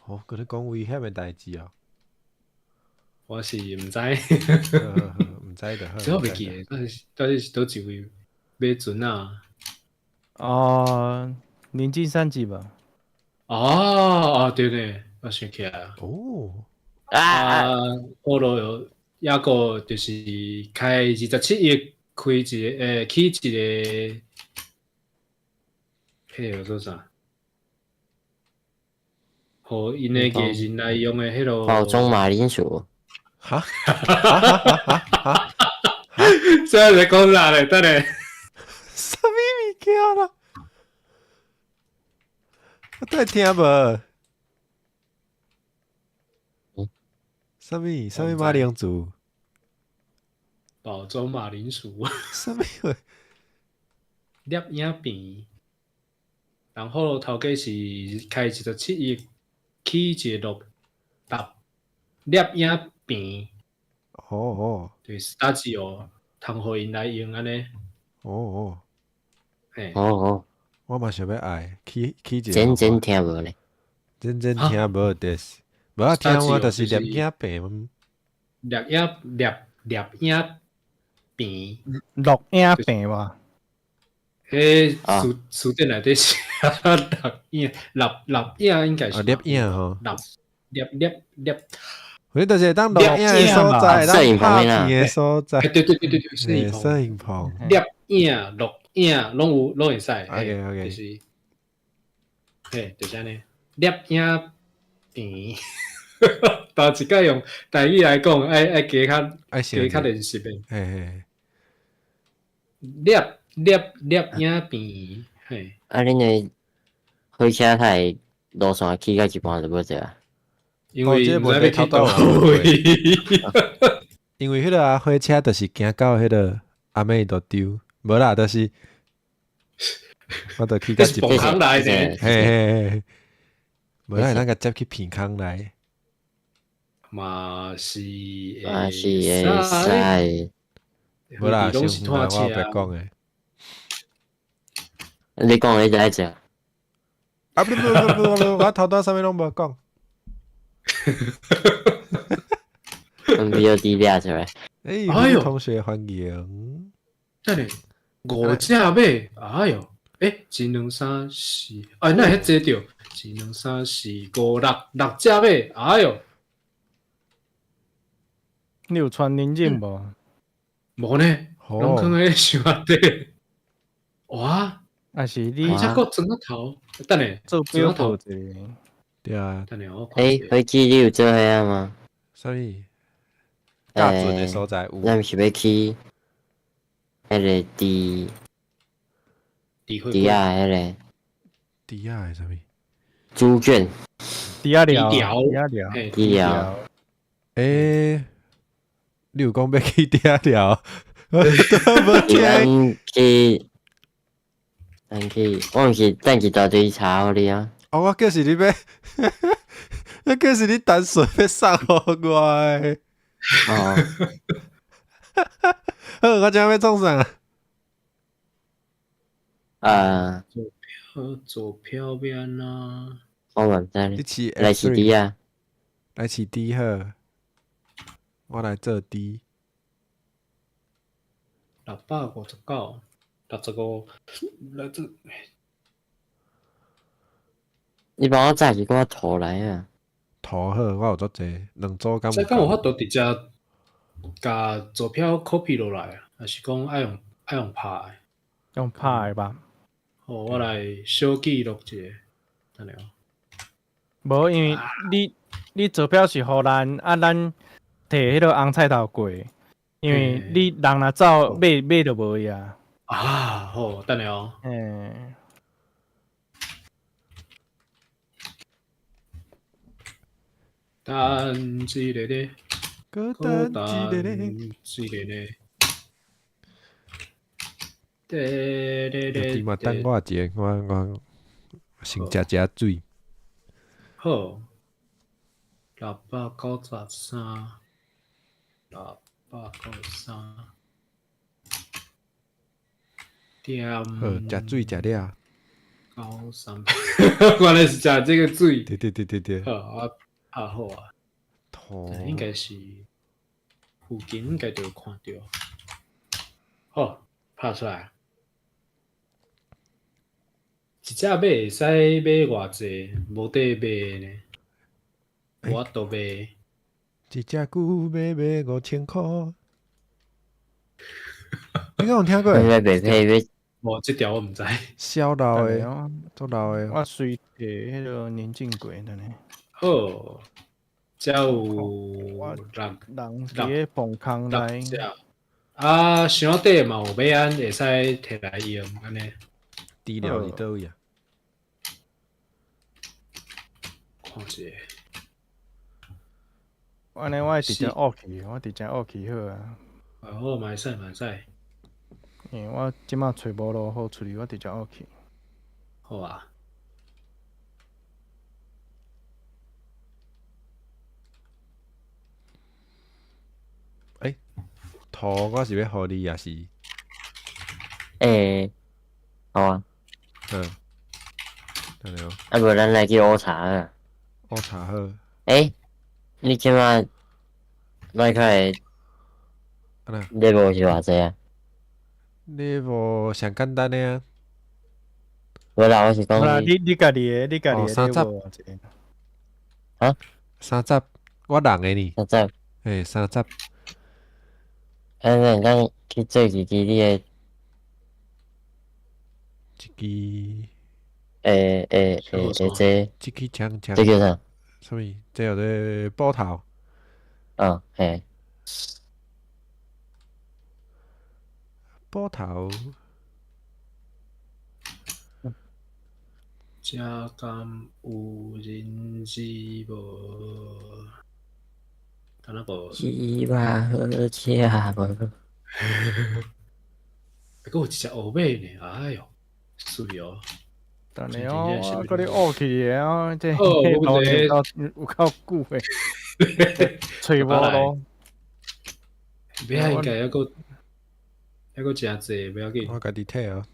哦，閣咧講危險的代誌哦。我是毋知，毋知就好。這我袂記得，到底是佗一位買船啊？哦，寧靜三級吧。哦哦，對對，我想起來了。哦。啊，菠蘿有。抑閣就是開27億開一个，起一个，彼個叫做啥？予𪜶的藝人來用的彼囉。包裝馬鈴薯。哈？哈哈哈哈哈！這在講啥咧？等下。啥物物件啦？我都會聽無。啥物啥物馬鈴薯？包裝馬鈴薯。啥物話？攝影棚，然後頭家是開27億起一個六搭攝影棚。哦哦。對，studio 通予𪜶來用按呢。哦哦。嘿。哦哦。我嘛想欲愛起起一個。真真聽無咧。真真聽無就是，無啊聽我就是攝影棚。攝影攝攝影棚。錄影棚吧。彼詞詞典內底寫錄影，錄錄影應該是。哦，攝影吼。錄攝攝攝。反正就是會當錄影的所在，當拍片的所在。對對對對對，攝影棚。攝影棚。攝影、錄影攏有，攏會使。 OK OK。就是，嘿，就是按呢。攝影棚，頭一擺用台語來講，愛愛加較加較練習的。嘿嘿。攝攝攝影棚，嘿。啊，恁的火車台路線去到一半就無做啊？因為毋知欲去佗位。因為彼個啊，火車就是行到彼個阿美多丟，無啦，就是我就去到一半。來嘿嘿嘿，無啦，咱共接去鼻空內。嘛是嘛是會使。無啦，先我白講的。你講你就愛食。啊不不不不不，我頭拄啥物攏無講。 V O D 掠出來。哎呦，同學歡迎。等下，五隻馬，哎喲，欸，一兩三四，哎，哪會遐濟著？一兩三四五六六隻馬，哎喲。你有穿認證無？無呢，攏囥佇箱仔底。哇！還是你？這閣轉仔頭，等下做表頭一個。對啊。等下我。欸，火機你有做遐嗎？啥物？校準的所在有。咱毋是欲去彼個豬豬仔彼個。豬仔的啥物？豬圈。豬仔寮。豬仔寮。豬寮。欸，你有講欲去豬仔寮？我都無聽。咱去，咱去，我毋是等一大堆查予你啊。哦，我叫是你欲，我叫是你單純欲送予我的。哦。好，我這欲創啥？啊。坐票欲按怎？我嘛毋知。你飼來飼豬仔。來飼豬好。我來做豬。659，65，來這。你幫我載一寡圖來啊！圖好，我有足濟，兩組敢有。這敢有法度直接共坐標 copy 落來啊？還是講愛用拍的？用拍的吧。好，我來小記錄一下，等下哦。無，因為你坐標是予咱啊，咱提彼個紅菜頭過，因為你人若走馬馬就無去啊。啊，好，等下哦。嗯。等一下咧，閣等一下咧，一下咧。你嘛等我一下，我先食食水。好，693，693點。好，食水食了。93，原來是食這個水。對對對對對。好啊，啊好啊。應該是附近應該就有看著。好，拍出來。一隻馬會使買偌濟？無得買呢，無法度買。一隻龜買買5000箍。你敢有聽過？無，這條我毋知。痟老的，足老的。我隨提彼個年進過的呢。好，遮有六人佇咧棚空內。啊，箱底嘛有馬鞍會使提來用，按呢。豬寮佇佗位啊？看一下。按呢我會直接惡去，我直接惡去好啊。好，嘛會使嘛會使。因為我這馬揣無路好處理，我直接惡去。好啊。欸，圖我是欲予你，抑是？欸，好啊。嗯。等下哦。啊，無咱來去烏茶啊。烏茶好。欸，你這馬麥克的 level 是偌濟啊？ level 上簡單的啊。無啦，我是講你家己的，你家己的30。 level 偌濟？啊？30，我人的呢。30。欸，30。啊，咱咱去做一支你的。一支。欸，這。這支槍槍。這叫啥？啥物？這叫做斧頭。啊，嘿。斧頭。這敢有人知無？敢若無。雞巴好食無？閣有一隻烏馬呢！哎喲，媠哦！等下哦，我閣咧惡去的哦，這哦，路有夠有夠久的，揣無路。尾仔應該猶閣猶閣誠濟，袂要緊。我家己摕哦。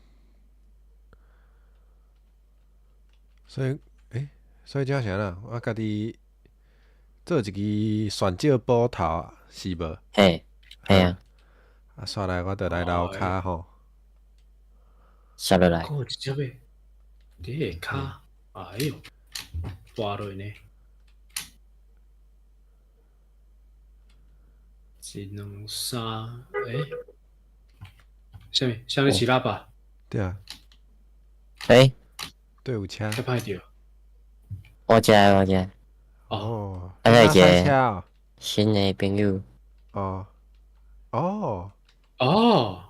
所以，欸，所以這啥啦？我家己做一支旋石斧頭是無？嘿，嘿啊。啊，煞來我就來樓跤吼。煞落來。閣有一隻馬佇下跤，哎喲，跋落呢。一兩三，欸，啥物？啥物飼喇叭？對啊。欸？對，有車。較歹著。我知，我知。哦。啊，那一個新的朋友。哦。哦。哦。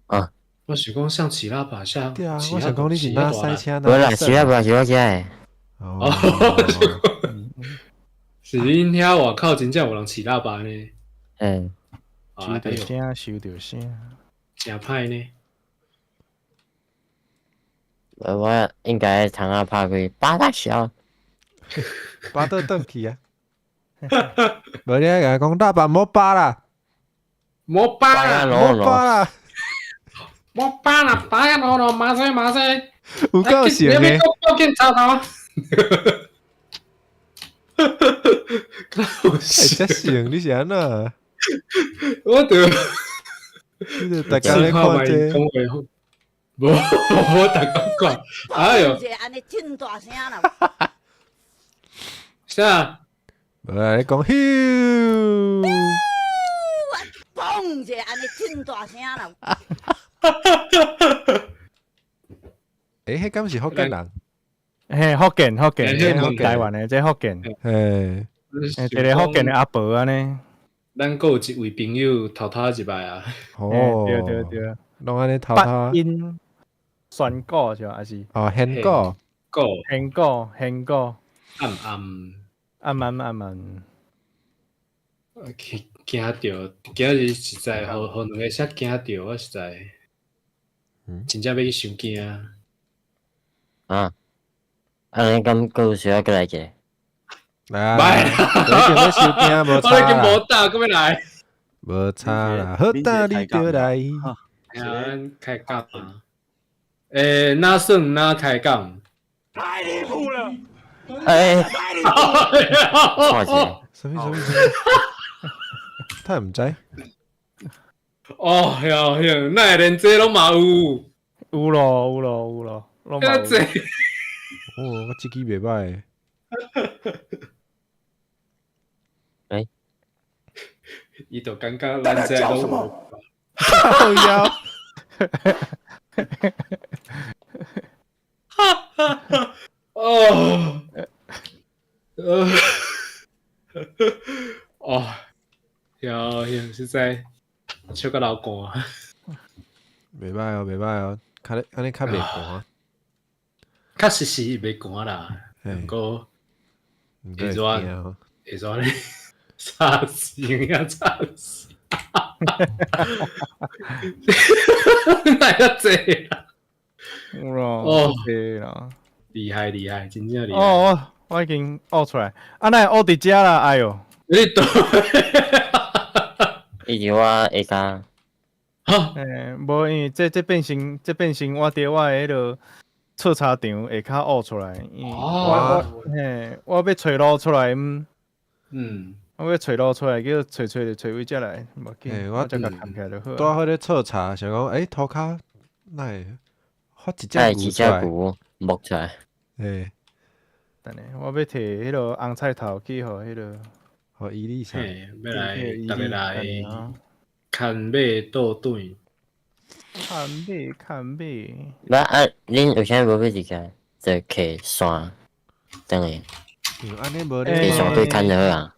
啊。我想講像飼喇叭，像。對啊，我想講你是哪賽車？無啦，飼喇叭是我遮的。哦。是恁遐外口真正有人飼喇叭呢？嗯。收著聲，收著聲。誠歹呢。我應該窗仔拍開，巴大小。巴倒轉去啊！無你愛共伊講喇叭莫拔啦，莫拔啦，莫拔啦，莫拔啦，拔呀喏喏，馬上馬上。有夠像的。報警查頭。欸，這像你是按怎？我著，你著逐工咧看這。無，無逐工看。哎喲！按呢真大聲啦！啥？無啦，你講咻！嘣一下，按呢真大聲啦！欸，彼敢是福建人？嘿，福建，福建，這台灣的，這福建。嘿，一個福建的阿婆按呢。咱閣有一位朋友偷偷入來啊！哦，對對對，攏按呢偷偷。音宣告是吧？還是？哦，宣告。告。宣告，宣告。暗暗。暗暗暗暗。去驚著，今日實在，予予兩個啥驚著，我實在，真正欲去傷驚。啊！按呢敢閣有需要閣來一個？來啊！已經欲收驚，無差我已經無膽，閣欲來。無差啦，好膽你就來。啊，咱開講啊！欸，哪算哪開講？太離譜了！欸！太離譜了！錯一個。啥物啥物啥物？他毋知。哦喲喲，哪會連這攏嘛有？有咯有咯有咯，攏嘛有。哦，我這支袂歹。欸？伊就感覺咱這攏有。靠腰。哦。哦，喲喲，實在笑甲流汗。袂歹哦，袂歹哦，較咧按呢較袂寒。確實是袂寒啦，毋過會熱。會煞咧，吵死，有影吵死，哪會遮濟啊？有咯，哦對啦。厲害厲害，真正厲害。哦，我已經挖出來，啊，哪會挖佇遮啦？哎喲，你倒，伊是我下跤，哈，欸，無，因為這變成這變成我佇我的彼個測查場下跤挖出來。因為哦，嘿，我欲揣路出來，我欲揣路出來，叫揣揣就揣位遮來，無緊，我我才共崁起來就好。拄好咧測查，想講，欸，塗跤哪會發一隻哪會一隻牛出來？牛摸出來？欸，等下，我欲摕彼個紅菜頭去予彼個，予伊麗莎。嘿，欲來，逐家來牽馬倒轉。牽馬牽馬。無啊，恁有啥無欲入去？就揢線，轉去。按呢無揢線對牽就好啊。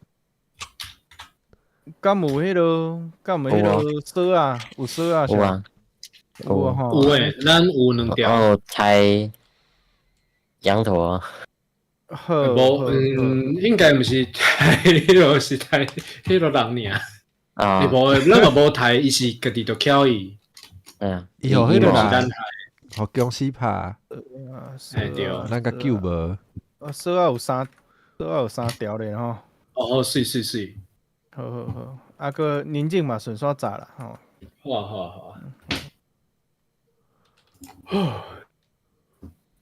敢有彼個？敢有彼個鎖啊？有鎖啊？有啊。有啊吼。有欸，咱有兩條。我有抬羊駝。好，無，應該毋是抬彼個，是抬彼個人爾。啊。無，咱嘛無抬，伊是家己就翹伊。嗯。伊予彼個人，予公司拍。欸對。咱共救無。啊，鎖仔有三，鎖仔有三條咧吼。哦，水水水。好好好，啊，閣寧靜嘛，順紲炸啦吼。好啊好啊好啊。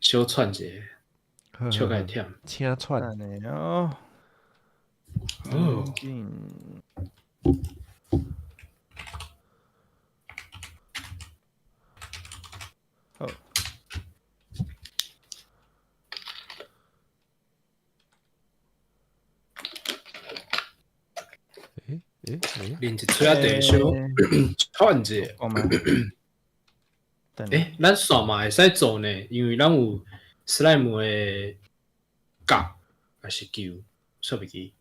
小喘一下，笑甲會忝。請喘。按呢哦。哦。好。欸欸，啉一喙仔茶，小喘一下。欸，咱線嘛會使做呢，因為咱有史萊姆的角，還是球，煞袂記。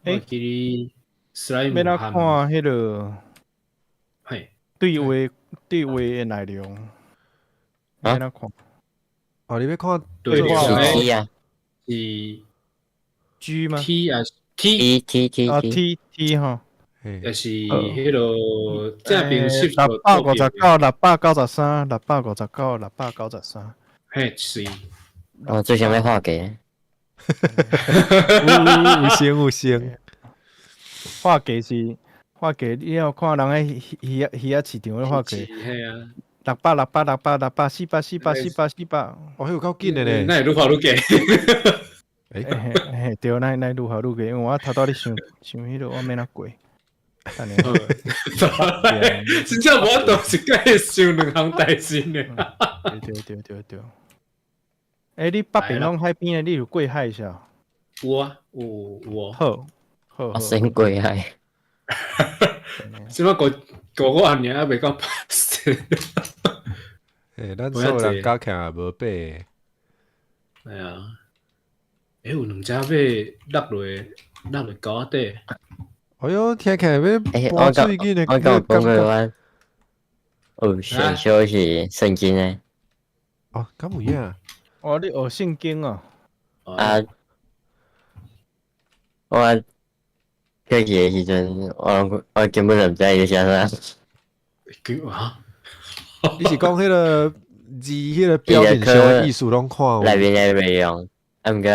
欸，我記得史萊姆欲怎看彼個？嘿，對話對話的內容。欲怎看？哦，你欲看對話是 T 啊？是 G 嗎？T 還是 T T T 啊 T T 吼，也是彼個正邊翕659，693，659，693。嘿，是。我最想欲畫價。有聲有聲。畫價是畫價，你有看人喺魚仔魚仔市場咧畫價。嘿啊。600600600600400 400 400 400。哦，彼有夠緊的咧。那會愈畫愈低。欸嘿，對，那那愈畫愈低，因為我頭拄咧想想彼個，我免怎過。等下。真正無法度一擺想兩項代誌呢。對對對對對。欸，你北邊攏海邊的，你有過海啥？有啊，有有。好，好。我先過海。這擺過過五年還袂到80。欸，咱所有人加起來無八。哎呀。欸，有兩隻馬落落落落溝仔底。哎喲，聽起來欲搬水緊的，我講過我有選修是聖經的。哦，敢有影？哦，你學聖經哦。啊，我考試的時陣，我根本就毋知伊咧寫啥。啊？你是講彼個字，彼個表面上的意思攏看有？內面的內容，啊毋過，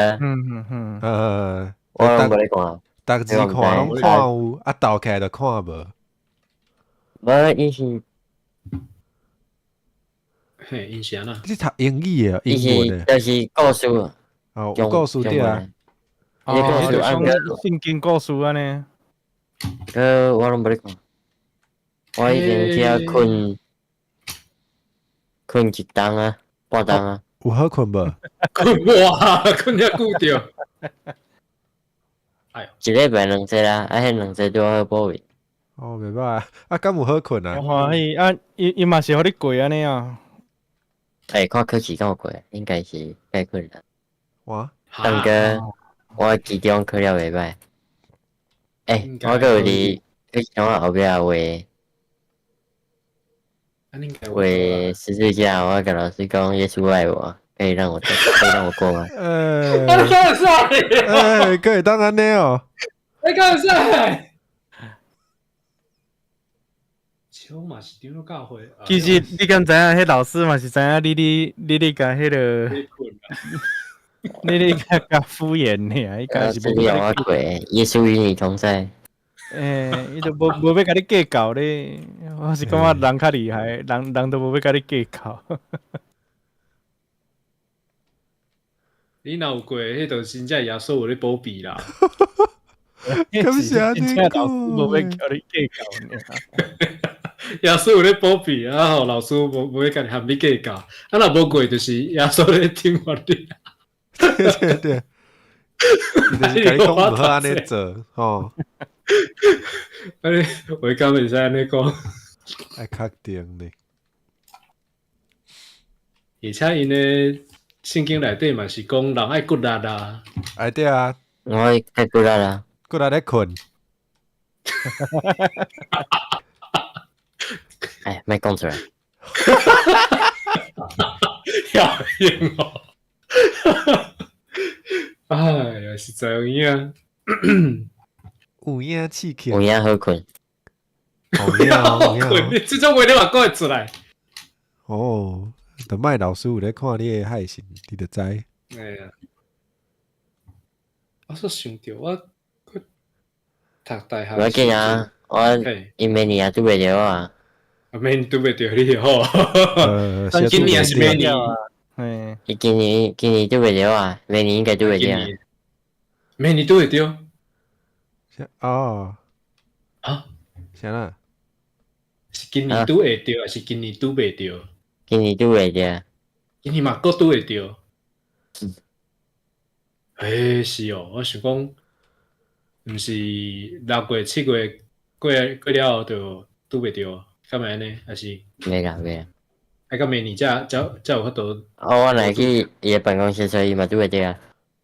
我攏無咧看。逐字看攏看有，啊鬥起來就看無。無，伊是，嘿，𪜶是按怎？你是讀英語的，英文的？就是故事。哦，有故事對啊。哦，故事啊，聖經故事按呢。我攏無咧看。我已經去遐睏，睏一冬啊，半冬啊。有好睏無？睏哇，睏遐久著。哎，一禮拜兩節啦，啊，彼兩節拄好補位。哦，袂歹啊，敢有好睏啊？歡喜啊，伊嘛是予你過按呢啊？欸，看考試敢有過，應該是該睏啦。哇！但過我期中考了袂歹。欸，我閣有佇去像我後壁畫畫十字架，我共老師講耶穌愛我，可以讓我過嗎？欸，啊，你敢會使？欸，閣會當按呢哦？你敢會使？笑嘛是長老教會。其實你敢知影？彼老師嘛是知影你咧共彼个，你咧共共敷衍爾，伊敢是這裡有我過，耶穌與你同在。欸，伊就無欲共你計較咧，我是感覺人較厲害，人人都無欲共你計較。你若有過，彼就真正耶穌有咧保庇啦。感謝你真正老師無欲共你計較爾。耶穌有咧保庇，啊吼，老師無欲共你含你計較。啊，若無過，就是耶穌咧懲罰你。對對對，伊就是共你講毋好按呢做，吼。啊你，我敢會使按呢講？愛確定咧。而且𪜶的聖經內底嘛是講人愛骨力啊。哎對啊，我愛骨力啊，骨力咧睏。哎，莫講出來。曉用哦。哎呀，實在有影。有影刺激。有影好睏。有影有影。你這種話你嘛講會出來？哦，就莫老師有咧看你的海信，你就知。哎呀，我煞想著我閣讀大學。無要緊啊，我伊明年也拄袂著我啊。啊，明年拄袂著你吼。今年還是明年？嘿，伊今年拄袂著我，明年應該拄袂著。明年拄會著。哦。啊？啥啦？是今年拄會著，還是今年拄袂著？今年拄袂著。今年嘛閣拄會著。欸，是哦，我想講，毋是6月、7月過了後就拄袂著，敢會按呢？還是？袂啦袂啦。啊，到明年才有法度。哦，我若去伊的辦公室，所以伊嘛拄袂著啊。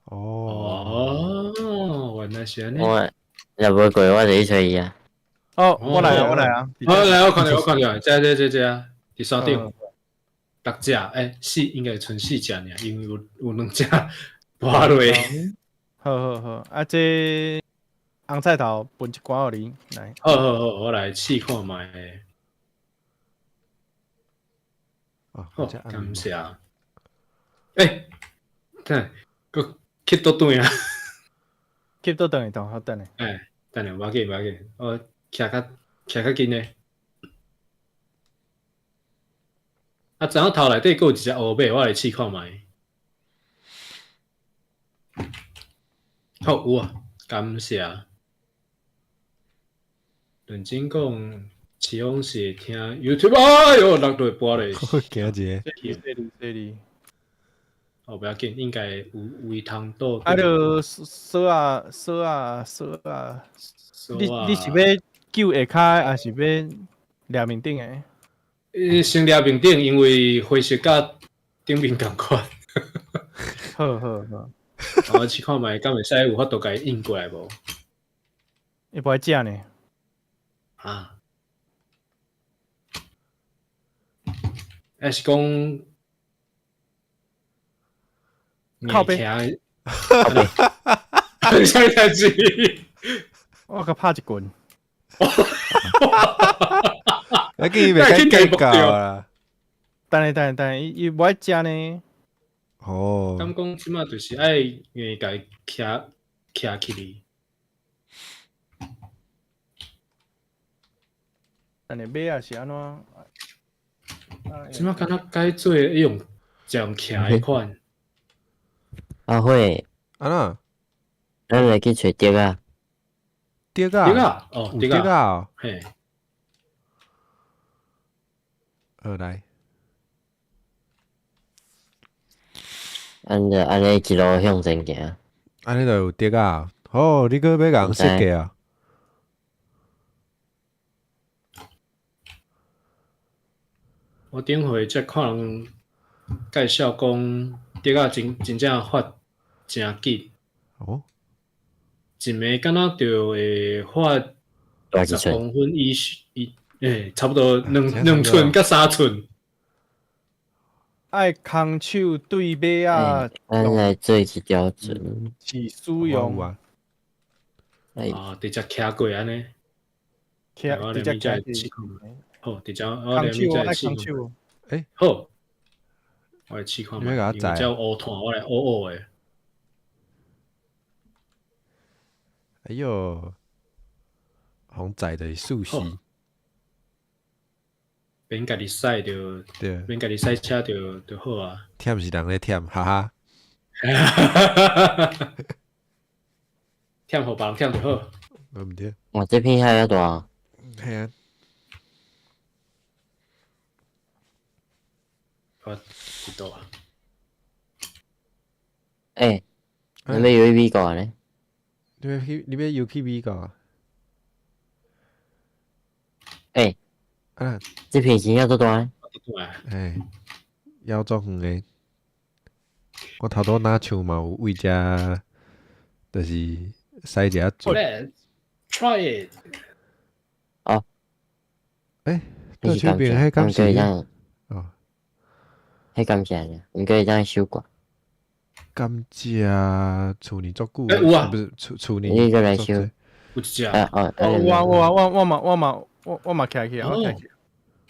哦。哦，原來是按呢。我若無過，我就去揣伊啊。哦，我來啊，我來啊。我來，我看著，我看著，這這這這，佇山頂。六隻，欸，四應該賰四隻爾，因為有兩隻跋落。好好好，啊，這紅菜頭分一寡予你來。好好好，我來試看覓。好，感謝。欸，等下，閣吸倒轉啊！吸倒轉去，好等下。欸，等下，無要緊，無要緊，我徛較緊咧。啊，昨昏頭內底閣有一隻烏馬，我來試看覓。好，有啊，感謝。認真講，起風是聽 YouTube，哎喲，落落跋咧。驚一下。細膩細膩。哦，不要緊，應該有位通倒。啊，著鎖啊鎖啊鎖啊！你是欲救下跤，還是欲掠面頂的？先掠面頂，因為花色佮頂面仝款。好好好。我試看覓，敢會使有法度共伊印過來無？伊無愛食呢。啊？還是講靠背？靠背？啥物代誌？我共拍一棍。啊，叫伊袂使計較啦。等下等下等下，伊無愛食呢。哦。敢講這馬就是愛硬共伊徛徛起來。等下尾仔是按怎？這馬敢若改做用用徛的款。阿慧。按怎？咱來去揣竹仔。竹仔。竹仔哦，有竹仔哦。嘿。好來。按就按呢一路向前行。按呢就有竹仔。哦，你閣欲共設計啊？我頂回才看人介紹講，竹仔真正發誠緊。哦。一暝敢若就會發10公分以上，欸，差不多兩寸佮3寸。愛空手對馬仔咱來做一條船，是使用有啊，哎，啊，直接徛過按呢，徛直接徛試看覓。好，直接我空手，愛來試空手。好，我來試看覓。你欲共我載這烏炭，我來烏烏的。哎喲，予載就是速死，免家己駛就，對，免家己駛車就好啊。忝是人咧忝，哈哈。忝予別人忝就好。毋對。哇，這片遐大。嘿啊。我佇倒啊？欸，你欲遊去美國呢？你欲遊去美國？欸，啊，這片真正足大。欸，猶足遠的。我頭拄若像嘛有為遮，就是駛一下船。 Let's try it。哦。欸，左手邊彼敢是？哦。彼敢是呢？毋過會當收割。甘蔗厝呢足久，欸有啊，不是厝厝呢。你閣來收。有一隻。啊哦，有啊有啊，我嘛徛起，我徛起。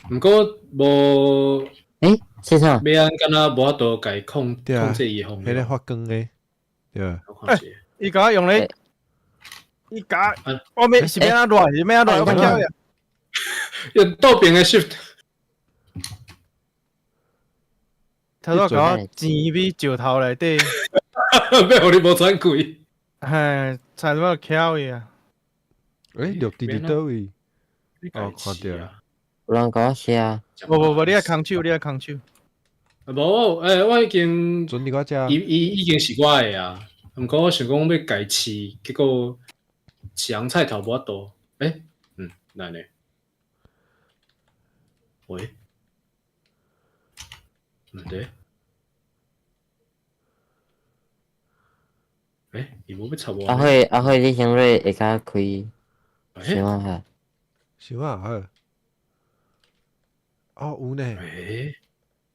毋過無。欸，先生。欲按敢若無法度共伊控制伊的方彼个發光的，對吧？欸，伊共我用咧，伊共我欲是欲按怎落，是欲按怎落，我跳呀。用倒邊的 shift。頭拄共我錢佇石頭內底，欲予你無喘氣。嘿，差點仔翹伊啊！欸，綠地佇佗位？哦，看著啊。有人共我寫啊？無無無，你愛空手，你愛空手。無，欸，我已經，船佇我遮。伊伊已經是我的啊，毋過我想講欲共伊試，結果試紅菜頭無法度。欸，哪按呢？喂？毋對。欸，伊無欲插我。阿慧，阿慧，你先落下跤開，想啊下。想啊好。哦，有呢。欸？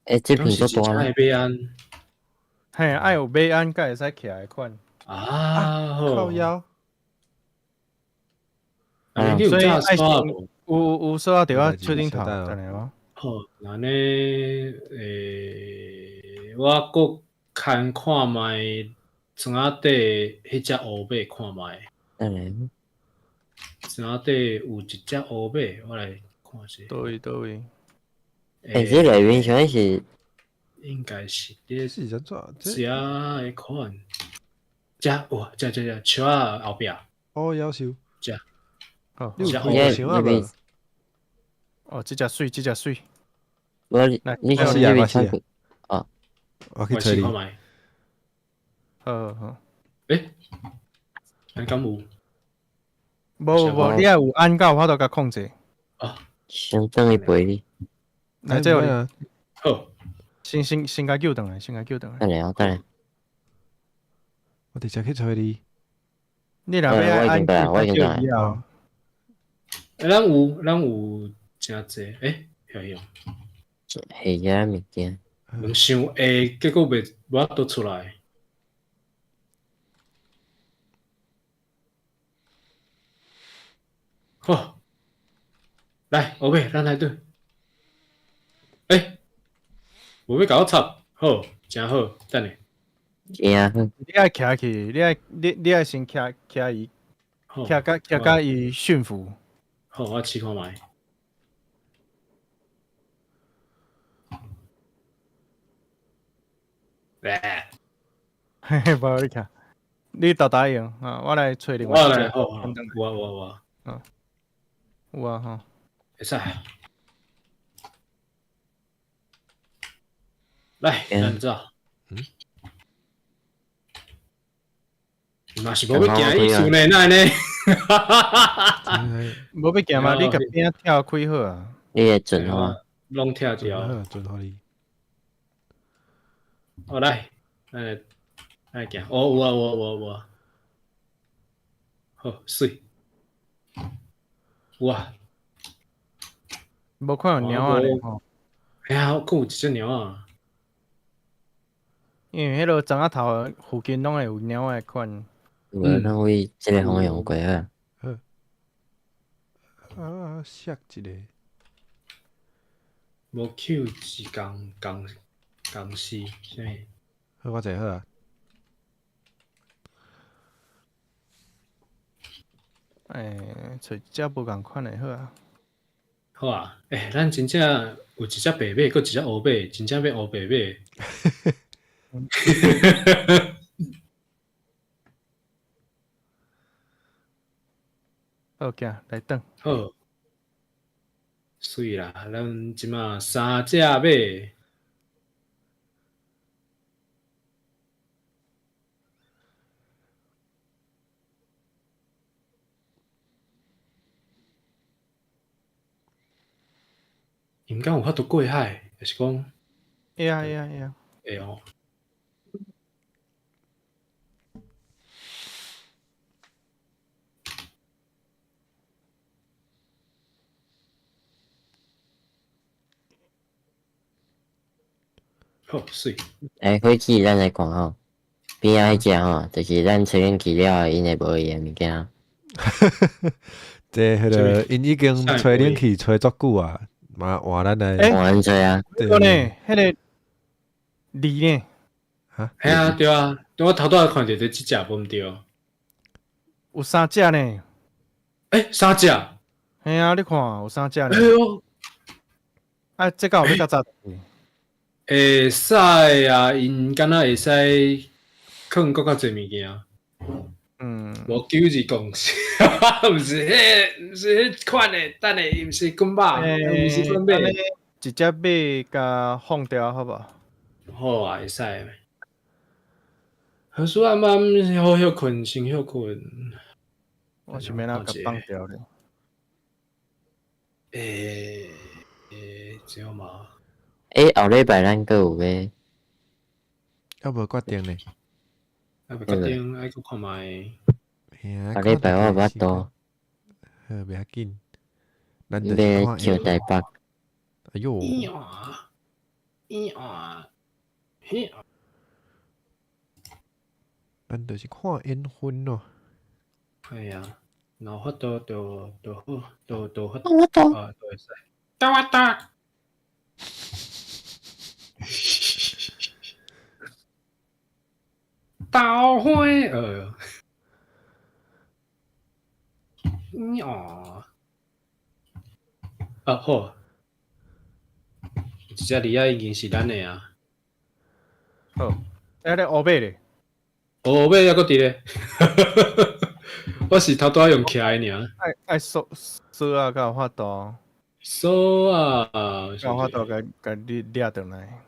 欸，這片足大呢。嘿，愛有馬鞍才會使徛的款。啊，好。靠腰。啊，你有所以炸愛先刷無？有鎖仔佇我手頂頭，等下我。好，按呢，欸，我閣牽看覓床仔底彼隻烏馬看覓。等下。床仔底有一隻烏馬，我來看者。佗位佗位？欸，這內面啥物是？應該是佇是按怎？遮的款，遮哇，遮遮遮樹仔後壁。哦，夭壽。遮。好，你有遮看想啊無？哦，這隻媠，這隻媠。無，你我是是啊我是啊這邊哦。我去揣你。好好。欸，按敢有？無無，你愛有按才有法度共控制。啊。先轉去陪你。來，這予你。好。先共救轉來，先共救轉來。等下，我等下。我直接去揣你。你若欲按，我已經來。欸，咱有誠濟，欸，遐用。下遮物件。兩想下，結果袂無法度出來。好，來，烏馬，咱來對。欸，無欲共我插，好，誠好，等下。你愛徛去，你愛先徛徛伊，徛共伊馴服。好，我試看覓。來，嘿嘿，無你徛，你沓沓用啊，我來揣另外我來，好，我。嗯，有啊吼，會使。來，咱走。嗯。嘛是無欲行意思呢，哪按呢？無欲行嘛，你共邊仔跳開好啊。你會準吼？攏拆掉。準予你。好來，咱來，來行。哦，有啊，有啊，有啊，有啊。好，媠。有啊。無看到貓仔咧吼。哎呀，閣有一隻貓仔。因為彼落庄仔頭附近攏會有貓仔的款。無咱為這个方向過好。好。啊，摔一个。無 Q 是公公公司，啥物？好，我坐好啊。欸，揣一隻無仝款的好啊。好啊，欸，咱真正有一隻白馬，閣一隻烏馬，真正欲烏白馬。好，行，來轉。好，媠啦，咱這馬三隻馬。𪜶敢有法度過海？抑是講？會啊會啊會啊。會哦。好，媠。欸，火起咱來看吼，邊仔彼隻吼，就是咱吹冷氣了後，𪜶會無伊的物件。這彼个𪜶已經吹冷氣吹足久啊，嘛換咱來。換咱吹啊。彼個呢？彼个字呢？哈？嘿啊，對啊，我頭拄仔看著這一隻無毋對。有三隻呢。欸，三隻？嘿啊，你看有三隻呢。哎喲。啊，這敢有欲較早？會使啊，𪜶敢若會使囥閣較濟物件。嗯。無九二共識，毋是彼，毋是彼款的，等下伊毋是滾馬，毋是滾馬。一隻馬共放掉好無？好啊，會使。何事暗暗好歇睏，先歇睏。我是欲按怎共放掉咧？欸欸，這樣嘛？欸，後禮拜咱閣有欲？猶無決定呢。猶未決定，愛閣看覓。後禮拜我有法度。好，袂要緊。咱就是欲去台北。哎喲。咿呀，咿呀，嘿。咱就是看緣分咯。哎呀，若有法度就就好，就就法我度。啊，就會使。得我得。桃花哦，啊好，一隻鯉仔已經是咱的啊。好，欸，咧烏馬咧？烏馬猶閣佇咧，我是頭拄仔用徛的爾。愛愛鎖鎖仔才有法度。鎖仔，才有法度共共你掠轉來。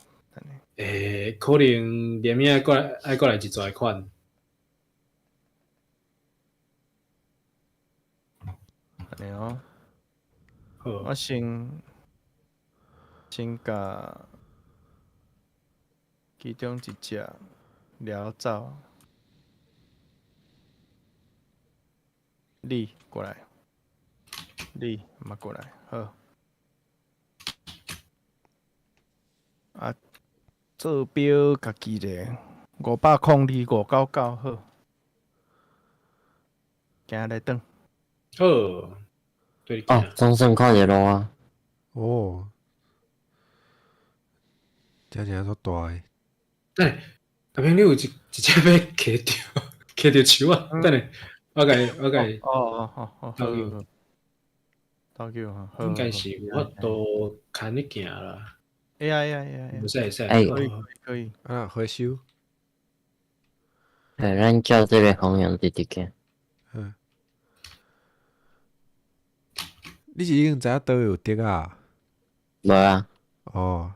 欸，可能連命過來愛過來一逝款。按呢哦。好。我先先共其中一隻掠走。你過來，你嘛過來，好。啊，坐標家己咧，502，599，好。行來轉。好，對。哦，總算看著路啊！哦，這真足大个。等下，阿平，你有一一隻欲徛著，徛著樹啊？等下，我共我共。哦哦哦哦，投球，投球哈，應該是有法度牽你行啦。會啊會啊會啊，會使會使，可以可以。啊，回收。欸，咱照這个方向直直行。嗯。你是已經知影佗位有竹仔？無啊。哦。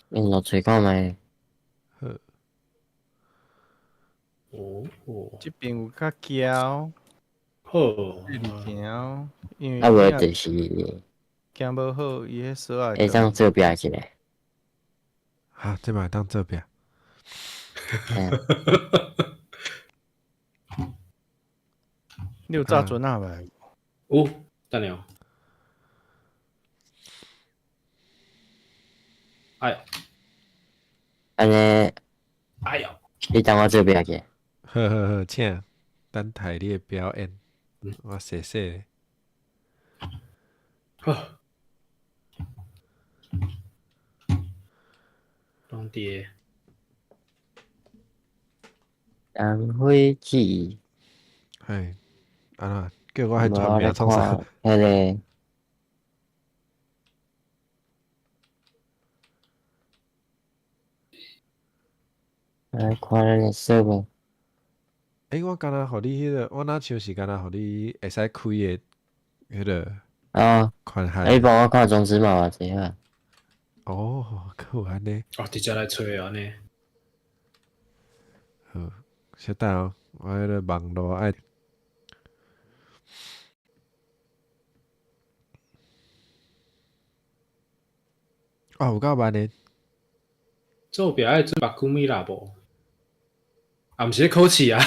恁落揣看覓。好。哦哦。這邊有較橋。好。行，因為啊無就是行無好，伊彼鎖仔會當做壁一个。哈，這嘛會當做壁？你有炸船仔無？有，等下哦。哎喲，按呢，哎喲，你等我做壁去。好好好，請等待你的表演。我謝謝。好，攏佇當火機。嘿，按怎叫我彼全名創啥？彼个。來看咱的設備。欸，我敢若予你彼个，我若像是敢若予你會使開的彼个啊，權限。你幫我看種子嘛，偌濟啊？哦，閣有按呢。哦，直接來揣按呢。好，稍等哦，我彼个網路愛。哦，有夠慢的。做壁愛準備久米啦無？啊，毋是咧考試啊！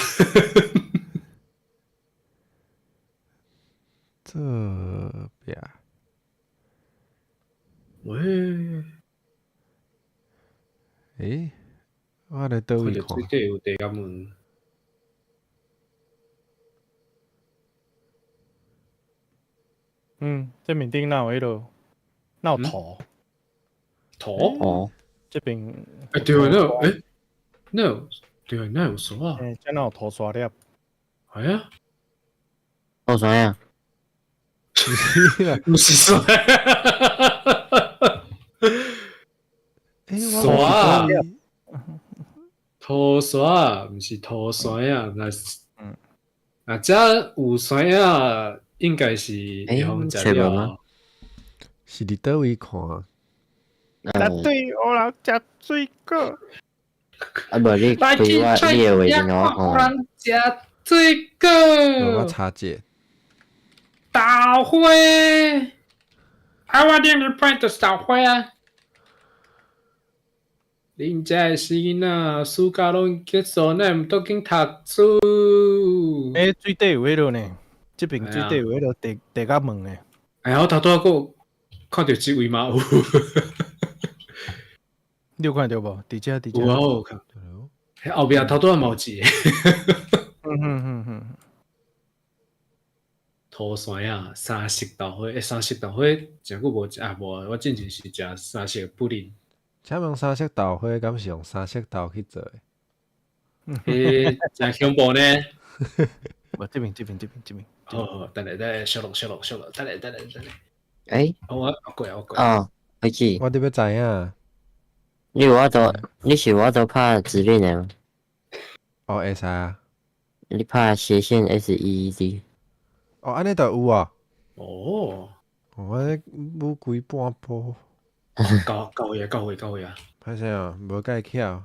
做壁。喂。欸，我咧佗位看？看著水底有地龛門。嗯，這面頂哪有彼落？哪有塗？塗？哦。這邊。欸，對啊，那有欸，那有對啊，那有沙啊？欸，這哪有塗沙粒？係啊。塗沙啊？毋是沙。沙。塗沙，毋是塗沙啊，若是，若遮有沙啊，應該是會予食了。是佇佗位看？絕對予人食水果。啊，無你開我你的畫面予我看。食水果。我查者。豆花，啊！我頂禮拜就是豆花啊。恁遮的死囡仔，暑假攏結束，哪會毋倒緊讀書？欸，水底有彼落呢？這爿水底有彼落地地甲門的。哎呀，我頭拄仔閣看著這位嘛有。你有看著無？佇遮佇遮。有啊，我有看。後壁頭拄仔嘛有一個。嗯嗯嗯嗯。塗山仔，三色豆花，欸，三色豆花誠久無食啊，無，我進前是食三色布丁。請問三色豆花敢是用三色豆去做的？欸，誠恐怖呢！無，這邊這邊這邊這邊。好好，等下等下，小落小落小落，等下等下等下。欸？我過來我過。哦，開始。我得欲知影。你有法度？你是有法度拍指令的嗎？哦，會使啊。你拍斜線 S E E D。哦，按呢就有啊。哦。我咧舞規半晡。到到位啊，到位到位啊！歹勢哦，無介巧。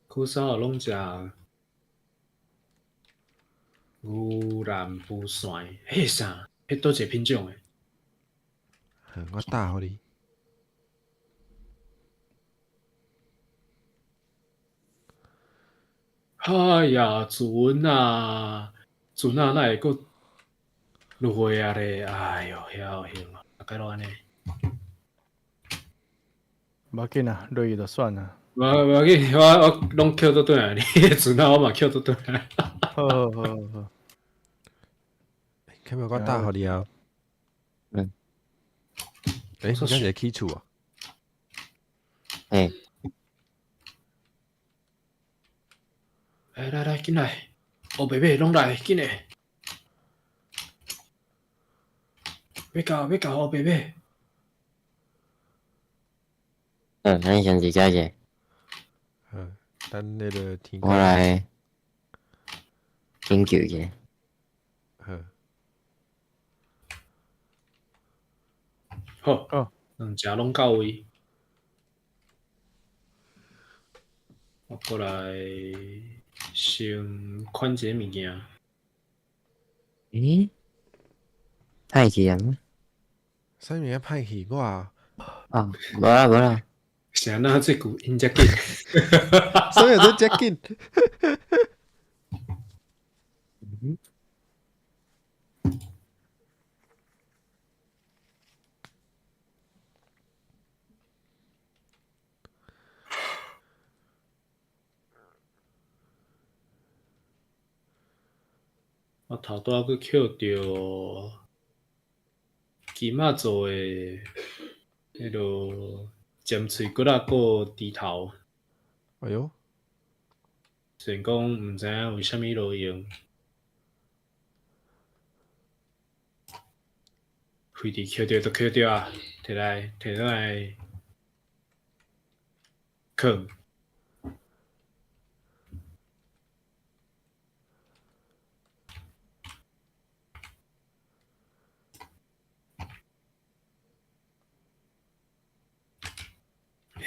古早攏食牛腩腐蒜，彼啥？彼佗一个品種的？好，我打予你。哎呀，船啊，船啊，哪會閣落雨啊咧？哎喲，遐有興啊，逐家攏按呢。無要緊啊，落雨就算啊。無無要緊，我我攏抾倒轉來，你船啊，我嘛抾倒轉來。好好好好。可無我打予你啊？嗯。欸，你敢是咧起厝啊？欸。欸，來來，緊來，烏白馬攏來，緊來。欲到欲到烏白馬。嗯，咱先佇遮者。好，等彼个天。我來研究一下。好。好，兩隻攏到位。我過來先款一个物件。欸？歹去啊？啥物仔歹去我？啊，無啦無啦。是按怎這句𪜶遮緊？啥物都遮緊？我頭拄仔閣抾著金仔做的彼落尖喙骨仔閣豬頭。哎喲，雖然講毋知影為啥物路用，非得抾著就抾著啊，摕來摕轉來囥。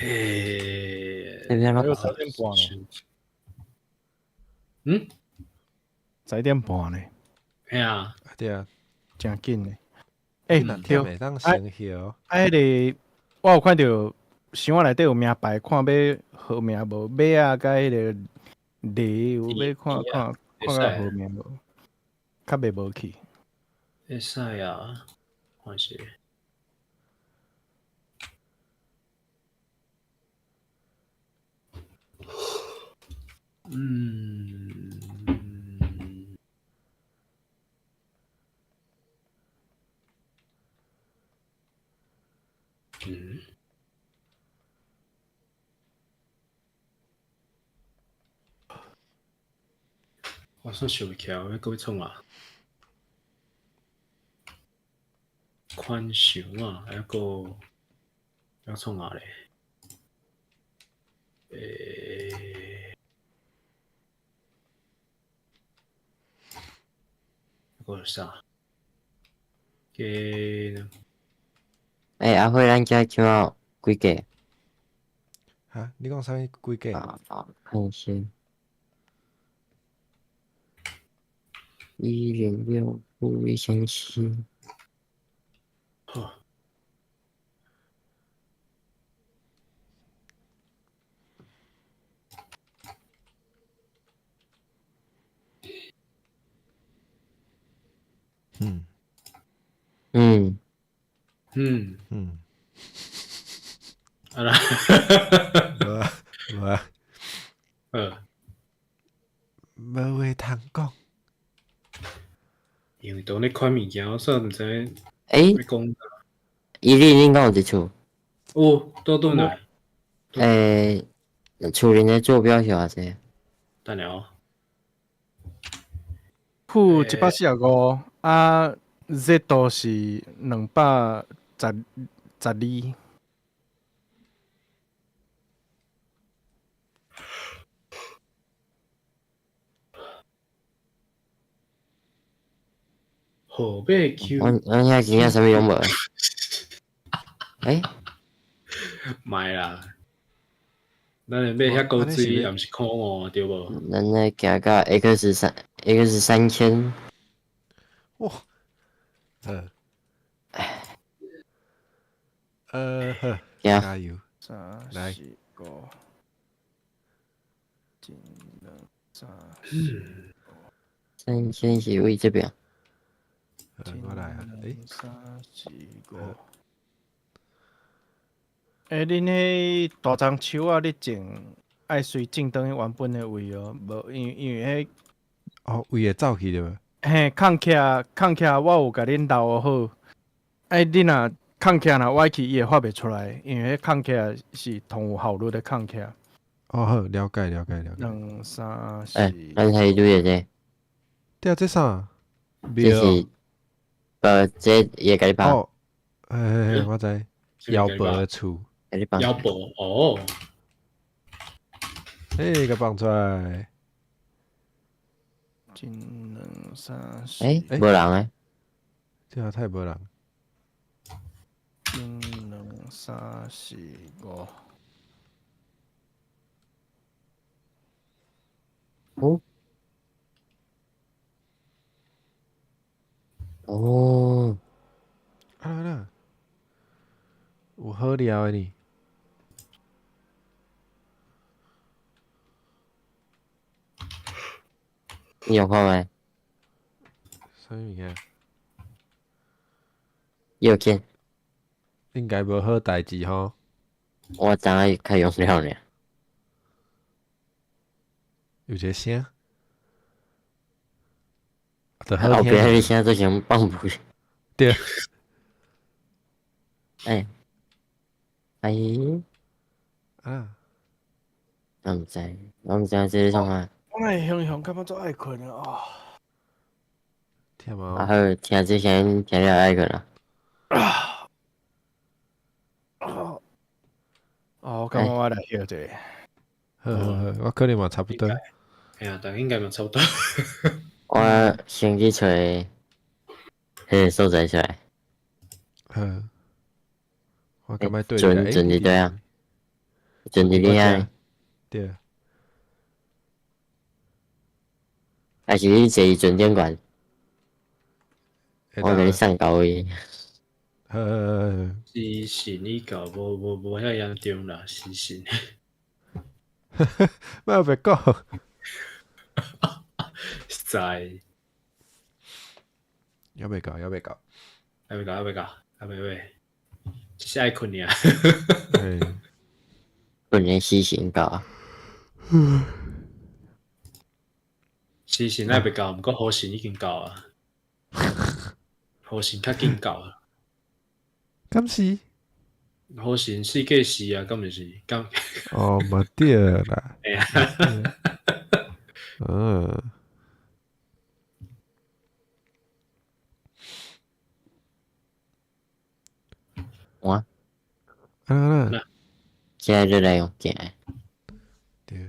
欸，這邊還有11點半呢。嗯？11點半呢。嘿啊。對啊。誠緊的。欸，對。會當先歇。啊，彼個我有看著箱仔內底有名牌，看欲號名無？馬仔佮彼個梨有欲看看看較號名無？較袂無去。會使啊，看者。嗯。嗯。我煞想袂起來，我欲閣欲創啊？寬箱啊，還閣欲創啊咧？欸，閣有啥？加欸，阿輝，咱遮這馬幾個？哈？你講啥物幾個？啊，看先。106負1700。好。嗯。嗯。嗯。嗯。啊啦。無啊，無啊。無話通講。因為當咧款物件，我煞毋知影。欸？欲講。伊你恁敢有佇厝？有，倒轉來。欸，厝裡的坐標是偌濟？等下哦。負145，啊，Z 度是212。號碼 Q。阮阮遐真正啥物攏無。欸？莫啦，咱會買遐高水，也毋是箍五，對無？咱咧行到 X 三 X 3000。哇！好，加油！來。三四五，一兩三四五。 3000是位這邊。我來啊！欸，三四五。欸，恁彼大樟樹仔，你種愛隨種轉去原本的位哦，無因為因為彼哦，位會走去對無？嘿，空起空起，我有共恁留好。欸，你若空起若歪去，伊會發袂出來，因為彼空起是同有效率的空起。哦好，了解了解了解。兩三四。欸，咱彼對的這。對啊，這啥？這是，這伊會共你放。哦，嘿嘿嘿，我知。腰婆的厝。腰婆哦。欸，共放出來。一兩三四。欸，無人欸。這下太無人。一兩三四五。哦。哦。啊啦，有好料的呢。你有看覓？啥物物件？有見。應該無好代誌吼。我昨下開用了爾。有一個聲。就好後壁聽。彼個聲做像放屁。對。欸，哎，啊，我毋知，我毋知這是創啥。我會形容感覺足愛睏啊！忝啊！啊好，聽這聲聽了愛睏啊。哦，我感覺我來歇一下。好好好，我可能嘛差不多。哎呀，但應該嘛差不多。我先去揣彼個所在出來。好，我感覺對。船船佇佗啊？船佇你遐？對。還是你坐船頂懸？我共你送到位。好好好。死神已到，無無無遐嚴重啦，死神。莫白講。實在。猶未到，猶未到。猶未到，猶未到，猶未未，只是愛睏爾。睏的死神到啊！死神還未到，毋過火神已經到啊。火神較緊到啊。敢是？火神四計時啊，敢毋是？敢？哦，嘛對啦。哎呀。嗯。我。啊啊！現在就來用鏡。對。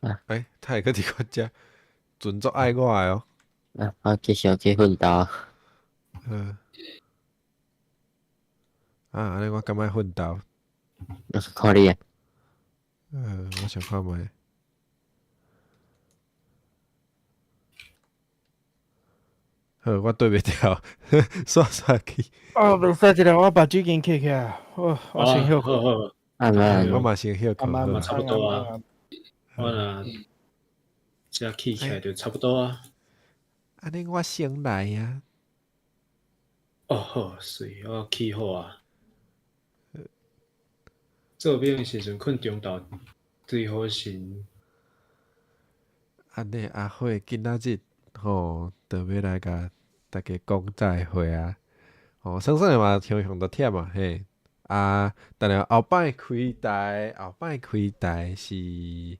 欸，他會閣佇我遮，盡足愛我的哦。啊，我繼續去奮鬥。嗯。啊，按呢我敢愛奮鬥？看你啊。我想看覓。好，我對袂著，煞煞去。哦，袂使一下，我目睭緊閉起來，我我先歇睏。啊，我嘛先歇睏。嘛差不多啊。我若這起起來就差不多啊。按呢我先來啊。哦好，媠，我起好啊。做兵的時陣睏中晝，對好神。按呢阿火今仔日吼，就欲來共大家講再會啊！吼，算算的嘛，雄雄都忝啊嘿。啊，等下後擺開台，後擺開台是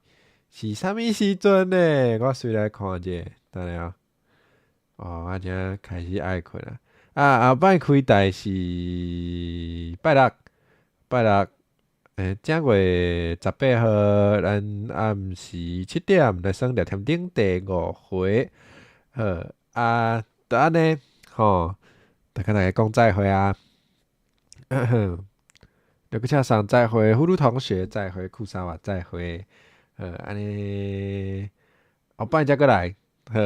是啥物時陣呢？我隨來看者，等下。哦，我這開始愛睏啊！啊，後擺開台是拜六，拜六，欸，正月18號，咱暗時7點來耍掠添頂第五回。好，啊，就按呢，吼，大家來講再會啊！劉國巧桑再會，呼嚕同學再會，庫沙瓦再會，好，按呢，後擺才閣來，好，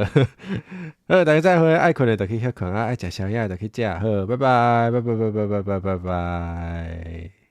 好，大家再會，愛睏的就去歇睏啊，愛食宵夜的就去食，好，拜拜，拜拜拜拜拜拜拜拜。